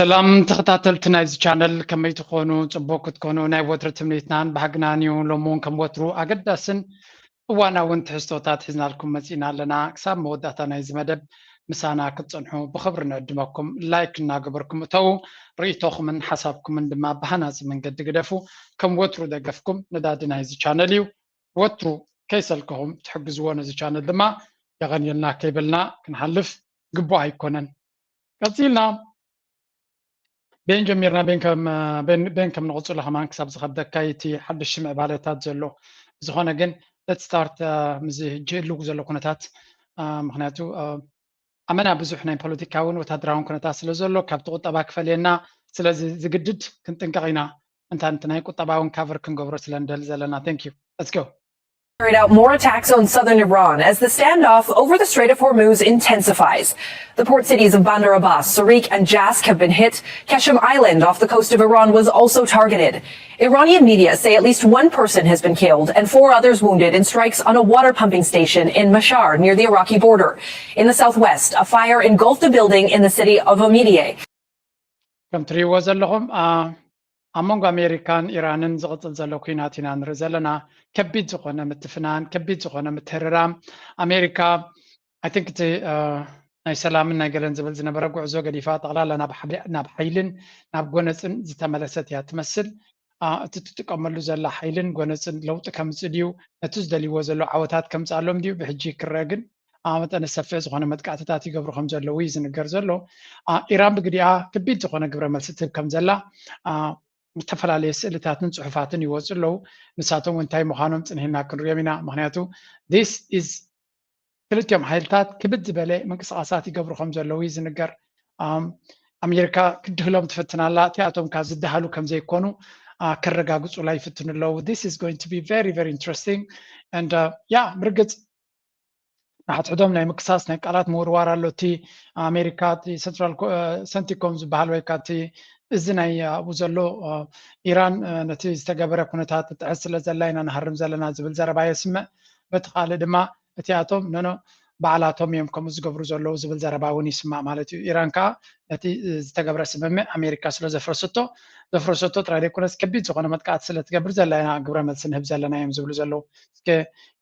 ሰላም ተኸታተልቲ ናይዚ ቻነል፣ ከመይ ትኾኑ? ጽቡቅ ክትኮኑ ናይ ወትሪ ትምኒትናን ባህግናን እዩ። ሎሚ እውን ከም ወትሩ ኣገዳስን እዋናውን ትሕዝቶታት ሒዝናልኩም መጺእና ኣለና። ክሳብ መወዳእታ ናይዚ መደብ ምሳና ክትጸንሑ ብኽብሪ ንዕድመኩም። ላይክ እናገበርኩም እተዉ፣ ርእይቶኹምን ሓሳብኩምን ድማ ብሃናጺ መንገዲ ግደፉ። ከም ወትሩ ደገፍኩም ነዳዲ ናይዚ ቻነል እዩ። ወትሩ ከይሰልከኹም ትሕግዝዎ ነዚ ቻነል ድማ የቐንየልና ከይበልና ክንሓልፍ ግቡእ ኣይኮነን። ቀጺልና ቤን ጀሚርና፣ ቤን ከም ቤን ከም ንቕጽሎ ከማን ክሳብ ዝኸብደካ እቲ ሓድሽ ምዕባለታት ዘሎ። ብዝኾነ ግን let's start ምስዚ ሕጂ ህልው ዘሎ ኩነታት። ምክንያቱ ኣመና ብዙሕ ናይ ፖለቲካውን ወታደራውን ኩነታት ስለ ዘሎ ካብቲ ቁጠባ ክፈልየና ስለዚ ዝግድድ ክንጥንቀቕ ኢና። እንታ ናይ ቁጠባውን ካቨር ክንገብሮ ስለ ንደሊ ዘለና። Thank you. Let's go. Carried out more attacks on southern Iran as the standoff over the Strait of Hormuz intensifies. The port cities of Bandar Abbas, Sariq, and Jask have been hit. Keshem Island off the coast of Iran was also targeted. Iranian media say at least one person has been killed and four others wounded in strikes on a water pumping station in Mashar near the Iraqi border. In the southwest, a fire engulfed a building in the city of Omidyeh. ከም ትሪእዎ ዘለኹም ኣብ መንጎ ኣሜሪካን ኢራንን ዝቕፅል ዘሎ ኩናት ኢና ንርኢ ዘለና። ከቢድ ዝኾነ ምትፍናን ከቢድ ዝኾነ ምትህርራም። ኣሜሪካ I think እቲ ናይ ሰላምን ናይ ገለን ዝብል ዝነበረ ጉዕዞ ገዲፋ ጠቕላላ ናብ ሓይልን ናብ ጎነፅን ዝተመለሰት እያ ትመስል። እቲ ትጥቀመሉ ዘላ ሓይልን ጎነፅን ለውጢ ከምፅእ ድዩ፣ ነቲ ዝደልይዎ ዘሎ ዓወታት ከምፅኣሎም ድዩ ብሕጂ ክረአ ግን መጠነ ሰፊሕ ዝኾነ መጥቃዕትታት ይገብሩ ከም ዘለዉ እዩ ዝንገር ዘሎ። ኢራን ብግዲኣ ከቢድ ዝኾነ ግብረ መልሲ ትህብ ከም ዘላ ዝተፈላለየ ስእልታትን ፅሑፋትን ይወፁ ኣለዉ። ንሳቶም እንታይ ምዃኖም ፅንሒልና ክንሪኦም ኢና። ምክንያቱ this is ክልቲኦም ሓይልታት ክብድ ዝበለ ምንቅስቃሳት ይገብሩ ከም ዘለዉ እዩ ዝንገር። ኣሜሪካ ክድህሎም ትፍትን ኣላ። እቲኣቶም ካብ ዝደሃሉ ከም ዘይኮኑ ከረጋግፁላ ይፍትኑ ኣለዉ። This is going to be very very interesting and yeah ምርግፅ ንሓድሕዶም ናይ ምክሳስ ናይ ቃላት ምውርዋር ኣሎ። እቲ ኣሜሪካ እቲ ሰንትራል ሰንቲኮም ዝበሃል ወይ ከዓ እቲ እዚ ናይ ኣብኡ ዘሎ ኢራን ነቲ ዝተገበረ ኩነታት ትጥሕስ ስለ ዘላ ኢና ንሃርም ዘለና ዝብል ዘረባ የስምዕ። በቲ ካልእ ድማ እቲኣቶም ኖኖ ባዕላቶም እዮም ከምኡ ዝገብሩ ዘለዉ ዝብል ዘረባ እውን ይስማዕ ማለት እዩ። ኢራን ከዓ ነቲ ዝተገብረ ስምምዕ ኣሜሪካ ስለ ዘፍረሰቶ ዘፍረሰቶ ጥራይ ዘይኮነስ ከቢድ ዝኾነ መጥቃዕቲ ስለ ትገብር ዘላ ኢና ግብረ መልሲ ንህብ ዘለና እዮም ዝብሉ ዘለዉ። እስከ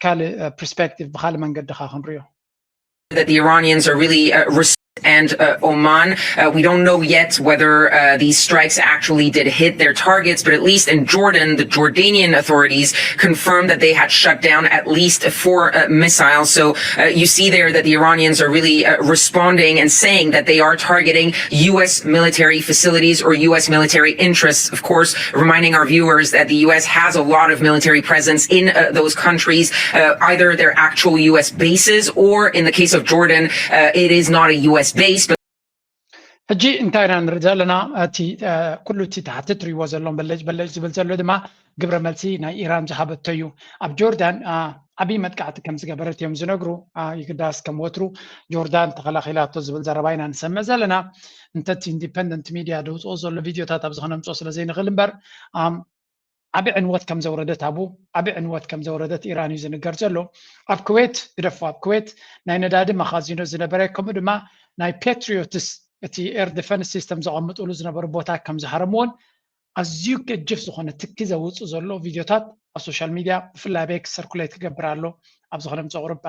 ካልእ ፐርስፔክቲቭ ብካልእ መንገዲ ካ ክንሪኦ። that the Iranians are really uh, and uh, Oman. Uh, we don't know yet whether uh, these strikes actually did hit their targets, but at least in Jordan, the Jordanian authorities confirmed that they had shut down at least four uh, missiles. So uh, you see there that the Iranians are really uh, responding and saying that they are targeting U S military facilities or U S military interests. Of course, reminding our viewers that the U S has a lot of military presence in uh, those countries, uh, either their actual U S bases or in the case of Jordan, uh, it is not a U S base, but ሕጂ እንታይ ኢና ንርኢ ዘለና? እቲ ኩሉ እቲ ታሕቲ ትሪእዎ ዘለዎም በለጅ በለጅ ዝብል ዘሎ ድማ ግብረ መልሲ ናይ ኢራን ዝሃበቶ እዩ። ኣብ ጆርዳን ዓብዪ መጥቃዕቲ ከም ዝገበረት እዮም ዝነግሩ። ይግዳስ ከም ወትሩ ጆርዳን ተኸላኺላቶ ዝብል ዘረባ ኢና ንሰምዕ ዘለና። እንተ እቲ ኢንዲፐንደንት ሚድያ ደውፅኦ ዘሎ ቪድዮታት ኣብዚ ከነምፅኦ ስለ ዘይንኽእል እምበር ዓቢ ዕንወት ከም ዘውረደት ኣብኡ ዓቢ ዕንወት ከም ዘውረደት ኢራን እዩ ዝንገር ዘሎ። ኣብ ኩዌት ግደፎ፣ ኣብ ኩዌት ናይ ነዳዲ መኻዚኖ ዝነበረ ከምኡ ድማ ናይ ፓትሪዮትስ እቲ ኤር ዲፈንስ ሲስተም ዘቐምጥሉ ዝነበሩ ቦታ ከም ዝሃረምዎን ኣዝዩ ገጅፍ ዝኾነ ትኪ ዘውፅእ ዘሎ ቪድዮታት ኣብ ሶሻል ሚድያ ብፍላይ ኣበይ ክሰርኩሌት ክገብር ኣሎ ኣብዚ ከነምፅኦ ቁርብ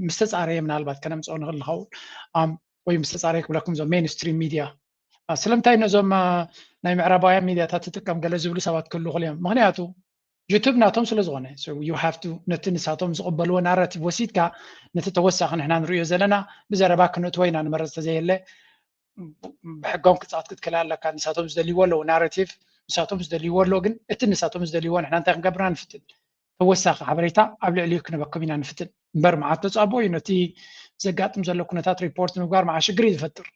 ምስ ተፃረየ ምናልባት ከነምፅኦ ንኽእል ንኸውን ወይ ምስ ተፃረየ ክብለኩም ዞም ሜንስትሪም ሚድያ ስለምንታይ ነዞም ናይ ምዕራባውያን ሚድያታት ትጥቀም ገለ ዝብሉ ሰባት ክህሉ ይኽእሉ እዮም። ምክንያቱ ዩቱብ ናቶም ስለ ዝኾነ you have to ነቲ ንሳቶም ዝቕበልዎ ናራቲቭ ወሲድካ ነቲ ተወሳኺ ንሕና ንርእዮ ዘለና ብዘረባ ክንእትዎ ኢና ንመረፅ ተዘየለ ብሕጎም ክፃወት ክትክእል ኣለካ። ንሳቶም ዝደልይዎ ኣለዉ ናራቲቭ ንሳቶም ዝደልይዎ ኣሎ ግን እቲ ንሳቶም ዝደልይዎ ንሕና እንታይ ክንገብርና ንፍትን ተወሳኺ ሓበሬታ ኣብ ልዕሊኡ ክንበኩም ኢና ንፍትን እምበር መዓት ተፃቦ እዩ ነቲ ዘጋጥም ዘሎ ኩነታት ሪፖርት ንምግባር መዓ ሽግር እዩ ዝፈጥር።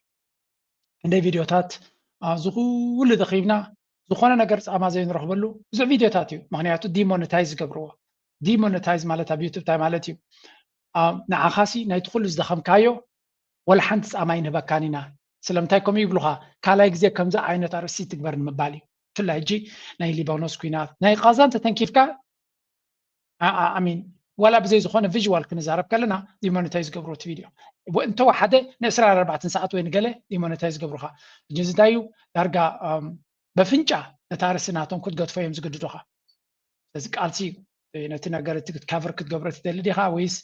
ክንደይ ቪድዮታት ኣብዚ ኩሉ ደኺብና ዝኾነ ነገር ፃማ ዘይንረኽበሉ ብዙሕ ቪድዮታት እዩ። ምክንያቱ ዲሞነታይዝ ዝገብርዎ ዲሞነታይዝ ማለት ኣብ ዩቱብ እንታይ ማለት እዩ? ንዓኻሲ ናይቲ ኩሉ ዝደኸምካዮ ወላ ሓንቲ ፃማ ኣይንህበካን ኢና። ስለምንታይ ከምኡ ይብሉኻ? ካልኣይ ግዜ ከምዚ ዓይነት ኣርእስቲ ትግበር ንምባል እዩ። ብፍላይ ሕጂ ናይ ሊባኖስ ኩናት ናይ ቃዛ እንተተንኪፍካ ኣሚን ዋላ ብዘይ ዝኾነ ቪዥዋል ክንዛረብ ከለና ዲሞኔታይዝ ዝገብርዎ እቲ ቪድዮ እንተወሓደ ንዕስራን ኣርባዕተን ሰዓት ወይ ንገለ ዲሞኔታይዝ ዝገብሩኻ። ሕጂ እዚ እንታይ እዩ? ዳርጋ በፍንጫ ነታ ርእሲ ናቶም ክትገድፎ እዮም ዝግድዱኻ። ስለዚ ቃልሲ እዩ። ነቲ ነገር እቲ ክትካቨር ክትገብሮ ትደሊ ዲኻ ወይስ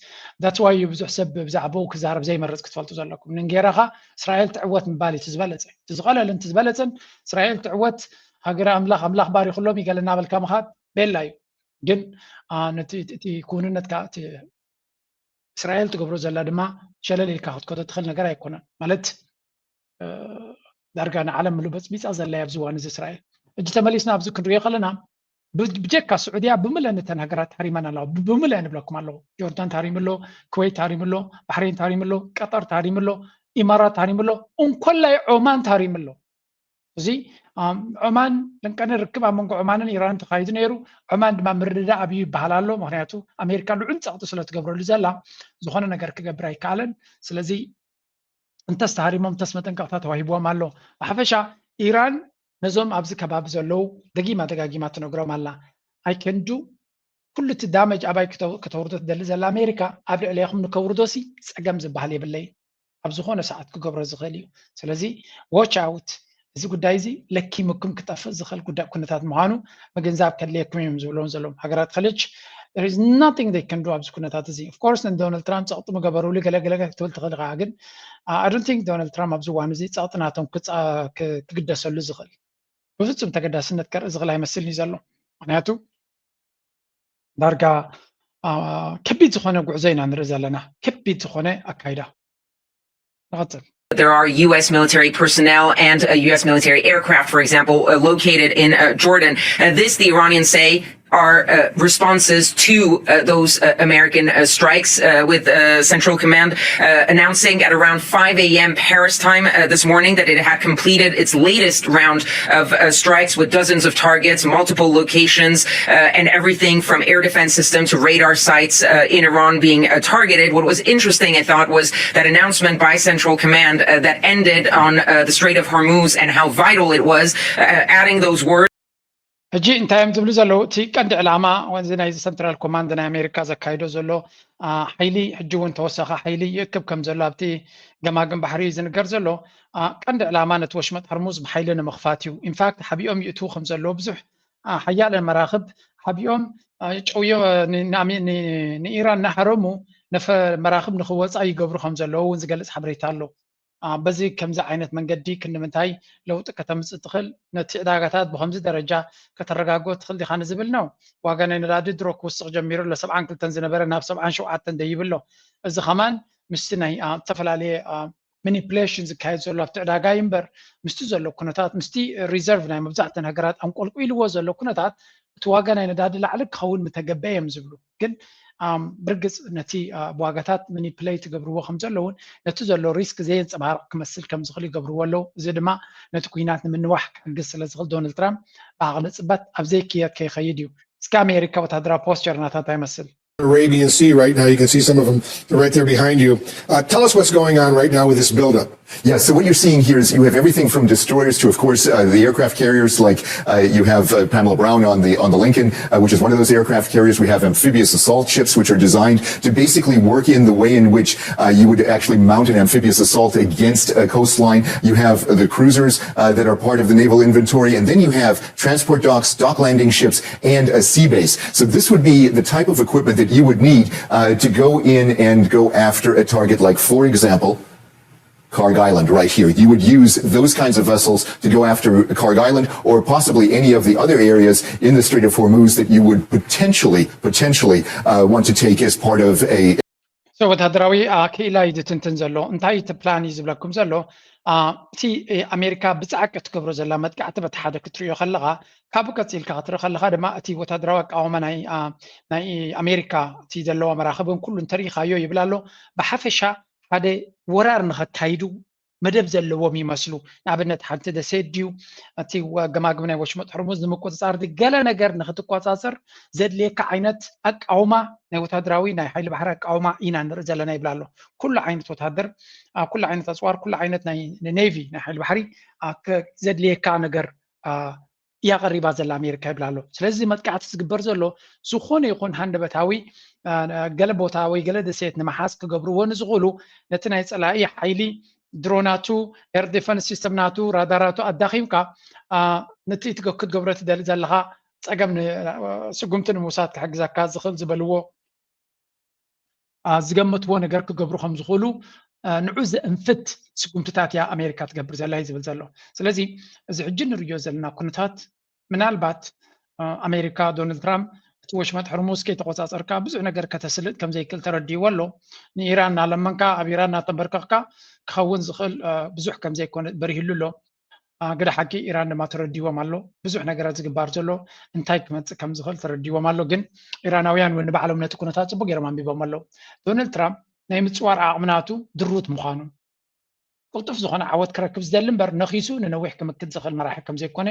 that's why እዩ ብዙሕ ሰብ ብዛዕባኡ ክዛረብ ዘይመርጽ ክትፈልጡ ዘለኩም። ንንጌራኻ እስራኤል ትዕወት ምባል እዩ ዝበለጸ። እቲ ዝቐለልን እቲ ዝበለጸን እስራኤል ትዕወት ሃገረ ኣምላኽ ኣምላኽ ባሪኹሎም ይገለ እናበልካ ምኻድ ቤላ እዩ። ግን ነቲ እቲ ክውንነትካ እቲ እስራኤል ትገብሮ ዘላ ድማ ሸለል ኢልካ ክትከዶ ትኽእል ነገር ኣይኮነን። ማለት ዳርጋ ንዓለም ምሉ በፅቢፃ ዘላ ኣብዚ እዋን እዚ እስራኤል። ሕጂ ተመሊስና ኣብዚ ክንሪኦ ከለና ብጀካ ስዑድያ ብምለን እተን ሃገራት ተሃሪመን ኣለዋ። ብምለን ይብለኩም ኣለዉ። ጆርዳን ተሃሪሙ ኣሎ፣ ኩዌት ተሃሪሙ ኣሎ፣ ባሕሬን ተሃሪሙ ኣሎ፣ ቀጠር ተሃሪሙ ኣሎ፣ ኢማራት ተሃሪሙ ኣሎ፣ እንኮላይ ዖማን ተሃሪሙ ኣሎ። እዚ ዖማን ልንቀነ ርክብ ኣብ መንጎ ዖማንን ኢራንን ተኻይዱ ነይሩ። ዖማን ድማ ምርድዳእ ኣብዩ ይበሃል ኣሎ። ምክንያቱ ኣሜሪካ ልዑል ፀቕጢ ስለ ትገብረሉ ዘላ ዝኾነ ነገር ክገብር ኣይከኣለን። ስለዚ እንተስ ተሃሪሞም እንተስ መጠንቀቕታ ተዋሂብዎም ኣሎ። ብሓፈሻ ኢራን ነዞም ኣብዚ ከባቢ ዘለዉ ደጊማ ደጋጊማ ትነግሮም ኣላ። ኣይከንዱ ኩሉ እቲ ዳመጅ ኣባይ ከተውርዶ ትደሊ ዘላ ኣሜሪካ ኣብ ልዕሊኹም ንከውርዶሲ ፀገም ዝበሃል የብለይ። ኣብ ዝኾነ ሰዓት ክገብሮ ዝኽእል እዩ። ስለዚ ዎች ኣውት፣ እዚ ጉዳይ እዚ ለኪምኩም ክጠፍእ ዝኽእል ጉዳይ ኩነታት ምዃኑ ምግንዛብ ከድልየኩም እዮም ዝብለውን ዘለዎም ሃገራት ኸልጅ። ናቲንግ ይ ከንዱ ኣብዚ ኩነታት እዚ ኦፍኮርስ ንዶናልድ ትራምፕ ፀቕጢ ምገበሩሉ ገለገለ ክትብል ትኽእል ኢኻ፣ ግን ኣይ ዶንት ቲንክ ዶናልድ ትራምፕ ኣብዚ እዋን እዚ ፀቕጢ ናቶም ክግደሰሉ ዝኽእል ብፍፁም ተገዳስነት ከርኢ ዝኽእል ኣይመስልን እዩ ዘሎ። ምክንያቱ ዳርጋ ከቢድ ዝኾነ ጉዕዞ ኢና ንርኢ ዘለና፣ ከቢድ ዝኾነ ኣካይዳ። ንቐፅል። There are U S military personnel and a U S military aircraft, for example, uh, located in uh, Jordan. Uh, this, the Iranians say, are uh, responses to uh, those uh, American uh, strikes, uh, with uh, Central Command uh, announcing at around five a.m. Paris time uh, this morning that it had completed its latest round of uh, strikes with dozens of targets, multiple locations, uh, and everything from air defense system to radar sites uh, in Iran being uh, targeted. What was interesting, I thought, was that announcement by Central Command uh, that ended on uh, the Strait of Hormuz and how vital it was, uh, adding those words. ሕጂ እንታይ እዮም ዝብሉ ዘለዉ? እቲ ቀንዲ ዕላማ ወንዚ ናይዚ ሰንትራል ኮማንድ ናይ ኣሜሪካ ዘካይዶ ዘሎ ሓይሊ ሕጂ እውን ተወሳኺ ሓይሊ ይእክብ ከም ዘሎ ኣብቲ ገማግም ባሕሪ እዩ ዝንገር ዘሎ። ቀንዲ ዕላማ ነቲ ወሽመጥ ሕርሙዝ ብሓይሊ ንምኽፋት እዩ። ኢንፋክት ሓቢኦም ይእትዉ ከም ዘለዉ ብዙሕ ሓያለ መራኽብ ሓቢኦም ጨውዮ ንኢራን እናሃረሙ ነፈ መራኽብ ንክወፃ ይገብሩ ከም ዘለዉ እውን ዝገልፅ ሓበሬታ ኣሎ። በዚ ከምዚ ዓይነት መንገዲ ክንዲ ምንታይ ለውጢ ከተምፅእ ትኽእል? ነቲ ዕዳጋታት ብከምዚ ደረጃ ከተረጋግኦ ትኽእል ዲኻ ንዝብል ነው። ዋጋ ናይ ነዳዲ ድሮ ክውስኽ ጀሚሩ ኣሎ። ሰብዓን ክልተን ዝነበረ ናብ ሰብዓን ሸውዓተን ደይብ ኣሎ። እዚ ከማን ምስቲ ናይ ዝተፈላለየ ሚኒፕሌሽን ዝካየድ ዘሎ ኣብቲ ዕዳጋ እዩ እምበር ምስቲ ዘሎ ኩነታት ምስቲ ሪዘርቭ ናይ መብዛሕተን ሃገራት ኣንቆልቁ ኢልዎ ዘሎ ኩነታት እቲ ዋጋ ናይ ነዳዲ ላዕሊ ክኸውን ምተገበ እዮም ዝብሉ። ግን ብርግፅ ነቲ ዋጋታት ምኒፕለይ ትገብርዎ ከም ዘለውን ነቲ ዘሎ ሪስክ ዘየንፀባርቕ ክመስል ከም ዝኽእል ይገብርዎ ኣለዉ። እዚ ድማ ነቲ ኩናት ንምንዋሕ ክሕግዝ ስለ ዝኽእል ዶናልድ ትራምፕ ብዓቕሊ ፅበት ኣብ ዘይክየድ ከይኸይድ እዩ። እስከ ኣሜሪካ ወታደራዊ ፖስቸር ናታ እንታይ ይመስል? Arabian Sea right now. You can see some of them right there behind you. Uh, tell us what's going on right now with this buildup. Yeah, so what you're seeing here is you have everything from destroyers to, of course, uh, the aircraft carriers. Like uh, you have uh, Pamela Brown on the on the Lincoln, uh, which is one of those aircraft carriers. We have amphibious assault ships, which are designed to basically work in the way in which uh, you would actually mount an amphibious assault against a coastline. You have the cruisers uh, that are part of the naval inventory, and then you have transport docks, dock landing ships, and a sea base. So this would be the type of equipment that you would need uh, to go in and go after a target like, for example, Karg Island right here. You would use those kinds of vessels to go after Karg Island or possibly any of the other areas in the Strait of Hormuz that you would potentially, potentially uh, want to take as part of a ወታደራዊ ክኢላ እዩ ዝትንትን ዘሎ። እንታይ እቲ ፕላን እዩ ዝብለኩም ዘሎ? እቲ ኣሜሪካ ብፃዕቂ ትገብሮ ዘላ መጥቃዕቲ በቲ ሓደ ክትሪኦ ከለኻ ካብኡ ቀፂልካ ክትርኢ ከለኻ ድማ እቲ ወታደራዊ ኣቃወማ ናይ ኣሜሪካ እቲ ዘለዋ መራኽብን ኩሉ እንተሪኢኻዮ ይብል ኣሎ። ብሓፈሻ ሓደ ወራር ንኸካይዱ መደብ ዘለዎም ይመስሉ። ንኣብነት ሓንቲ ደሴት ድዩ እቲ ገማግም ናይ ወሽመጥ ሕርሙዝ ንምቁፅፃር ገለ ነገር ንክትቆፃፀር ዘድልየካ ዓይነት ኣቃውማ ናይ ወታደራዊ ናይ ሓይሊ ባሕሪ ኣቃውማ ኢና ንርኢ ዘለና ይብል ኣሎ። ኩሉ ዓይነት ወታደር ኩሉ ዓይነት ኣፅዋር ኩሉ ዓይነት ናይ ኔቪ ናይ ሓይሊ ባሕሪ ዘድልየካ ነገር እያ ቀሪባ ዘላ ኣሜሪካ ይብላ ኣሎ። ስለዚ መጥቃዕቲ ዝግበር ዘሎ ዝኾነ ይኹን ሃንደበታዊ ገለ ቦታ ወይ ገለ ደሴት ንምሓዝ ክገብርዎ ንዝኽእሉ ነቲ ናይ ፀላኢ ሓይሊ ድሮናቱ፣ ኤር ዲፈንስ ሲስተም ናቱ፣ ራዳራቱ ኣዳኺምካ ነቲ ክትገብሮ ትደሊ ዘለኻ ፀገም ስጉምቲ ንምውሳድ ክሕግዘካ ዝኽእል ዝበልዎ ዝገመትዎ ነገር ክገብሩ ከም ዝኽእሉ ንዑ ዘእንፍት ስጉምትታት እያ ኣሜሪካ ትገብር ዘላ እዩ ዝብል ዘሎ። ስለዚ እዚ ሕጂ ንርእዮ ዘለና ኩነታት ምናልባት ኣሜሪካ ዶናልድ ትራምፕ እቲ ወሽመጥ ሕርሙዝ ከይተቆፃፀርካ ብዙሕ ነገር ከተስልጥ ከም ዘይክእል ተረዲእዎ ኣሎ። ንኢራን እናለመንካ ኣብ ኢራን እናተንበርከኽካ ክኸውን ዝኽእል ብዙሕ ከም ዘይኮነ በሪህሉ ኣሎ። ግደ ሓቂ ኢራን ድማ ተረዲዎም ኣሎ። ብዙሕ ነገራት ዝግባር ዘሎ እንታይ ክመፅእ ከም ዝኽእል ተረዲዎም ኣሎ። ግን ኢራናውያን እውን ንባዕሎም ነቲ ኩነታት ፅቡቅ ገይሮም ኣንቢቦም ኣለዉ። ዶናልድ ትራምፕ ናይ ምፅዋር ዓቕሚ ናቱ ድሩት ምዃኑ፣ ቅልጡፍ ዝኾነ ዓወት ክረክብ ዝደሊ እምበር ነኺሱ ንነዊሕ ክምክት ዝኽእል መራሒ ከም ዘይኮነ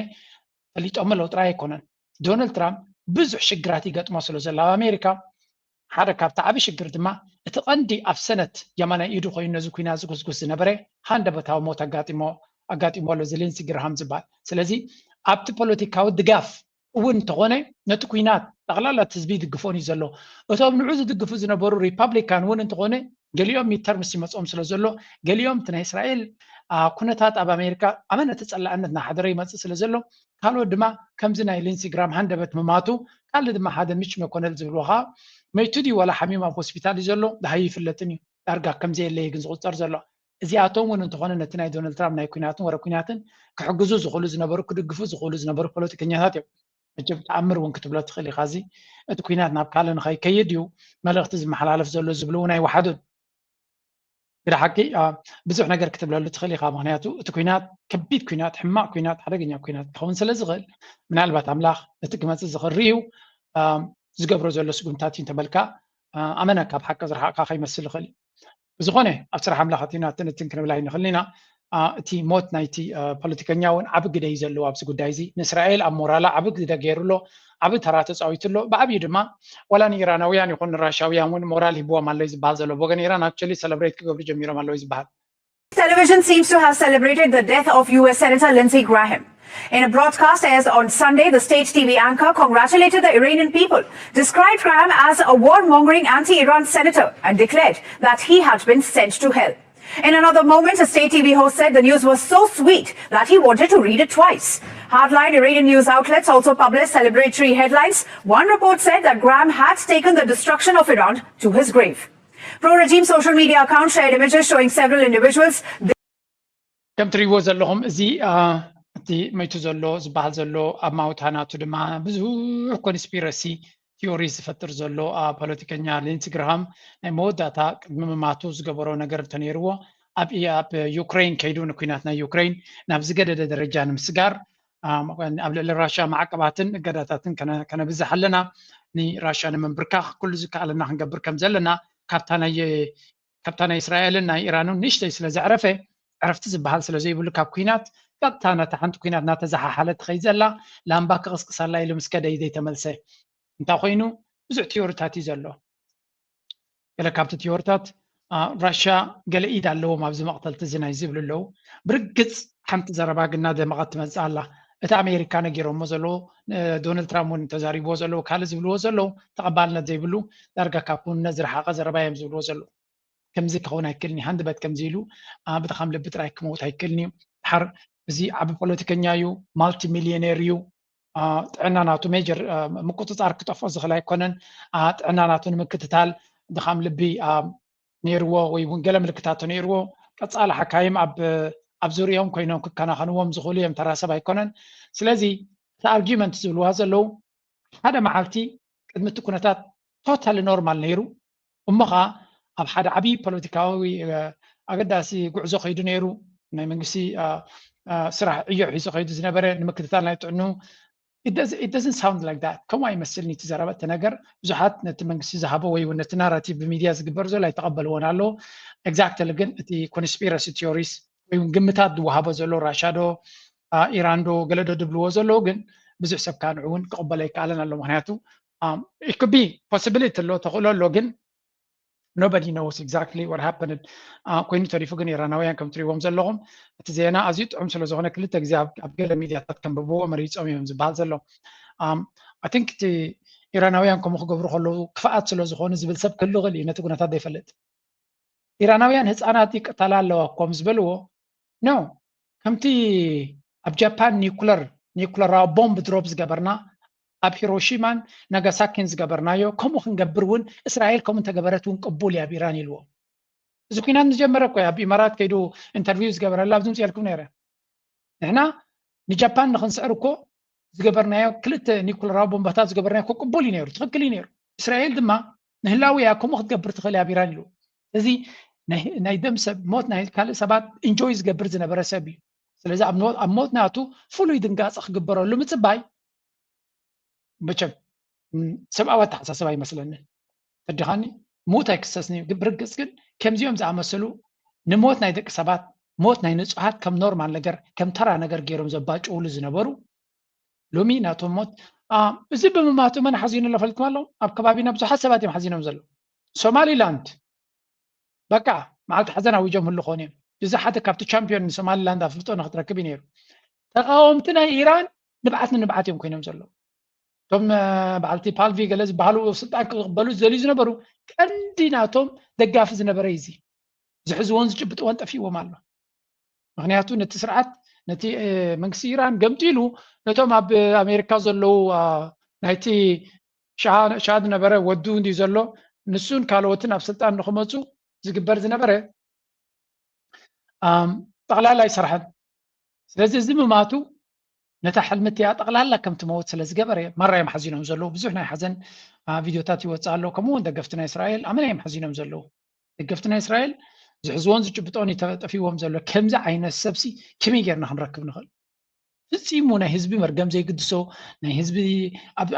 ፈሊጦም ኣለዉ ጥራይ ኣይኮነን። ዶናልድ ትራምፕ ብዙሕ ሽግራት ይገጥሞ ስለ ዘሎ ኣብ ኣሜሪካ ሓደ ካብቲ ዓቢ ሽግር ድማ እቲ ቀንዲ ኣብ ሰነት የማናይ ኢዱ ኮይኑ ነዚ ኩናት ዝጉስጉስ ዝነበረ ሃንደበታዊ ሞት ኣጋጢሞ ኣጋጢሞ ኣሎ፣ እዚ ሊንሲ ግርሃም ዝበሃል። ስለዚ ኣብቲ ፖለቲካዊ ድጋፍ እውን እንተኾነ ነቲ ኩናት ጠቕላላ እቲ ህዝቢ ይድግፎን እዩ ዘሎ። እቶም ንዑ ዝድግፉ ዝነበሩ ሪፓብሊካን እውን እንተኾነ ገሊኦም ሚድተርምስ ይመፅኦም ስለ ዘሎ፣ ገሊኦም እቲ ናይ እስራኤል ኩነታት ኣብ ኣሜሪካ ኣመነ ተፀላእነት እናሓደረ ይመፅእ ስለ ዘሎ፣ ካልኦት ድማ ከምዚ ናይ ሊንሲ ግራም ሃንደበት ምማቱ፣ ካልእ ድማ ሓደ ሚች መኮነል ዝብልዎ ከዓ መይቱ ድዩ ዋላ ሓሚሙ ኣብ ሆስፒታል እዩ ዘሎ ደሃይ ይፍለጥን እዩ። ዳርጋ ከምዘየለ እዩ ግን ዝቁፀር ዘሎ። እዚኣቶም እውን እንተኾነ ነቲ ናይ ዶናልድ ትራምፕ ናይ ኩናትን ወረ ኩናትን ክሕግዙ ዝኽእሉ ዝነበሩ ክድግፉ ዝኽእሉ ዝነበሩ ፖለቲከኛታት እዮም። መቸም ተኣምር እውን ክትብሎ ትኽእል ኢኻ። እዚ እቲ ኩናት ናብ ካልእ ንኸይከይድ እዩ መልእኽቲ ዝመሓላለፍ ዘሎ ዝብሉ እውን ኣይወሓዱን። ግደ ሓቂ ብዙሕ ነገር ክትብለሉ ትኽእል ኢኻ። ምክንያቱ እቲ ኩናት ከቢድ ኩናት፣ ሕማቕ ኩናት፣ ሓደገኛ ኩናት ክኸውን ስለ ዝኽእል ምናልባት ኣምላኽ ነቲ ክመፅእ ዝኽእል ርእዩ ዝገብሮ ዘሎ ስጉምታት እዩ እንተበልካ ኣመነ ካብ ሓቂ ዝረሓቕካ ከይመስል ይኽእል። ብዝኾነ ኣብ ስራሕ ኣምላኽ ኣቲና ትንትን ክንብል ኣይንኽእልን ኢና። እቲ ሞት ናይቲ ፖለቲከኛ እውን ዓቢ ግደ እዩ ዘለዎ ኣብዚ ጉዳይ እዚ። ንእስራኤል ኣብ ሞራላ ዓቢ ግደ ገይሩ ኣሎ፣ ዓቢ ተራ ተፃዊቱ ኣሎ። ብዓብዩ ድማ ዋላ ንኢራናውያን ይኹን ንራሻውያን እውን ሞራል ሂብዎም ኣሎ እዩ ዝበሃል ዘሎ። ብወገን ኢራን ኣክቸሊ ሰለብሬት ክገብሩ ጀሚሮም ኣለዉ እዩ ዝበሃል። Television seems to have celebrated the death of U S Senator Lindsey Graham. In a broadcast aired on Sunday, the state T V anchor congratulated the Iranian people, described Graham as a warmongering anti-Iran senator, and declared that he had been sent to hell. In another moment, a state T V host said the news was so sweet that he wanted to read it twice. Hardline Iranian news outlets also published celebratory headlines. One report said that Graham had taken the destruction of Iran to his grave. Pro-regime social media accounts shared images showing several individuals. ከም ትሪእዎ ዘለኹም እዚ እቲ መይቱ ዘሎ ዝበሃል ዘሎ ኣብ ማውታ ናቱ ድማ ብዙሕ ኮንስፒረሲ ቲዮሪ ዝፈጥር ዘሎ ፖለቲከኛ ሊንሲ ግርሃም ናይ መወዳእታ ቅድሚ ምማቱ ዝገበሮ ነገር እንተነይርዎ ኣብ ኣብ ዩክሬን ከይዱ ንኩናት ናይ ዩክሬን ናብ ዝገደደ ደረጃ ንምስጋር ኣብ ልዕሊ ራሻ ማዕቀባትን እገዳታትን ከነብዝሕ ኣለና፣ ንራሻ ንምንብርካኽ ኩሉ ዝከኣለና ክንገብር ከም ዘለና ካብታ ናይ ካብታ ናይ እስራኤልን ናይ ኢራንን ንእሽተይ ስለ ዘዕረፈ ዕረፍቲ ዝበሃል ስለ ዘይብሉ ካብ ኩናት ቀጥታ ነታ ሓንቲ ኩናት እናተዘሓሓለት ትኸይድ ዘላ ላምባ ክቕስቅሳላ ኢሉ ምስ ከደ እዩ ዘይተመልሰ። እንታይ ኮይኑ ብዙሕ ቲዮሪታት እዩ ዘሎ። ገለ ካብቲ ቲዮሪታት ራሻ ገለ ኢድ ኣለዎም ኣብዚ መቕተልቲ እዚ ናይ ዝብሉ ኣለዉ። ብርግፅ ሓንቲ ዘረባ ግና ደመቐት ትመፅእ ኣላ። እቲ ኣሜሪካ ነጊሮሞ ዘለዉ ዶናልድ ትራምፕ እውን ተዛሪብዎ ዘለዉ ካልእ ዝብልዎ ዘለዉ ተቐባልነት ዘይብሉ ዳርጋ ካብ ክውንነት ዝረሓቐ ዘረባ እዮም ዝብልዎ ዘለዉ። ከምዚ ክኸውን ኣይክእልን እዩ። ሃንደበት ከምዚ ኢሉ ብድኻም ልቢ ጥራይ ክመውት ኣይክእልን እዩ። ድሓር እዚ ዓቢ ፖለቲከኛ እዩ፣ ማልቲ ሚልዮኔር እዩ። ጥዕና ናቱ ሜጀር ምቁፅፃር ክጠፍኦ ዝኽእል ኣይኮነን። ጥዕና ናቱ ንምክትታል ድኻም ልቢ ነይርዎ ወይ እውን ገለ ምልክታቱ ነይርዎ። ቀፃሊ ሓካይም ኣብ ዙሪኦም ኮይኖም ክከናኸንዎም ዝኽእሉ እዮም። ተራ ሰብ ኣይኮነን። ስለዚ እቲ ኣርጊመንት ዝብልዋ ዘለዉ ሓደ መዓልቲ ቅድሚ እቲ ኩነታት ቶታሊ ኖርማል ነይሩ እሞ ኸዓ ኣብ ሓደ ዓብዪ ፖለቲካዊ ኣገዳሲ ጉዕዞ ከይዱ ነይሩ። ናይ መንግስቲ ስራሕ ዕዮ ሒዙ ከይዱ ዝነበረ ንምክትታል ናይ ጥዕኑ it doesn't sound like that። ከምኡ ኣይመስልን እቲ ዘረባ እቲ ነገር። ብዙሓት ነቲ መንግስቲ ዝሃቦ ወይ እውን ነቲ ናራቲቭ ብሚድያ ዝግበር ዘሎ ኣይተቐበልዎን ኣለዉ። ኤግዛክትሊ ግን እቲ ኮንስፒረሲ ቲዮሪስ ወይ እውን ግምታት ዝወሃቦ ዘሎ ራሻ ዶ ኢራን ዶ ገለ ዶ ድብልዎ ዘለዉ ግን ብዙሕ ሰብ ከዓ ንዑ እውን ክቕበሎ ኣይከኣለን ኣሎ። ምክንያቱ it could be possibility ኣሎ ተኽእሎ ኣሎ ግን nobody knows exactly what happened ኮይኑ ተሪፉ። ግን ኢራናውያን ከም ትሪእዎም ዘለኹም እቲ ዜና ኣዝዩ ጥዑም ስለ ዝኾነ ክልተ ግዜ ኣብ ገለ ሚድያታት ከንብብዎ መሪፆም እዮም ዝበሃል ዘሎ። I think እቲ ኢራናውያን ከምኡ ክገብሩ ከለዉ ክፍኣት ስለ ዝኾኑ ዝብል ሰብ ክህሉ ይኽእል እዩ፣ ነቲ ኩነታት ዘይፈልጥ። ኢራናውያን ህፃናት ይቅተላ ኣለዋ እኮ ምስ በልዎ፣ no፣ ከምቲ ኣብ ጃፓን ኒኩለር ኒኩለራዊ ቦምብ ድሮፕ ዝገበርና ኣብ ሂሮሺማን ናጋሳኪን ዝገበርናዮ ከምኡ ክንገብር እውን እስራኤል ከምኡ እንተገበረት እውን ቅቡል እያ ኣብ ኢራን ኢልዎ። እዚ ኩናት ዝጀመረ እኮ ኣብ ኢማራት ከይዱ ኢንተርቪው ዝገበረላ ኣብዚ ምፅኤልኩም ነይረ። ንሕና ንጃፓን ንክንስዕር እኮ ዝገበርናዮ ክልተ ኒኩለራዊ ቦምባታት ዝገበርናዮ እኮ ቅቡል እዩ ነይሩ፣ ትኽክል እዩ ነይሩ። እስራኤል ድማ ንህላዊ እያ ከምኡ ክትገብር ትኽእል እያ ኣብ ኢራን ኢሉ። እዚ ናይ ደም ሰብ ሞት ናይ ካልእ ሰባት ኢንጆይ ዝገብር ዝነበረ ሰብ እዩ። ስለዚ ኣብ ሞት ናቱ ፍሉይ ድንጋፀ ክግበረሉ ምፅባይ መቸም ሰብኣዊ ኣተሓሳስባ ይመስለኒ። ተድኻኒ ሙት ኣይክሰስን እዩ። ብርግፅ ግን ከምዚኦም ዝኣመሰሉ ንሞት ናይ ደቂ ሰባት ሞት ናይ ንፁሃት ከም ኖርማል ነገር ከም ተራ ነገር ገይሮም ዘባጭውሉ ዝነበሩ ሎሚ ናቶም ሞት እዚ ብምማቱ መን ሓዚኑ ኣሎ ፈልጥኩም ኣሎ? ኣብ ከባቢና ብዙሓት ሰባት እዮም ሓዚኖም ዘለዉ። ሶማሊላንድ በቃ መዓልቲ ሓዘን ኣዊጆም ህሉ ኾኑ እዮም። እዚ ሓደ ካብቲ ቻምፒዮን ንሶማሊላንድ ኣፍልጦ ንክትረክብ እዩ ነይሩ። ተቃወምቲ ናይ ኢራን ንብዓት ንንብዓት እዮም ኮይኖም ዘለዉ። እቶም በዓልቲ ፓልቪ ገለ ዝበሃሉ ስልጣን ክቕበሉ ዝደልዩ ዝነበሩ ቀንዲ ናቶም ደጋፊ ዝነበረ እዩ። እዚ ዝሕዝዎን ዝጭብጥዎን ጠፊእዎም ኣሎ። ምክንያቱ ነቲ ስርዓት ነቲ መንግስቲ ኢራን ገምጢሉ ነቶም ኣብ ኣሜሪካ ዘለዉ ናይቲ ሻ ዝነበረ ወዱ እንዲ ዘሎ ንሱን ካልኦትን ኣብ ስልጣን ንክመፁ ዝግበር ዝነበረ ጠቕላላ ኣይሰርሐን። ስለዚ እዚ ምማቱ ነታ ሕልሚ እቲኣ ጠቕላላ ከም ትመውት ስለ ዝገበረ ማራ እዮም ሓዚኖም ዘለዉ። ብዙሕ ናይ ሓዘን ቪድዮታት ይወፅእ ኣሎ። ከምኡ እውን ደገፍቲ ናይ እስራኤል ኣመና እዮም ሓዚኖም ዘለዉ። ደገፍቲ ናይ እስራኤል ዝሕዝዎን ዝጭብጦን እዩ ተጠፊዎም ዘሎ። ከምዚ ዓይነት ሰብሲ ከመይ ጌርና ክንረክብ ንኽእል? ፍጺሙ ናይ ህዝቢ መርገም ዘይግድሶ ናይ ህዝቢ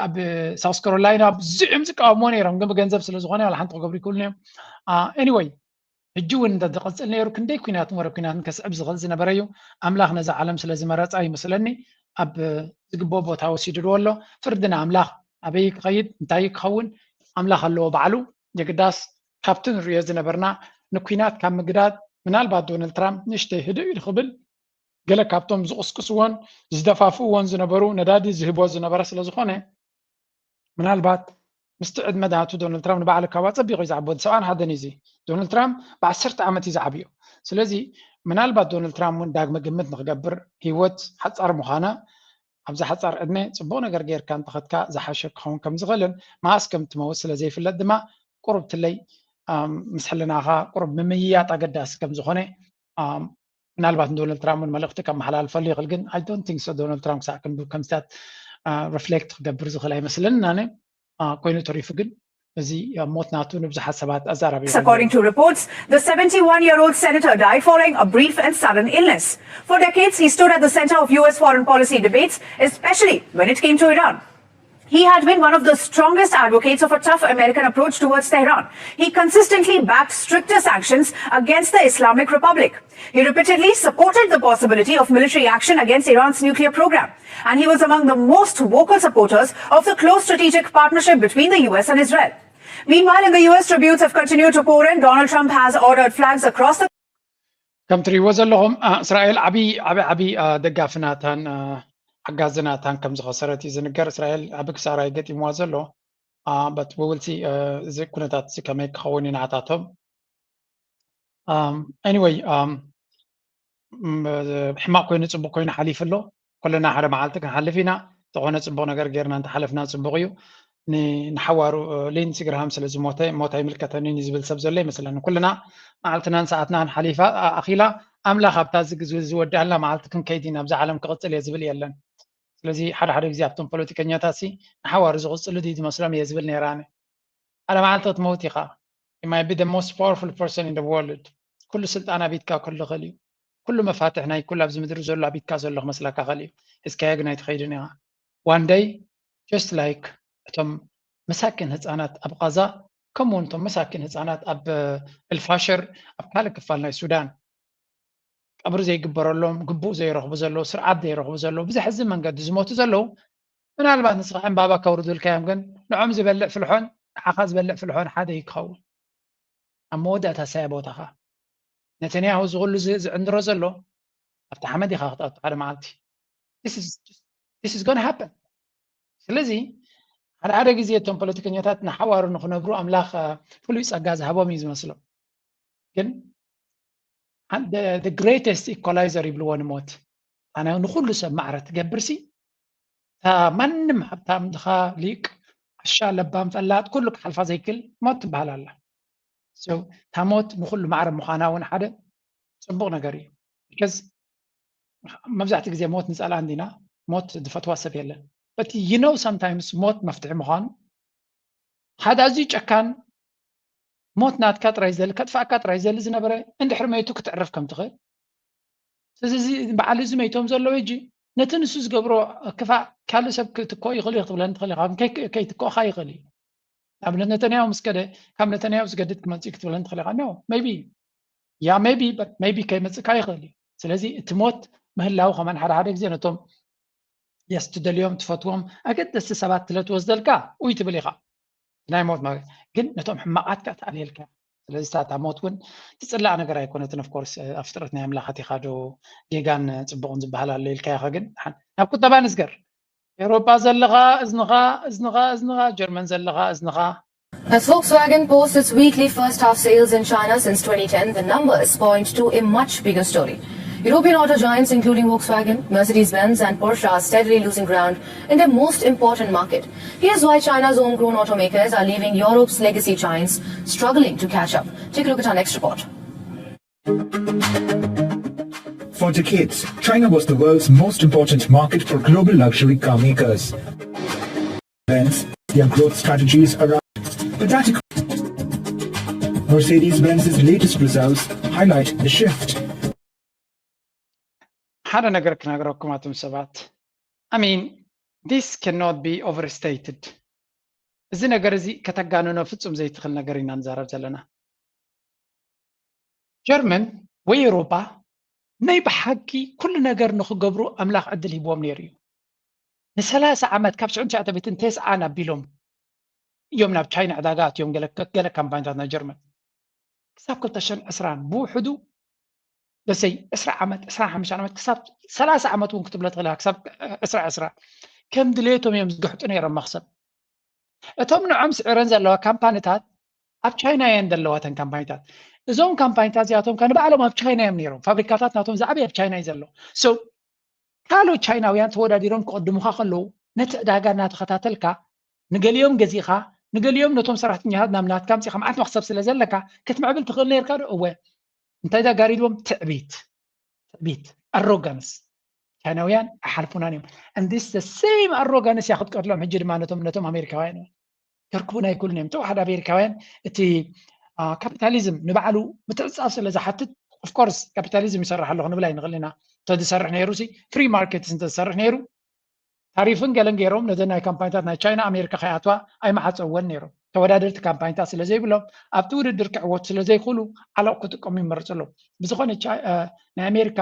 ኣብ ሳውስ ካሮላይና ብዙሕ እዮም ዝቃወምዎ ነይሮም፣ ግን ብገንዘብ ስለ ዝኾነ ዋላ ሓንቲ ክገብሩ ይክእሉ እዮም። ኤኒወይ ሕጂ እውን እንተዝቐፅል ነይሩ ክንደይ ኩናትን ወረ ኩናትን ከስዕብ ዝኽእል ዝነበረ እዩ። ኣምላኽ ነዛ ዓለም ስለ ዝመረፃ ይመስለኒ ኣብ ዝግብኦ ቦታ ወሲድዎ ኣሎ። ፍርዲ ንኣምላኽ ኣበይ ክኸይድ እንታይ ክኸውን ኣምላኽ ኣለዎ ባዕሉ። የግዳስ ካብቲ ንሪኦ ዝነበርና ንኩናት ካብ ምግዳድ ምናልባት ዶናልድ ትራምፕ ንእሽተይ ህድእ ኢሉ ክብል ገለ ካብቶም ዝቕስቅስዎን ዝደፋፍእዎን ዝነበሩ ነዳዲ ዝህቦ ዝነበረ ስለ ዝኾነ ምናልባት ምስቲ ዕድመ ናቱ ዶናልድ ትራምፕ ንባዕሉ ካብ ኣጸቢቑ እዩ ዝዓቦ። ሰብዓን ሓደን እዩ እዚ ዶናልድ ትራምፕ ብዓሰርተ ዓመት እዩ ዝዓብዮ። ስለዚ ምናልባት ዶናልድ ትራምፕ እውን ዳግመ ግምት ንክገብር ህይወት ሓጻር ምዃና ኣብዚ ሓጻር ዕድመ ጽቡቕ ነገር ጌርካ እንተኸድካ ዝሓሸ ክኸውን ከም ዝኽእልን መዓስ ከም ትመውት ስለ ዘይፍለጥ ድማ ቁሩብ ትለይ ምስ ሕልናኻ ቁሩብ ምምይያጥ ኣገዳሲ ከም ዝኾነ ምናልባት ንዶናልድ ትራምፕ እውን መልእኽቲ ከመሓላልፈሉ ይኽእል። ግን I don't think so ዶናልድ ትራምፕ ክሳዕ ክንዱ ከምስታት ሪፍሌክት ክገብር ዝኽእል ኣይመስለንን ኣነ። ኮይኑ ተሪፉ ግን እዚ ሞት ናቱ ንብዙሓት ሰባት ኣዛራቢ። According to reports, the seventy-one-year-old senator died following a brief and sudden illness. For decades, he stood at the center of U S foreign policy debates, especially when it came to Iran. He had been one of the strongest advocates of a tough American approach towards Tehran. He consistently backed stricter sanctions against the Islamic Republic. He repeatedly supported the possibility of military action against Iran's nuclear program. And he was among the most vocal supporters of the close strategic partnership between the U S and Israel. Meanwhile, in the U S, tributes have continued to pour in. Donald Trump has ordered flags across the ከም ትሪእዎ ዘለኹም እስራኤል ዓብዪ ዓብዪ ዓብዪ ደጋፊ ናታን ሓጋዚ ናታን ከም ዝኸሰረት እዩ ዝንገር። እስራኤል ዓቢ ክሳራ እዩ ገጢምዋ ዘሎ። But we will see እዚ ኩነታት እዚ ከመይ ክኸውን እዩ ንዓታቶም። Anyway ሕማቕ ኮይኑ ፅቡቅ ኮይኑ ሓሊፉ ኣሎ። ኩልና ሓደ መዓልቲ ክንሓልፍ ኢና። ዝኾነ ፅቡቅ ነገር ጌርና እንተሓለፍና ፅቡቅ እዩ። ንሓዋሩ ሊንሲ ግርሃም ስለ ዝሞተ ሞት ኣይምልከተንን እዩ ዝብል ሰብ ዘሎ ይመስለኒ። ኩልና መዓልትናን ሰዓትናን ሓሊፋ ኣኺላ ኣምላኽ ኣብታ ዝወዳእላ መዓልቲ ክንከይድ ኢና። ኣብዛ ዓለም ክቕፅል እየ ዝብል የለን። ስለዚ ሓደ ሓደ ግዜ ኣብቶም ፖለቲከኛታት ሲ ንሓዋሩ ዝቕፅሉ ድዩ ዝመስሎም እየ ዝብል ነይረ ኣነ። ሓደ መዓልቲ ክትመውት ኢኻ። You might be the most powerful person in the world. ኩሉ ስልጣን ኣብ ኢድካ ክህሉ ይኽእል እዩ። ኩሉ መፋትሕ ናይ ኩሉ ኣብዚ ምድሪ ዘሎ ኣብ ኢድካ ዘሎ ክመስለካ ይኽእል እዩ። ሒዝካዮ ግን ኣይትኸይድን ኢኻ። One day just like እቶም መሳኪን ህፃናት ኣብ ቓዛ ከምኡ እውን እቶም መሳኪን ህፃናት ኣብ ኤልፋሸር ኣብ ካልእ ክፋል ናይ ሱዳን ቀብሪ ዘይግበረሎም ግቡእ ዘይረኽቡ ዘለዉ ስርዓት ዘይረኽቡ ዘለዉ ብዘሕዝን መንገዲ ዝሞቱ ዘለዉ ምናልባት ንስኻ ዕምባባ ከውርዱልካ እዮም ግን ንዖም ዝበልዕ ፍልሖን ንዓኻ ዝበልዕ ፍልሖን ሓደ እዩ ክኸውን። ኣብ መወዳእታ ሳያ ቦታኻ። ነተንያሁ ዝኹሉ ዝዕንድሮ ዘሎ ኣብቲ ሓመድ ኢኻ ክትኣቱ ሓደ መዓልቲ። This is going to happen። ስለዚ ሓደ ሓደ ግዜ እቶም ፖለቲከኛታት ንሓዋሩ ንክነብሩ ኣምላኽ ፍሉይ ጸጋ ዝሃቦም እዩ ዝመስሎም። ግን greatest equalizer ይብልዎ ንሞት። ኣነ ንኩሉ ሰብ ማዕረ ትገብርሲ እታ ማንም ሃብታም ድኻ ሊቅ ዓሻ ለባም ፈላጥ ኩሉ ክሓልፋ ዘይክል ሞት ትበሃል ኣላ። እታ ሞት ንኩሉ ማዕረ ምዃና እውን ሓደ ጽቡቕ ነገር እዩ። because መብዛሕትኡ ግዜ ሞት ንጸልኣ እንዲና፣ ሞት ዝፈትዋ ሰብ የለን። But you know sometimes ሞት መፍትሒ ምዃኑ ሓደ ኣዝዩ ጨካን ሞት ናትካ ጥራይ ዘሊ ከጥፋእካ ጥራይ ዘሊ ዝነበረ እንድሕሪ መይቱ ክትዕርፍ ከም ትኽእል። ስለዚ እዚ በዓል እዚ መይቶም ዘለዉ ሕጂ ነቲ ንሱ ዝገብሮ ክፋእ ካልእ ሰብ ክትኮ ይኽእል እዩ ክትብለኒ ትኽእል ኢኻ። ከይትኮኻ ይኽእል እዩ። ንኣብነት ነተንያሁ ምስ ከደ ካብ ነተንያሁ ዝገድድ ክመጽእ ክትብለኒ ትኽእል ኢኻ። No, maybe. Yeah, maybe, but maybe ከይመጽእካ ይኽእል እዩ። ስለዚ እቲ ሞት ምህላው ከማን ሓደ ሓደ ግዜ ነቶም የስ ትደልዮም ትፈትዎም ኣገደስቲ ሰባት ስለ ትወስደልካ ውይ ትብል ኢኻ። ናይ ሞት ማለት ግን ነቶም ሕማቓት ከኣ ትኣልየልካ። ስለዚ እታ ሞት እውን ትጽላእ ነገር ኣይኮነትን። Of course ኣብ ፍጥረት ናይ ኣምላኽ ኣቲኻ ዶ ጌጋን ጽቡቕን ዝበሃል ኣሎ ኢልካ ኢኻ። ግን ናብ ቁጠባ ንስገር። ኤውሮጳ ዘለኻ እዝንኻ እዝንኻ እዝንኻ፣ ጀርመን ዘለኻ እዝንኻ። As Volkswagen posts its weekly first half sales in China since twenty ten, the numbers point to a much bigger story. European auto giants including Volkswagen, Mercedes-Benz and Porsche are steadily losing ground in their most important market. Here's why China's homegrown automakers are leaving Europe's legacy giants struggling to catch up. Take a look at our next report. For decades, China was the world's most important market for global luxury car makers. Benz, their growth strategies around but that Mercedes-Benz's latest results highlight the shift. ሓደ ነገር ክነግረኩም ኣቱም ሰባት I mean this cannot be overstated። እዚ ነገር እዚ ከተጋንኖ ፍጹም ዘይትኽእል ነገር ኢና ንዛረብ ዘለና። ጀርመን ወይ ኤውሮጳ ናይ ብሓቂ ኩሉ ነገር ንክገብሩ ኣምላኽ ዕድል ሂብዎም ነይሩ እዩ። ንሰላሳ ዓመት ካብ ሽዑ ትሽዓተ ቤትን ተስዓን ኣቢሎም እዮም ናብ ቻይና ዕዳጋ ኣትዮም ገለ ካምፓኒታት ናይ ጀርመን ክሳብ ክልተ ሽሕን ዕስራን ብውሕዱ ደሰይ ዕስራ ዓመት ዕስራን ሓሙሽተን ዓመት ክሳብ ሰላሳ ዓመት እውን ክትብሎ ትኽእል ክሳብ ዕስራ ዕስራ ከም ድሌቶም እዮም ዝግሕጡ ነይሮም መኽሰብ። እቶም ንዖም ስዕረን ዘለዋ ካምፓኒታት ኣብ ቻይና እየን ዘለዋ እተን ካምፓኒታት። እዞም ካምፓኒታት እዚኣቶም ከ ንባዕሎም ኣብ ቻይና እዮም ነይሮም። ፋብሪካታት ናቶም ዝዓበየ ኣብ ቻይና እዩ ዘሎ። So ካልኦት ቻይናውያን ተወዳዲሮም ክቕድሙኻ ከለዉ ነቲ ዕዳጋ እናተኸታተልካ ንገሊኦም ገዚእኻ ንገሊኦም ነቶም ሰራሕተኛታት ናብ ናትካ ኣምጺእኻ መዓት መኽሰብ ስለ ዘለካ ክትምዕብል ትኽእል ነርካ ዶ? እወ። እንታይ ዳ ጋሪድዎም? ትዕቢት። ትዕቢት፣ ኣሮጋንስ። ቻይናውያን ኣይሓልፉናን እዮም። And this the same ኣሮጋንስ እያ ክትቀትሎም ሕጂ ድማ ነቶም ነቶም ኣሜሪካውያን እዮም። ከርክቡና ኣይክእሉን እዮም። ተዋሓደ ኣሜሪካውያን እቲ ካፒታሊዝም ንባዕሉ ምትዕጻፍ ስለ ዝሓትት of course ካፒታሊዝም ይሰርሕ ኣለኹ ንብል ኣይንኽእል ኢና። እንተዝሰርሕ ነይሩ ሲ ፍሪ ማርኬትስ እንተዝሰርሕ ነይሩ ታሪፍን ገለን ገይሮም ነዘን ናይ ካምፓኒታት ናይ ቻይና ኣሜሪካ ከይኣትዋ ኣይመዓፀወን ነይሮም። ተወዳደርቲ ካምፓኒታት ስለ ዘይብሎም ኣብቲ ውድድር ክዕወቱ ስለ ዘይክእሉ ዓለቕ ክጥቀሙ ይመርፁ ኣለዉ። ብዝኾነ ናይ ኣሜሪካ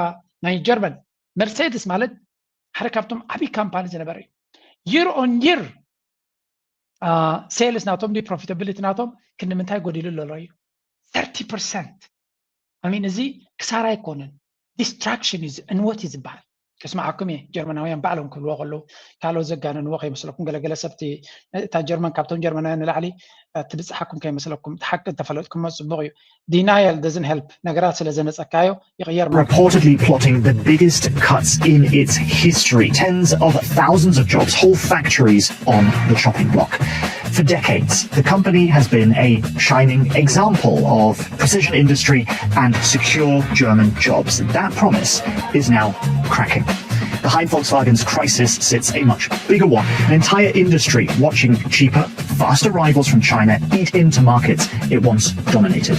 ናይ ጀርመን መርሴድስ ማለት ሓደ ካብቶም ዓብዪ ካምፓኒ ዝነበረ እዩ። Year on year sales ናቶም ዲ profitability ናቶም ክንዲ ምንታይ ጎዲሉ ኣሎ እዩ። Thirty percent I mean እዚ ክሳራ ኣይኮነን ዲስትራክሽን እዩ ዕንወት እዩ ዝበሃል። ከስምዓኩም እየ ጀርመናውያን ባዕሎም ክብልዎ ከለዉ ካልኦት ዘጋነንዎ ከይመስለኩም ገለገለ ሰብቲ እታ ጀርመን ካብቶም ጀርመናውያን ንላዕሊ ትብፅሓኩም ከይመስለኩም እቲ ሓቂ እንተፈለጥኩሞ ፅቡቕ እዩ። Denial doesn't help ነገራት ስለ ዘነፀካዮ ይቕየር ማለት Reportedly plotting the biggest cuts in its history. Tens of thousands of jobs, whole factories on the chopping block. For decades, the company has been a shining example of precision industry and secure German jobs. That promise is now cracking. Behind Volkswagen's crisis sits a much bigger one, an entire industry watching cheaper, faster rivals from China eat into markets it once dominated.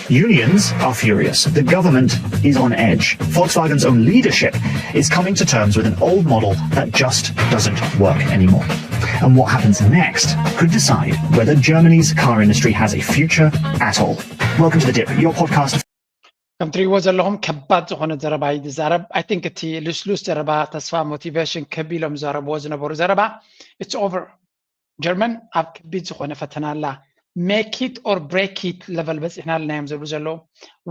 Unions are furious. The government is on edge. Volkswagen's own leadership is coming to terms with an old model that just doesn't work anymore. And what happens next could decide whether Germany's car industry has a future at all. Welcome to The Dip, your podcast. ከም ትሪእዎ ዘለኹም ከባድ ዝኾነ ዘረባ እዩ ዝዛረብ። I think እቲ ልስሉስ ዘረባ ተስፋ ሞቲቬሽን ክህብ ኢሎም ዝዛረብዎ ዝነበሩ ዘረባ it's over። ጀርመን ኣብ ከቢድ ዝኾነ ፈተና ኣላ። make it or break it level በፂሕና ኣለና እዮም ዝብሉ ዘለዉ።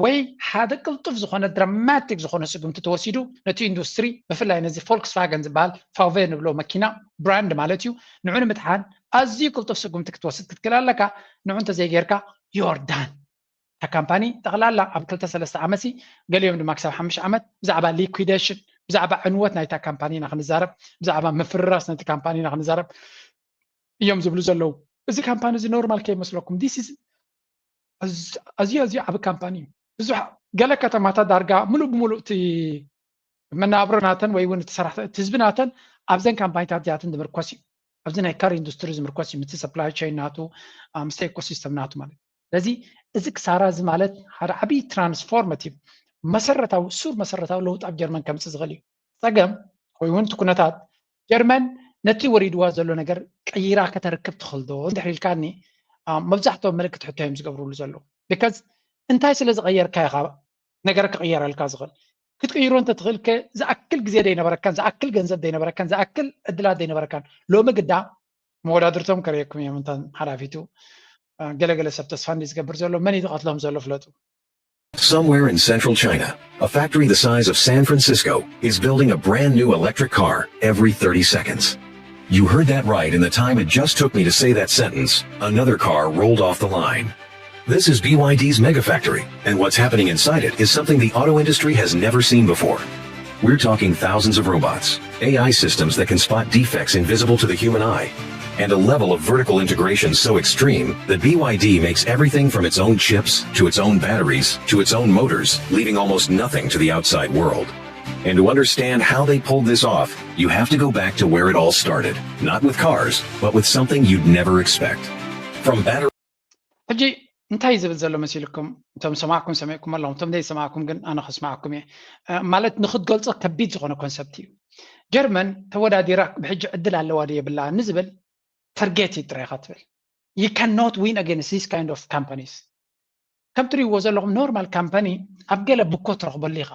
ወይ ሓደ ቅልጡፍ ዝኾነ ድራማቲክ ዝኾነ ስጉምቲ ተወሲዱ ነቲ ኢንዱስትሪ፣ ብፍላይ ነዚ ፎልክስቫገን ዝበሃል ፋውቬ ንብሎ መኪና ብራንድ ማለት እዩ፣ ንዑ ንምትሓን ኣዝዩ ቅልጡፍ ስጉምቲ ክትወስድ ክትክእል ኣለካ። ንዑ እንተዘይጌርካ ዮርዳን እታ ካምፓኒ ጠቕላላ ኣብ ክልተ ሰለስተ ዓመት ገሊኦም ድማ ክሳብ ሓሙሽተ ዓመት ብዛዕባ ሊኩዴሽን ብዛዕባ ዕንወት ናይታ ካምፓኒ ኢና ክንዛረብ፣ ብዛዕባ ምፍርራስ ናይቲ ካምፓኒ ኢና ክንዛረብ እዮም ዝብሉ ዘለዉ። እዚ ካምፓኒ እዚ ኖርማል ከይመስለኩም፣ this is ኣዝዩ ኣዝዩ ዓቢ ካምፓኒ እዩ። ብዙሕ ገለ ከተማታት ዳርጋ ሙሉእ ብሙሉእ እቲ መናብሮ ናተን ወይ እውን እቲ ሰራሕ እቲ ህዝቢ ናተን ኣብዘን ካምፓኒታት እዚኣተን ዝምርኮስ እዩ። ኣብዚ ናይ ካር ኢንዱስትሪ ዝምርኮስ እዩ፣ ምስቲ ሰፕላይ ቸይን ናቱ፣ ምስቲ ኤኮሲስተም ናቱ ማለት እዩ። ስለዚ እዚ ክሳራ እዚ ማለት ሓደ ዓብዪ ትራንስፎርማቲቭ መሰረታዊ ሱር መሰረታዊ ለውጢ ኣብ ጀርመን ከምፅእ ዝኽእል እዩ። ፀገም ወይ እውን እቲ ኩነታት ጀርመን ነቲ ወሪድዋ ዘሎ ነገር ቀይራ ከተርክብ ትኽእል ዶ እንድሕር ኢልካኒ፣ መብዛሕትኦም ምልክት ሕቶ እዮም ዝገብርሉ ዘለዉ። ቢካዝ እንታይ ስለ ዝቐየርካ ኢኻ ነገር ክቕየረልካ ዝኽእል? ክትቅይሮ እንተትኽእል ከ ዝኣክል ግዜ ደይነበረካን ዝኣክል ገንዘብ ደይነበረካን ዝኣክል ዕድላት ደይነበረካን? ሎሚ ግዳ መወዳድርቶም ከርእየኩም እዮም። እንታን ሓላፊቱ ገለገለ ሰብ ተስፋ እንዲ ዝገብር ዘሎ መን እዩ ዝቐትሎም ዘሎ ፍለጡ። Somewhere in central China, a factory the size of San Francisco is building a brand new electric car every thirty seconds. You heard that right. In the time it just took me to say that sentence, another car rolled off the line. This is B Y D's Mega Factory, and what's happening inside it is something the auto industry has never seen before. We're talking thousands of robots, A I systems that can spot defects invisible to the human eye, and a level of vertical integration so extreme that B Y D makes everything from its own chips to its own batteries to its own motors, leaving almost nothing to the outside world. And to understand how they pulled this off, you have to go back to where it all started, not with cars, but with something you'd never expect. From battery ሕጂ እንታይ ዝብል ዘሎ መሲልኩም? እቶም ሰማዕኩም ሰሚዕኩም ኣለኹም፣ እቶም ዘይሰማዕኩም ግን ኣነ ከስማዕኩም እየ። ማለት ንክትገልጾ ከቢድ ዝኾነ ኮንሰፕት እዩ። ጀርመን ተወዳዲራ ብሕጂ ዕድል ኣለዋ ዶ የብላ ንዝብል ተርጌት ጥራይ ኢኻ ትብል። You cannot win against this kind of companies። ከም ትሪእዎ ዘለኹም ኖርማል ካምፓኒ ኣብ ገለ ብኮ ትረኽበሉ ኢኻ።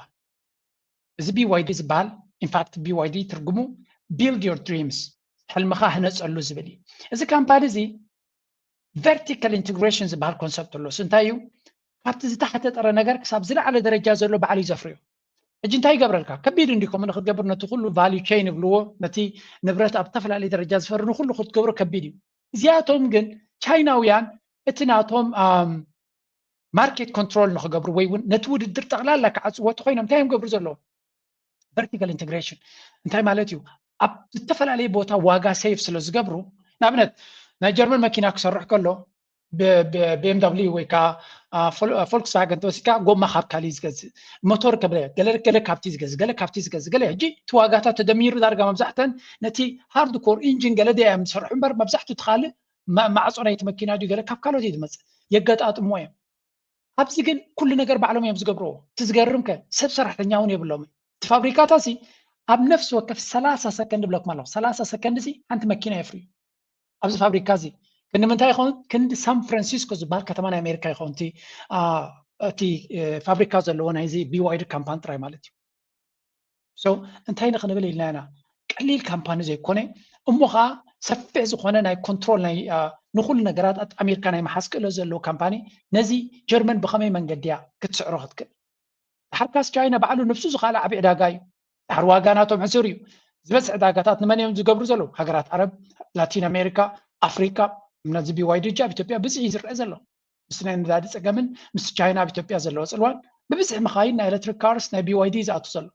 እዚ B Y D ዝበሃል ኢንፋክት B Y D ትርጉሙ build your dreams፣ ሕልምኻ ህነፀሉ ዝብል እዩ። እዚ ካምፓኒ እዚ ቨርቲካል ኢንቴግሬሽን ዝበሃል ኮንሰፕት ኣሎ። እንታይ እዩ? ካብቲ ዝተሓተ ጥረ ነገር ክሳብ ዝለዓለ ደረጃ ዘሎ ባዕሉ እዩ ዘፍርዮ። ሕጂ እንታይ ይገብረልካ? ከቢድ እንዲ ከምኡ ንክትገብር ነቲ ኩሉ ቫልዩ ቸይን ይብልዎ፣ ነቲ ንብረት ኣብ ዝተፈላለየ ደረጃ ዝፈሪ ንኩሉ ክትገብሮ ከቢድ እዩ። እዚኣቶም ግን ቻይናውያን እቲ ናቶም ማርኬት ኮንትሮል ንክገብሩ ወይ እውን ነቲ ውድድር ጠቕላላ ክዓፅዎ እንተኮይኖም እንታይ እዮም ገብሩ ዘለዎም? ቨርቲካል ኢንቴግሬሽን እንታይ ማለት እዩ? ኣብ ዝተፈላለየ ቦታ ዋጋ ሴቭ ስለ ዝገብሩ፣ ንኣብነት ናይ ጀርመን መኪና ክሰርሕ ከሎ ቢ ኤም ደብሊዩ ወይ ከዓ ፎልክስቫገን ተወሲድካ ጎማ ካብ ካሊእ ዝገዝእ፣ ሞቶር ከብለ ገለ ገለ ካብቲ ዝገዝእ፣ ገለ ካብቲ ዝገዝእ፣ ገለ ሕጂ እቲ ዋጋታት ተደሚሩ ዳርጋ መብዛሕተን ነቲ ሃርድ ኮር ኢንጂን ገለ ድያ እዮም ዝሰርሑ እምበር መብዛሕትኡ እቲ ካልእ ማዕፆ ናይቲ መኪና ድዩ ገለ ካብ ካልኦት እዩ ዝመፅእ፣ የገጣጥምዎ እዮም። ኣብዚ ግን ኩሉ ነገር ባዕሎም እዮም ዝገብርዎ። እቲ ዝገርም ከ ሰብ ሰራሕተኛ እውን የብሎምን። እቲ ፋብሪካታ ሲ ኣብ ነፍሲ ወከፍ ሰላሳ ሰከንድ ብለኩም ኣለኹ፣ ሰላሳ ሰከንድ ሲ ሓንቲ መኪና የፍርዩ ኣብዚ ፋብሪካ እዚ። ክንዲ ምንታይ ይኸውን? ክንዲ ሳን ፍራንሲስኮ ዝበሃል ከተማ ናይ ኣሜሪካ ይኸውን እቲ ፋብሪካ ዘለዎ ናይዚ ቢዋይዲ ካምፓኒ ጥራይ ማለት እዩ። ሶ እንታይ ንክንብል ኢልና ኢና? ቀሊል ካምፓኒ ዘይኮነ እሞ ከዓ ሰፊሕ ዝኾነ ናይ ኮንትሮል ናይ ንኩሉ ነገራት ኣጣሚርካ ናይ መሓዝ ክእለት ዘለዎ ካምፓኒ። ነዚ ጀርመን ብከመይ መንገዲ እያ ክትስዕሮ ክትክእል? ድሓርካስ ቻይና ባዕሉ ንብሱ ዝኸኣለ ዓብዪ ዕዳጋ እዩ። ድሓር ዋጋ ናቶም ሕሱር እዩ። ዝበዝሕ ዕዳጋታት ንመን እዮም ዝገብሩ ዘለዉ? ሃገራት ዓረብ፣ ላቲን ኣሜሪካ፣ ኣፍሪካ። ነዚ ቢዋይዲ ኣብ ኢትዮጵያ ብዝሕ እዩ ዝረአ ዘሎ። ምስ ናይ ነዳዲ ፀገምን ምስ ቻይና ኣብ ኢትዮጵያ ዘለዎ ፅልዋን ብብዝሒ መኻይን ናይ ኤሌክትሪክ ካርስ ናይ ቢዋይዲ ዝኣቱ ዘሎ።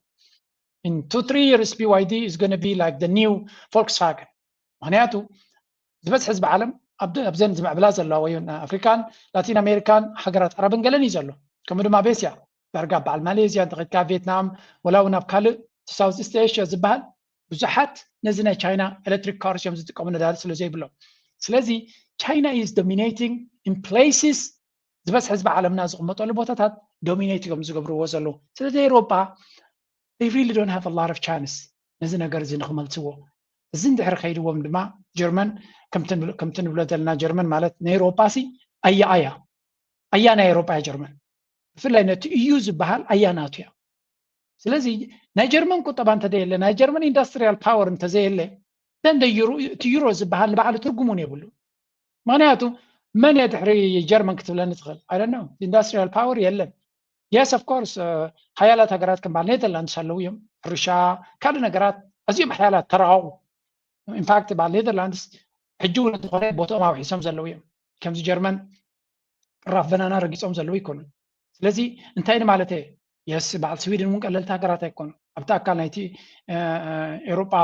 In two three years BYD is going to be like the new Volkswagen. ምክንያቱ ዝበዝሕ ህዝቢ ዓለም ኣብዘን ዝምዕብላ ዘለዋ ወይ ኣፍሪካን ላቲን ኣሜሪካን ሃገራት ዓረብን ገለን እዩ ዘሎ። ከምኡ ድማ ኣብ ኤስያ ዳርጋ በዓል ማሌዝያ እንተኸድካ ቪየትናም ወላ እውን ኣብ ካልእ ሳውዝ ኢስት ኤሽያ ዝበሃል ብዙሓት ነዚ ናይ ቻይና ኤሌክትሪክ ካርስ እዮም ዝጥቀሙ ነዳዲ ስለ ዘይብሎም። ስለዚ China is dominating in places ዝበዝሕ ህዝቢ ዓለምና ዝቕመጠሉ ቦታታት ዶሚኔት እዮም ዝገብርዎ ዘለዉ። ስለዚ ኤውሮጳ they really don't have a lot of chance ነዚ ነገር እዚ ንክመልስዎ። እዚ እንድሕር ከይድዎም ድማ ጀርመን ከምቲ ንብሎ ዘለና ጀርመን ማለት ናይ ኤውሮጳ ሲ ኣያ ኣያ ኣያ ናይ ኤውሮጳ እያ ጀርመን። ብፍላይ ነቲ ኢዩ ዝበሃል ኣያ ናቱ እያ። ስለዚ ናይ ጀርመን ቁጠባ እንተዘየለ ናይ ጀርመን ኢንዳስትሪያል ፓወር እንተዘየለ then the euro እቲ ዩሮ ዝበሃል ንባዕሉ ትርጉም እውን የብሉ። ምክንያቱ መን እየ ድሕሪ ጀርመን ክትብለኒ ትኽእል? I don't know። Industrial power የለን። Yes, of course፣ ሓያላት ሃገራት ከም በዓል ኔዘርላንድስ ኣለዉ እዮም። ሕርሻ፣ ካልእ ነገራት ኣዝዮም ሓያላት ተራቐቑ። ኢንፋክት በዓል ኔዘርላንድስ ሕጂ እውን እንተኾነ ቦትኦም ኣውሒሶም ዘለዉ እዮም። ከምዚ ጀርመን ራፍ በናና ረጊጾም ዘለዉ ኣይኮኑን። ስለዚ እንታይ ማለት እየ? የስ፣ በዓል ስዊድን እውን ቀለልቲ ሃገራት ኣይኮኑ ኣብቲ ኣካል ናይቲ ኤሮጳ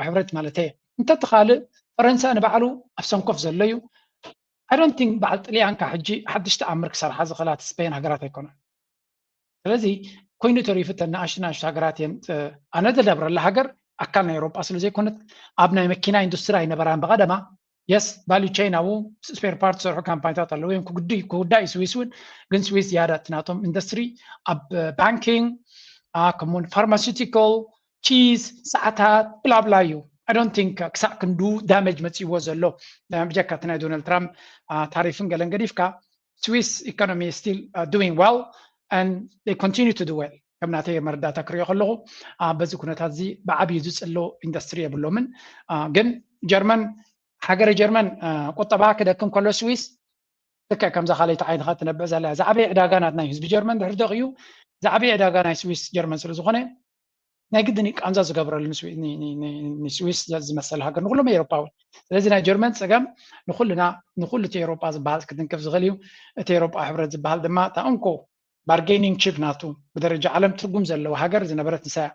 ሕብረት ማለት እየ። እንተትኻልእ ፈረንሳ ንባዕሉ ኣብ ሰንኮፍ ዘሎ እዩ። I don't think በዓል ጥልያን ካብ ሕጂ ሓድሽ ተኣምር ክሰርሓ ዝኽእላ ስፔን ሃገራት ኣይኮነን። ስለዚ ኮይኑ ተሪፉ እተን ንኣሽቱ ንኣሽቱ ሃገራት እየን። ኣነ ዝነብረላ ሃገር ኣካል ናይ ኤሮጳ ስለ ዘይኮነት ኣብ ናይ መኪና ኢንዱስትሪ ኣይነበራን ብቐደማ። የስ፣ ቫሉ ቸይን ኣብኡ ስፔር ፓርት ዝሰርሑ ካምፓኒታት ኣለዉ እዮም። ክውዳእ እዩ ስዊስ እውን፣ ግን ስዊስ ዝያዳ እቲ ናቶም ኢንዱስትሪ ኣብ ባንኪንግ፣ ከምኡውን ፋርማሲውቲካል፣ ቺዝ፣ ሰዓታት፣ ብላብላ እዩ። I don't think ክሳዕ ክንዱ ዳሜጅ መፅእዎ ዘሎ ብጀካ እቲ ናይ ዶናልድ ትራምፕ ታሪፍን ገለን ገዲፍካ Swiss economy is still doing well and they continue to do well። ከም ናተይ መረዳእታ ክሪኦ ከለኹ በዚ ኩነታት እዚ ብዓብዩ ዝፅሎ ኢንዱስትሪ የብሎምን። ግን ጀርመን፣ ሃገረ ጀርመን ቁጠባ ክደክም ከሎ ስዊስ ልክዕ ከምዛ ካልኣይቲ ዓይንኻ ትነብዕ ዘላ እያ። ዝዓበየ ዕዳጋ ናትና እዩ። ህዝቢ ጀርመን ድሕሪ ደቂኡ ዝዓበየ ዕዳጋ ናይ ስዊስ ጀርመን ስለ ዝኾነ ናይ ግድን እዩ ቃንዛ ዝገብረሉ ንስዊስ ዝመሰለ ሃገር ንኩሎም ኤሮፓውን። ስለዚ ናይ ጀርመን ፀገም ንኩልና ንኩሉ እቲ ኤሮፓ ዝበሃል ክትንክፍ ዝኽእል እዩ። እቲ ኤሮፓ ሕብረት ዝበሃል ድማ እታ እንኮ ባርጌኒንግ ቺፕ ናቱ ብደረጃ ዓለም ትርጉም ዘለዎ ሃገር ዝነበረት ንሳ እያ።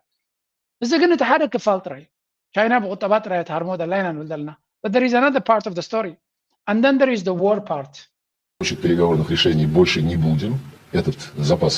እዚ ግን እቲ ሓደ ክፋል ጥራይ። ቻይና ብቁጠባ ጥራይ ትሃርሞ ዘላ ኢና ንብል ዘለና። But there is another part of the story. And then there is the war part. Хочет переговорных решений больше не будем. Этот запас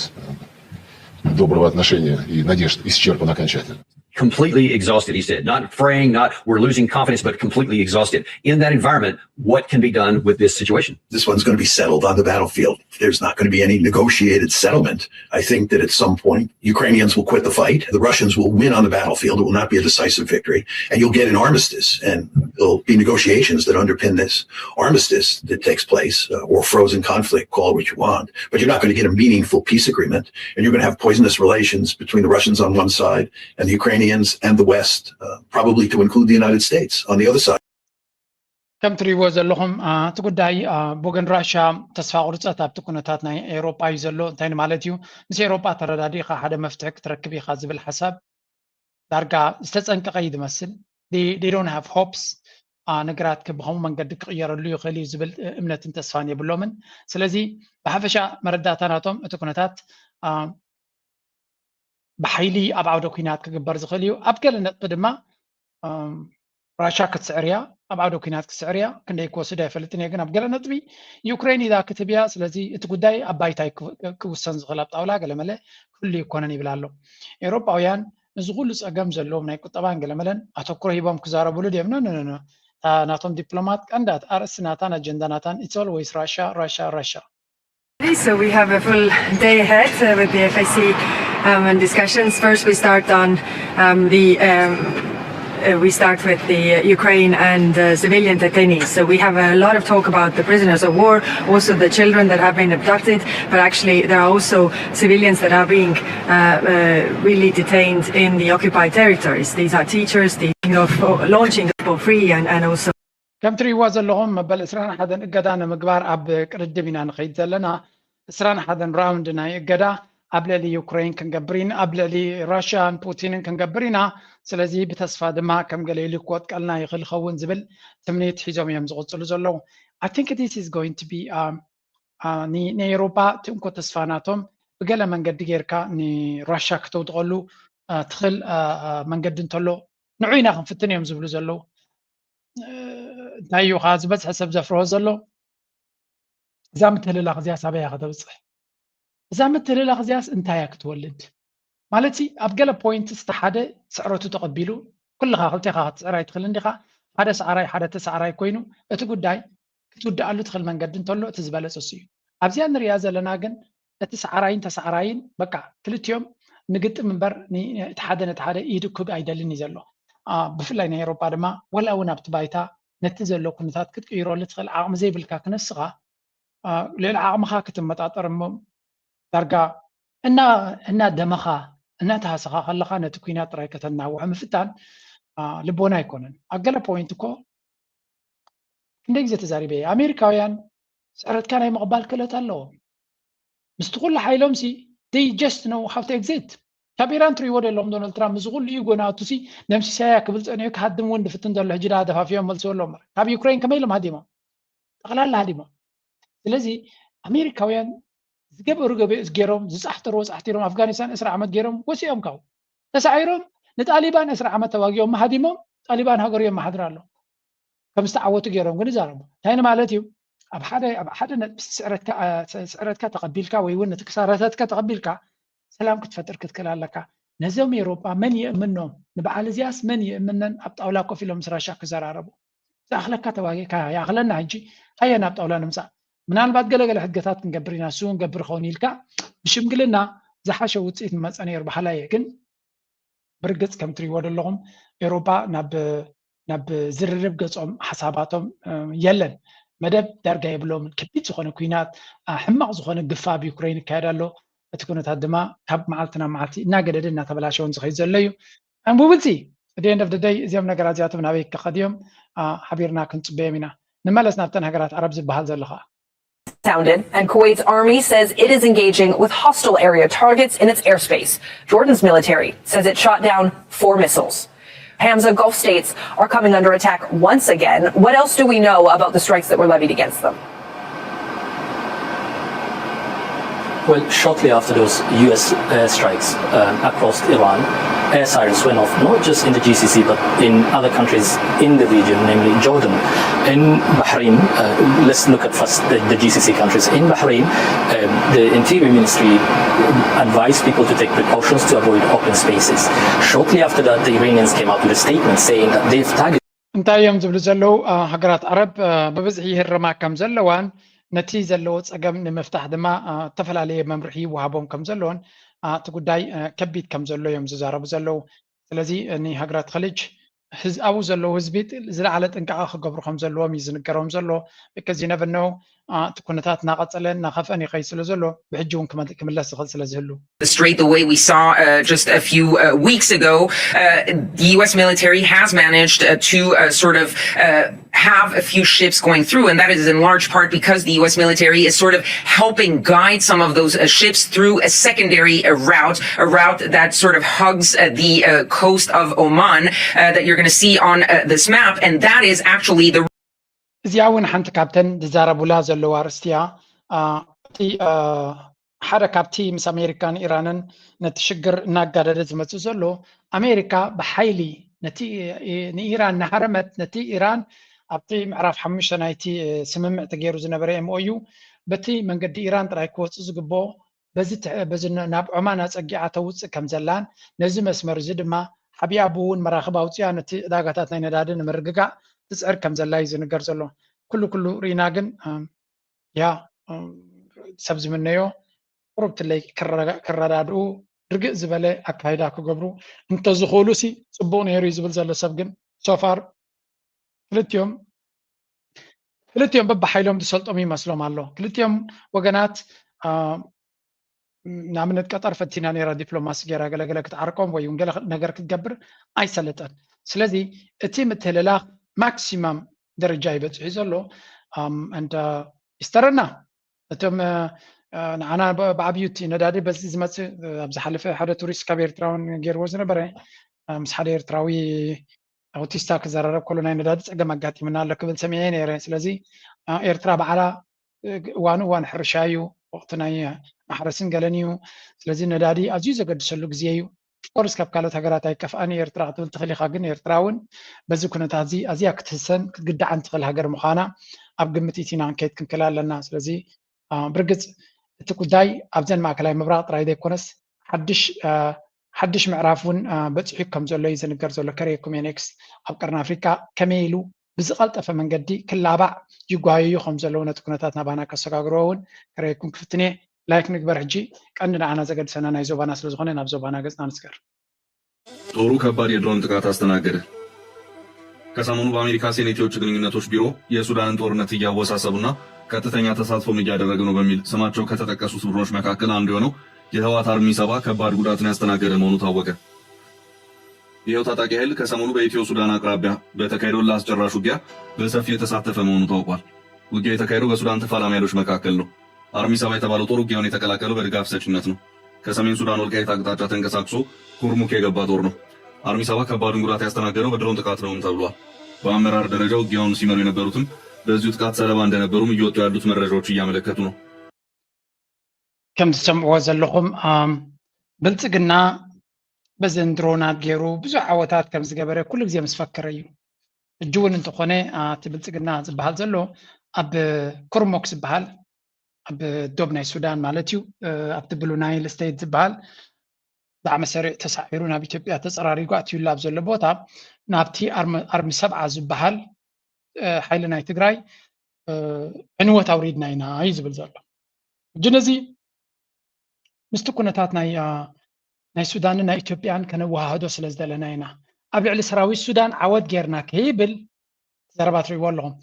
доброго отношения и надежд исчерпан окончательно. Completely exhausted, he said. Not fraying, not we're losing confidence, but completely exhausted. In that environment, what can be done with this situation? This one's going to be settled on the battlefield. There's not going to be any negotiated settlement. I think that at some point, Ukrainians will quit the fight. The Russians will win on the battlefield. It will not be a decisive victory. And you'll get an armistice, and there'll be negotiations that underpin this armistice that takes place, uh, or frozen conflict, call it what you want. But you're not going to get a meaningful peace agreement, and you're going to have poisonous relations between the Russians on one side and the Ukrainians and the West, uh, probably to include the United States on the other side. ከም ትሪእዎ ዘለኹም እቲ ጉዳይ ብወገን ራሻ ተስፋ ቁርፀት ኣብቲ ኩነታት ናይ ኤሮጳ እዩ ዘሎ። እንታይ ማለት እዩ? ምስ ኤሮጳ ተረዳዲእካ ሓደ መፍትሒ ክትረክብ ኢኻ ዝብል ሓሳብ ዳርጋ ዝተፀንቀቐ እዩ ዝመስል። They don't have hopes ነገራት ብኸምኡ መንገዲ ክቕየረሉ ይኽእል እዩ ዝብል እምነትን ተስፋን የብሎምን። ስለዚ ብሓፈሻ መረዳእታ ናቶም እቲ ኩነታት ብሓይሊ ኣብ ዓውደ ኲናት ክግበር ዝኽእል እዩ። ኣብ ገለ ነጥቢ ድማ ራሻ ክትስዕር እያ፣ ኣብ ዓውደ ኲናት ክትስዕር እያ። ክንደይ ክወስድ ኣይፈልጥን እየ፣ ግን ኣብ ገለ ነጥቢ ዩክሬን ኢዛ ክትህብ እያ። ስለዚ እቲ ጉዳይ ኣብ ባይታ ክውሰን ዝኽእል ኣብ ጣውላ ገለመለ ክህሉ ይኮነን ይብል ኣሎ። ኤውሮጳውያን ነዚ ኩሉ ጸገም ዘለዎም ናይ ቁጠባን ገለመለን ኣተኩሮ ሂቦም ክዛረብሉ ድዮም? ኖ ኖ ኖ። እታ ናቶም ዲፕሎማት ቀንዲ ኣርእስቲ ናታን ኣጀንዳ ናታን it's always Russia, Russia, Russia። So we have a full day ahead uh, with the F A C um, and discussions. First, we start on um, the. Um, uh, we start with the uh, Ukraine and uh, civilian detainees. So we have a lot of talk about the prisoners of war, also the children that have been abducted, but actually there are also civilians that are being uh, uh, really detained in the occupied territories. These are teachers, the of uh, launching for free and, and also ከም ትሪእዎ ዘለኹም መበል ዕስራን ሓደን እገዳ ንምግባር ኣብ ቅድድም ኢና ንኸይድ ዘለና። ዕስራን ሓደን ራውንድ ናይ እገዳ ኣብ ልዕሊ ዩክሬን ክንገብር ኢና፣ ኣብ ልዕሊ ራሽያን ፑቲንን ክንገብር ኢና። ስለዚ ብተስፋ ድማ ከም ገለ ኢሉ ክወጥቀልና ይኽእል ይኸውን ዝብል ትምኒት ሒዞም እዮም ዝቕፅሉ ዘለዉ። I think this is going to be ንኤውሮጳ እቲ እንኮ ተስፋ ናቶም ብገለ መንገዲ ጌርካ ንራሽያ ክተውድቐሉ ትኽእል መንገዲ እንተሎ ንዑ ኢና ክንፍትን እዮም ዝብሉ ዘለዉ። እንታይ እዩ ከዓ ዝበዝሐ ሰብ ዘፍርሆ ዘሎ? እዛ ምትህልላኽ እዚኣ ሳበይ እያ ከተብፅሕ? እዛ ምትህልላኽ እዚኣስ እንታይ እያ ክትወልድ? ማለት ኣብ ገለ ፖይንት ዝተሓደ ስዕረቱ ተቐቢሉ ኩልኻ ክልቴኻ ክትስዕር ኣይትኽእል እንዲኻ። ሓደ ሰዓራይ ሓደ ተሰዓራይ ኮይኑ እቲ ጉዳይ ክትውድኣሉ ትኽእል መንገዲ እንተሎ እቲ ዝበለፀ እሱ እዩ። ኣብዚኣ ንሪኣ ዘለና ግን እቲ ሰዓራይን ተሰዓራይን በቃ ክልቲኦም ንግጥም እምበር እቲ ሓደ ነቲ ሓደ ኢድ ክህብ ኣይደልን እዩ ዘሎ። ብፍላይ ናይ ኤውሮጳ ድማ ዋላ እውን ኣብቲ ባይታ ነቲ ዘሎ ኩነታት ክትቅይረሉ ትኽእል ዓቕሚ ዘይብልካ ክነስኻ ልዕሊ ዓቕምኻ ክትመጣጠር እሞ ዳርጋ እናደመኻ እናተሃሰኻ ከለኻ ነቲ ኩናት ጥራይ ከተናውሖ ምፍታን ልቦና ኣይኮነን። ኣብ ገለ ፖይንት እኮ ክንደይ ግዜ ተዛሪበ እየ። ኣሜሪካውያን ስዕረትካ ናይ ምቕባል ክእለት ኣለዎም። ምስቲ ኩሉ ሓይሎም ሲ they just know how to exit። ካብ ኢራን ትሪእዎ ዘለኹም ዶናልድ ትራምፕ ምስዚ ኩሉ ኢጎ ናቱ ሲ ደምሲሰያ ክብል ጸኒሑ ክሃድም እውን ዝፍትን ዘሎ ሕጂ ደኣ ደፋፊኦም መልስዎ ኣለዎም። ካብ ዩክሬን ከመይ ኢሎም ሃዲሞም? ጠቕላላ ሃዲሞም። ስለዚ ኣሜሪካውያን ዝገበሩ ገበ ገይሮም ዝጻሕተሩ ወጻሕቲ ኢሮም ኣፍጋኒስታን ዕስራ ዓመት ገይሮም ወሲኦም ካብኡ ተሳዒሮም ንጣሊባን ዕስራ ዓመት ተዋጊኦም ሃዲሞም ጣሊባን ሃገሩ የመሓድር ኣሎ። ከም ዝተዓወቱ ገይሮም ግን ይዛረቡ። እንታይ ንማለት እዩ? ኣብ ሓደ ኣብ ሓደ ነጥቢ ስዕረትካ አ፣ ስ- ስዕረትካ ተቐቢልካ ወይ እውን ነቲ ክሳራታትካ ተቐቢልካ ሰላም ክትፈጥር ክትክእል ኣለካ። ነዞም ኤሮጳ መን ይእምኖም? ንበዓል እዚያስ መን ይእምነን? ኣብ ጣውላ ኮፍ ኢሎም ምስ ራሻ ክዘራረቡ ዝኣኽለካ ተዋጊእካ ይኣኽለና። ሕጂ ኣየ ናብ ጣውላ ንምጻእ ምናልባት ገለገለ ሕድገታት ክንገብር ኢና እሱ ክንገብር ኸውን ኢልካ ብሽምግልና ዝሓሸ ውፅኢት ምመፀ ነይሩ በሃላይ እየ። ግን ብርግፅ ከም ትሪእዎ ዘለኹም ኤሮፓ ናብ ናብ ዝርርብ ገፆም ሓሳባቶም የለን። መደብ ዳርጋ የብሎምን። ከቢድ ዝኾነ ኲናት፣ ሕማቕ ዝኾነ ግፋ ኣብ ዩክሬን ይካየድ ኣሎ። እቲ ኩነታት ድማ ካብ መዓልቲ ናብ መዓልቲ እናገደደ እናተበላሸወን ዝኸይድ ዘሎ እዩ። And we will see። At the end of the day እዚኦም ነገራት እዚኣቶም ናበይ ክኸዱ እዮም ሓቢርና ክንፅበዮም ኢና። ንመለስ ናብተን ሃገራት ዓረብ ዝበሃል ዘሎ ከዓ sounded, and Kuwait's army says it is engaging with hostile area targets in its airspace. Jordan's military says it shot down four missiles. Hamza, Gulf states are coming under attack once again. What else do we know about the strikes that were levied against them? Well, shortly after those U S airstrikes um, across Iran, air sirens went off, not just in the G C C, but in other countries in the region, namely Jordan. In Bahrain, uh, let's look at first the, the G C C countries. In Bahrain, um, the Interior Ministry advised people to take precautions to avoid open spaces. Shortly after that, the Iranians came out with a statement saying that they've targeted እንታይ እዮም ዝብሉ ዘለዉ? ሃገራት ዓረብ ብብዝሒ ይህርማ ከም ዘለዋን ነቲ ዘለዎ ፀገም ንምፍታሕ ድማ ዝተፈላለየ መምርሒ ይወሃቦም ከም ዘለዎን እቲ ጉዳይ ከቢድ ከም ዘሎ እዮም ዝዛረቡ ዘለዉ። ስለዚ ንሃገራት ኸሊጅ ኣብኡ ዘለዉ ህዝቢ ዝለዓለ ጥንቃቐ ክገብሩ ከም ዘለዎም እዩ ዝንገሮም ዘሎ። Because you never know እቲ ኩነታት እናቐፀለ እናኸፍአን ይኸይድ ስለ ዘሎ ብሕጂ እውን ክምለስ ዝኽእል ስለ ዝህሉ the strait the way we saw uh, just a few uh, weeks ago. Uh, the U S military has managed uh, to uh, sort of uh, have a few ships going through, and that is in large part because the U S military is sort of helping guide some of those uh, ships through a secondary uh, route, a route that sort of hugs uh, the uh, coast of Oman uh, that you're going to see on uh, this map, and that is actually the እዚኣ እውን ሓንቲ ካብተን ዝዛረቡላ ዘለዋ ኣርእስቲ እያ። እቲ ሓደ ካብቲ ምስ ኣሜሪካን ኢራንን ነቲ ሽግር እናጋደደ ዝመፅእ ዘሎ ኣሜሪካ ብሓይሊ ነቲ ንኢራን እናሃረመት ነቲ ኢራን ኣብቲ ምዕራፍ ሓሙሽተ ናይቲ ስምምዕ ተገይሩ ዝነበረ M O U በቲ መንገዲ ኢራን ጥራይ ክወፅእ ዝግብኦ በዚ ናብ ዖማን ኣፀጊዓ ተውፅእ ከም ዘላን ነዚ መስመር እዚ ድማ ሓቢኣ ብእውን መራኽብ ኣውፅኣ ነቲ ዕዳጋታት ናይ ነዳዲ ንምርግጋእ ትፅዕር ከም ዘላ እዩ ዝንገር ዘሎ። ኩሉ ኩሉ ርኢና ግን ያ ሰብ ዝምነዮ ቁሩብ ትለይ ክረዳድኡ ርግእ ዝበለ ኣካይዳ ክገብሩ እንተዝኽእሉ ሲ ፅቡቕ ነይሩ እዩ ዝብል ዘሎ ሰብ ግን so far ክልቲኦም ክልቲኦም በብሓይሎም ዝሰልጦም ይመስሎም ኣሎ። ክልቲኦም ወገናት ንኣብነት ቀጠር ፈቲና ነይራ ዲፕሎማሲ ገይራ ገለገለ ክትዓርቆም ወይ እውን ገለ ነገር ክትገብር ኣይሰለጠን። ስለዚ እቲ ምትህልላኽ ማክሲማም ደረጃ ይበፅሑ ዘሎ እንዳ ይስተረና እቶም ንዓና ብዓብዩ እቲ ነዳዲ በዚ ዝመፅእ ኣብ ዝሓለፈ ሓደ ቱሪስት ካብ ኤርትራውን ገይርዎ ዝነበረ ምስ ሓደ ኤርትራዊ ኣውቲስታ ክዘራረብ ከሎ ናይ ነዳዲ ፀገም ኣጋጢምና ኣሎ ክብል ሰሚዐ ነይረ። ስለዚ ኤርትራ በዓላ እዋኑ እዋን ሕርሻ እዩ፣ ወቅቲ ናይ ማሕረስን ገለን እዩ። ስለዚ ነዳዲ ኣዝዩ ዘገድሰሉ ግዜ እዩ። ኦፍኮርስ ካብ ካልኦት ሃገራት ኣይከፍኣን እዩ ኤርትራ ክትብል ትኽእል ኢኻ፣ ግን ኤርትራ እውን በዚ ኩነታት እዚ ኣዝያ ክትህሰን ክትግዳዕን ትኽእል ሃገር ምዃና ኣብ ግምት ኢቲና ክንከይድ ክንክእል ኣለና። ስለዚ ብርግፅ እቲ ጉዳይ ኣብዘን ማእከላይ ምብራቕ ጥራይ ዘይኮነስ ሓድሽ ሓድሽ ምዕራፍ እውን በፂሑ ከም ዘሎ እዩ ዝንገር ዘሎ። ከረየኩም እየ ኔክስት ኣብ ቀርኒ ኣፍሪካ ከመይ ኢሉ ብዝቐልጠፈ መንገዲ ክላባዕ ይጓየዩ ከም ዘለዉ ነቲ ኩነታት ናባና ከሰጋግርዎ እውን ከረየኩም ክፍትን እየ። ላይክ ንግበር ሕጂ ቀንዲ ንዓና ዘገድሰና ናይ ዞባና ስለ ዝኾነ ናብ ዞባና ገፅና ንስገር። ጦሩ ከባድ የድሮን ጥቃት ኣስተናገደ። ከሰሞኑ በአሜሪካ ሴኔት የውጭ ግንኙነቶች ቢሮ የሱዳንን ጦርነት እያወሳሰቡና ቀጥተኛ ተሳትፎም እያደረገ ነው በሚል ስማቸው ከተጠቀሱት ቡድኖች መካከል አንዱ የሆነው የህወሓት አርሚ ሰባ ከባድ ጉዳትን ያስተናገደ መሆኑ ታወቀ። ይኸው ታጣቂ ኃይል ከሰሞኑ በኢትዮ ሱዳን አቅራቢያ በተካሄደው ለአስጨራሽ ውጊያ በሰፊው የተሳተፈ መሆኑ ታውቋል። ውጊያው የተካሄደው በሱዳን ተፋላሚ ኃይሎች መካከል ነው። አርሚ ሰባ የተባለው ጦር ውጊያውን የተቀላቀለው በድጋፍ ሰጪነት ነው። ከሰሜን ሱዳን ወልቃይት አቅጣጫ ተንቀሳቅሶ ኩርሙክ የገባ ጦር ነው። አርሚ ሰባ ከባዱን ጉዳት ያስተናገደው በድሮን ጥቃት ነውም ተብሏል። በአመራር ደረጃ ውጊያውን ሲመሩ የነበሩትም በዚሁ ጥቃት ሰለባ እንደነበሩም እየወጡ ያሉት መረጃዎች እያመለከቱ ነው። ከም ትሰምዕዎ ዘለኹም ብልፅግና በዘን ድሮናት ገይሩ ብዙሕ ዓወታት ከም ዝገበረ ኩሉ ግዜ ምስ ፈከረ እዩ። ሕጂ እውን እንተኾነ እቲ ብልፅግና ዝበሃል ዘሎ ኣብ ኩርሞክ ዝበሃል ኣብ ዶብ ናይ ሱዳን ማለት እዩ ኣብቲ ብሉ ናይል ስቴት ዝበሃል ብጣዕሚ ሰሪዕ ተሳዒሩ ናብ ኢትዮጵያ ተፀራሪጉ ኣትዩላ ኣብ ዘሎ ቦታ ናብቲ ኣርሚ ሰብዓ ዝበሃል ሓይሊ ናይ ትግራይ ዕንወት ኣውሪድና ኢና እዩ ዝብል ዘሎ። ሕጂ ነዚ ምስቲ ኩነታት ናይ ናይ ሱዳንን ናይ ኢትዮጵያን ከነወሃህዶ ስለ ዝደለና ኢና። ኣብ ልዕሊ ሰራዊት ሱዳን ዓወት ጌርና ከይብል ዘረባ ትሪእዎ ኣለኹም።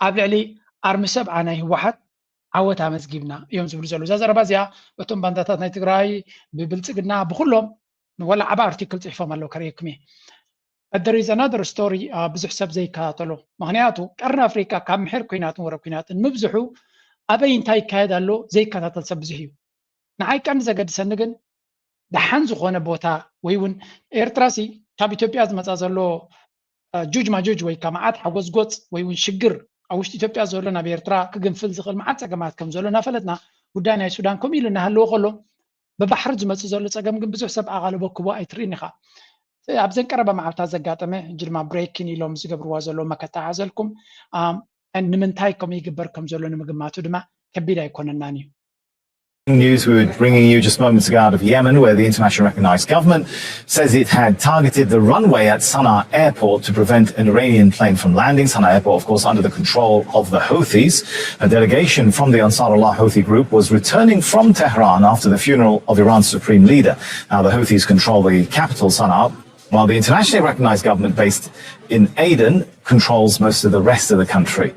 ኣብ ልዕሊ ኣርሚ ሰብዓ ናይ ህወሓት ዓወት ኣመዝጊብና እዮም ዝብሉ ዘለዉ። እዛ ዘረባ እዚኣ በቶም ባንዳታት ናይ ትግራይ ብብልፅግና ብኩሎም ወላ ዓባ ኣርቲክል ፅሒፎም ኣለዉ ከርእየኩም እየ። But there is another story ብዙሕ ሰብ ዘይከታተሎ። ምክንያቱ ቀርኒ ኣፍሪካ ካብ ምሕር ኩናትን ወረ ኩናትን ምብዝሑ ኣበይ እንታይ ይካየድ ኣሎ ዘይከታተል ሰብ ብዙሕ እዩ። ንዓይ ቀንዲ ዘገድሰኒ ግን ደሓን ዝኾነ ቦታ ወይ እውን ኤርትራ ሲ ካብ ኢትዮጵያ ዝመፃ ዘሎ ጁጅ ማጁጅ ወይ ከዓ መዓት ሓጎዝጎፅ ወይ እውን ሽግር ኣብ ውሽጢ ኢትዮጵያ ዘሎ ናብ ኤርትራ ክግንፍል ዝኽእል መዓት ፀገማት ከም ዘሎ እናፈለጥና ጉዳይ ናይ ሱዳን ከምኡ ኢሉ እናሃለወ ከሎ ብባሕሪ ዝመፅእ ዘሎ ፀገም ግን ብዙሕ ሰብ ኣቓልቦ ክቦ ኣይትርእን ኢኻ። ኣብዘን ቀረባ መዓልታት ዘጋጠመ ሕጂ ድማ ብሬኪን ኢሎም ዝገብርዋ ዘለዉ መከታተልኩም ንምንታይ ከምኡ ይግበር ከም ዘሎ ንምግማቱ ድማ ከቢድ ኣይኮነናን እዩ። News we were bringing you just moments ago out of Yemen, where the internationally recognized government says it had targeted the runway at Sana'a airport to prevent an Iranian plane from landing. Sana'a airport, of course, under the control of the Houthis. A delegation from the Ansarullah Houthi group was returning from Tehran after the funeral of Iran's supreme leader. Now, the Houthis control the capital, Sana'a, while the internationally recognized government based in Aden controls most of the rest of the country.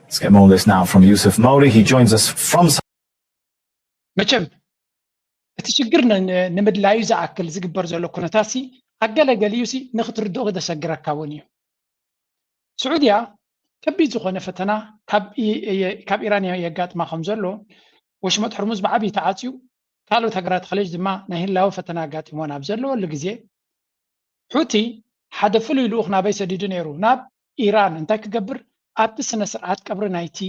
Let's get more on this now from Yusuf Mori. He joins us from መቸም እቲ ሽግር ንምድላዩ ዝኣክል ዝግበር ዘሎ ኩነታት ሲ ኣገለገሊኡ ሲ ንክትርድኦ ዘሰግረካ እውን እዩ። ስዑድያ ከቢድ ዝኾነ ፈተና ካብ ኢራን የጋጥማ ከም ዘሎ ወሽመጥ ሕርሙዝ ብዓብዪ ተዓፅዩ ካልኦት ሃገራት ኸሊጅ ድማ ናይ ህላወ ፈተና ኣጋጢሞን ኣብ ዘለወሉ ግዜ ሑቲ ሓደ ፍሉይ ልኡኽ ናበይ ሰዲዱ ነይሩ? ናብ ኢራን። እንታይ ክገብር? ኣብቲ ስነ ስርዓት ቀብሪ ናይቲ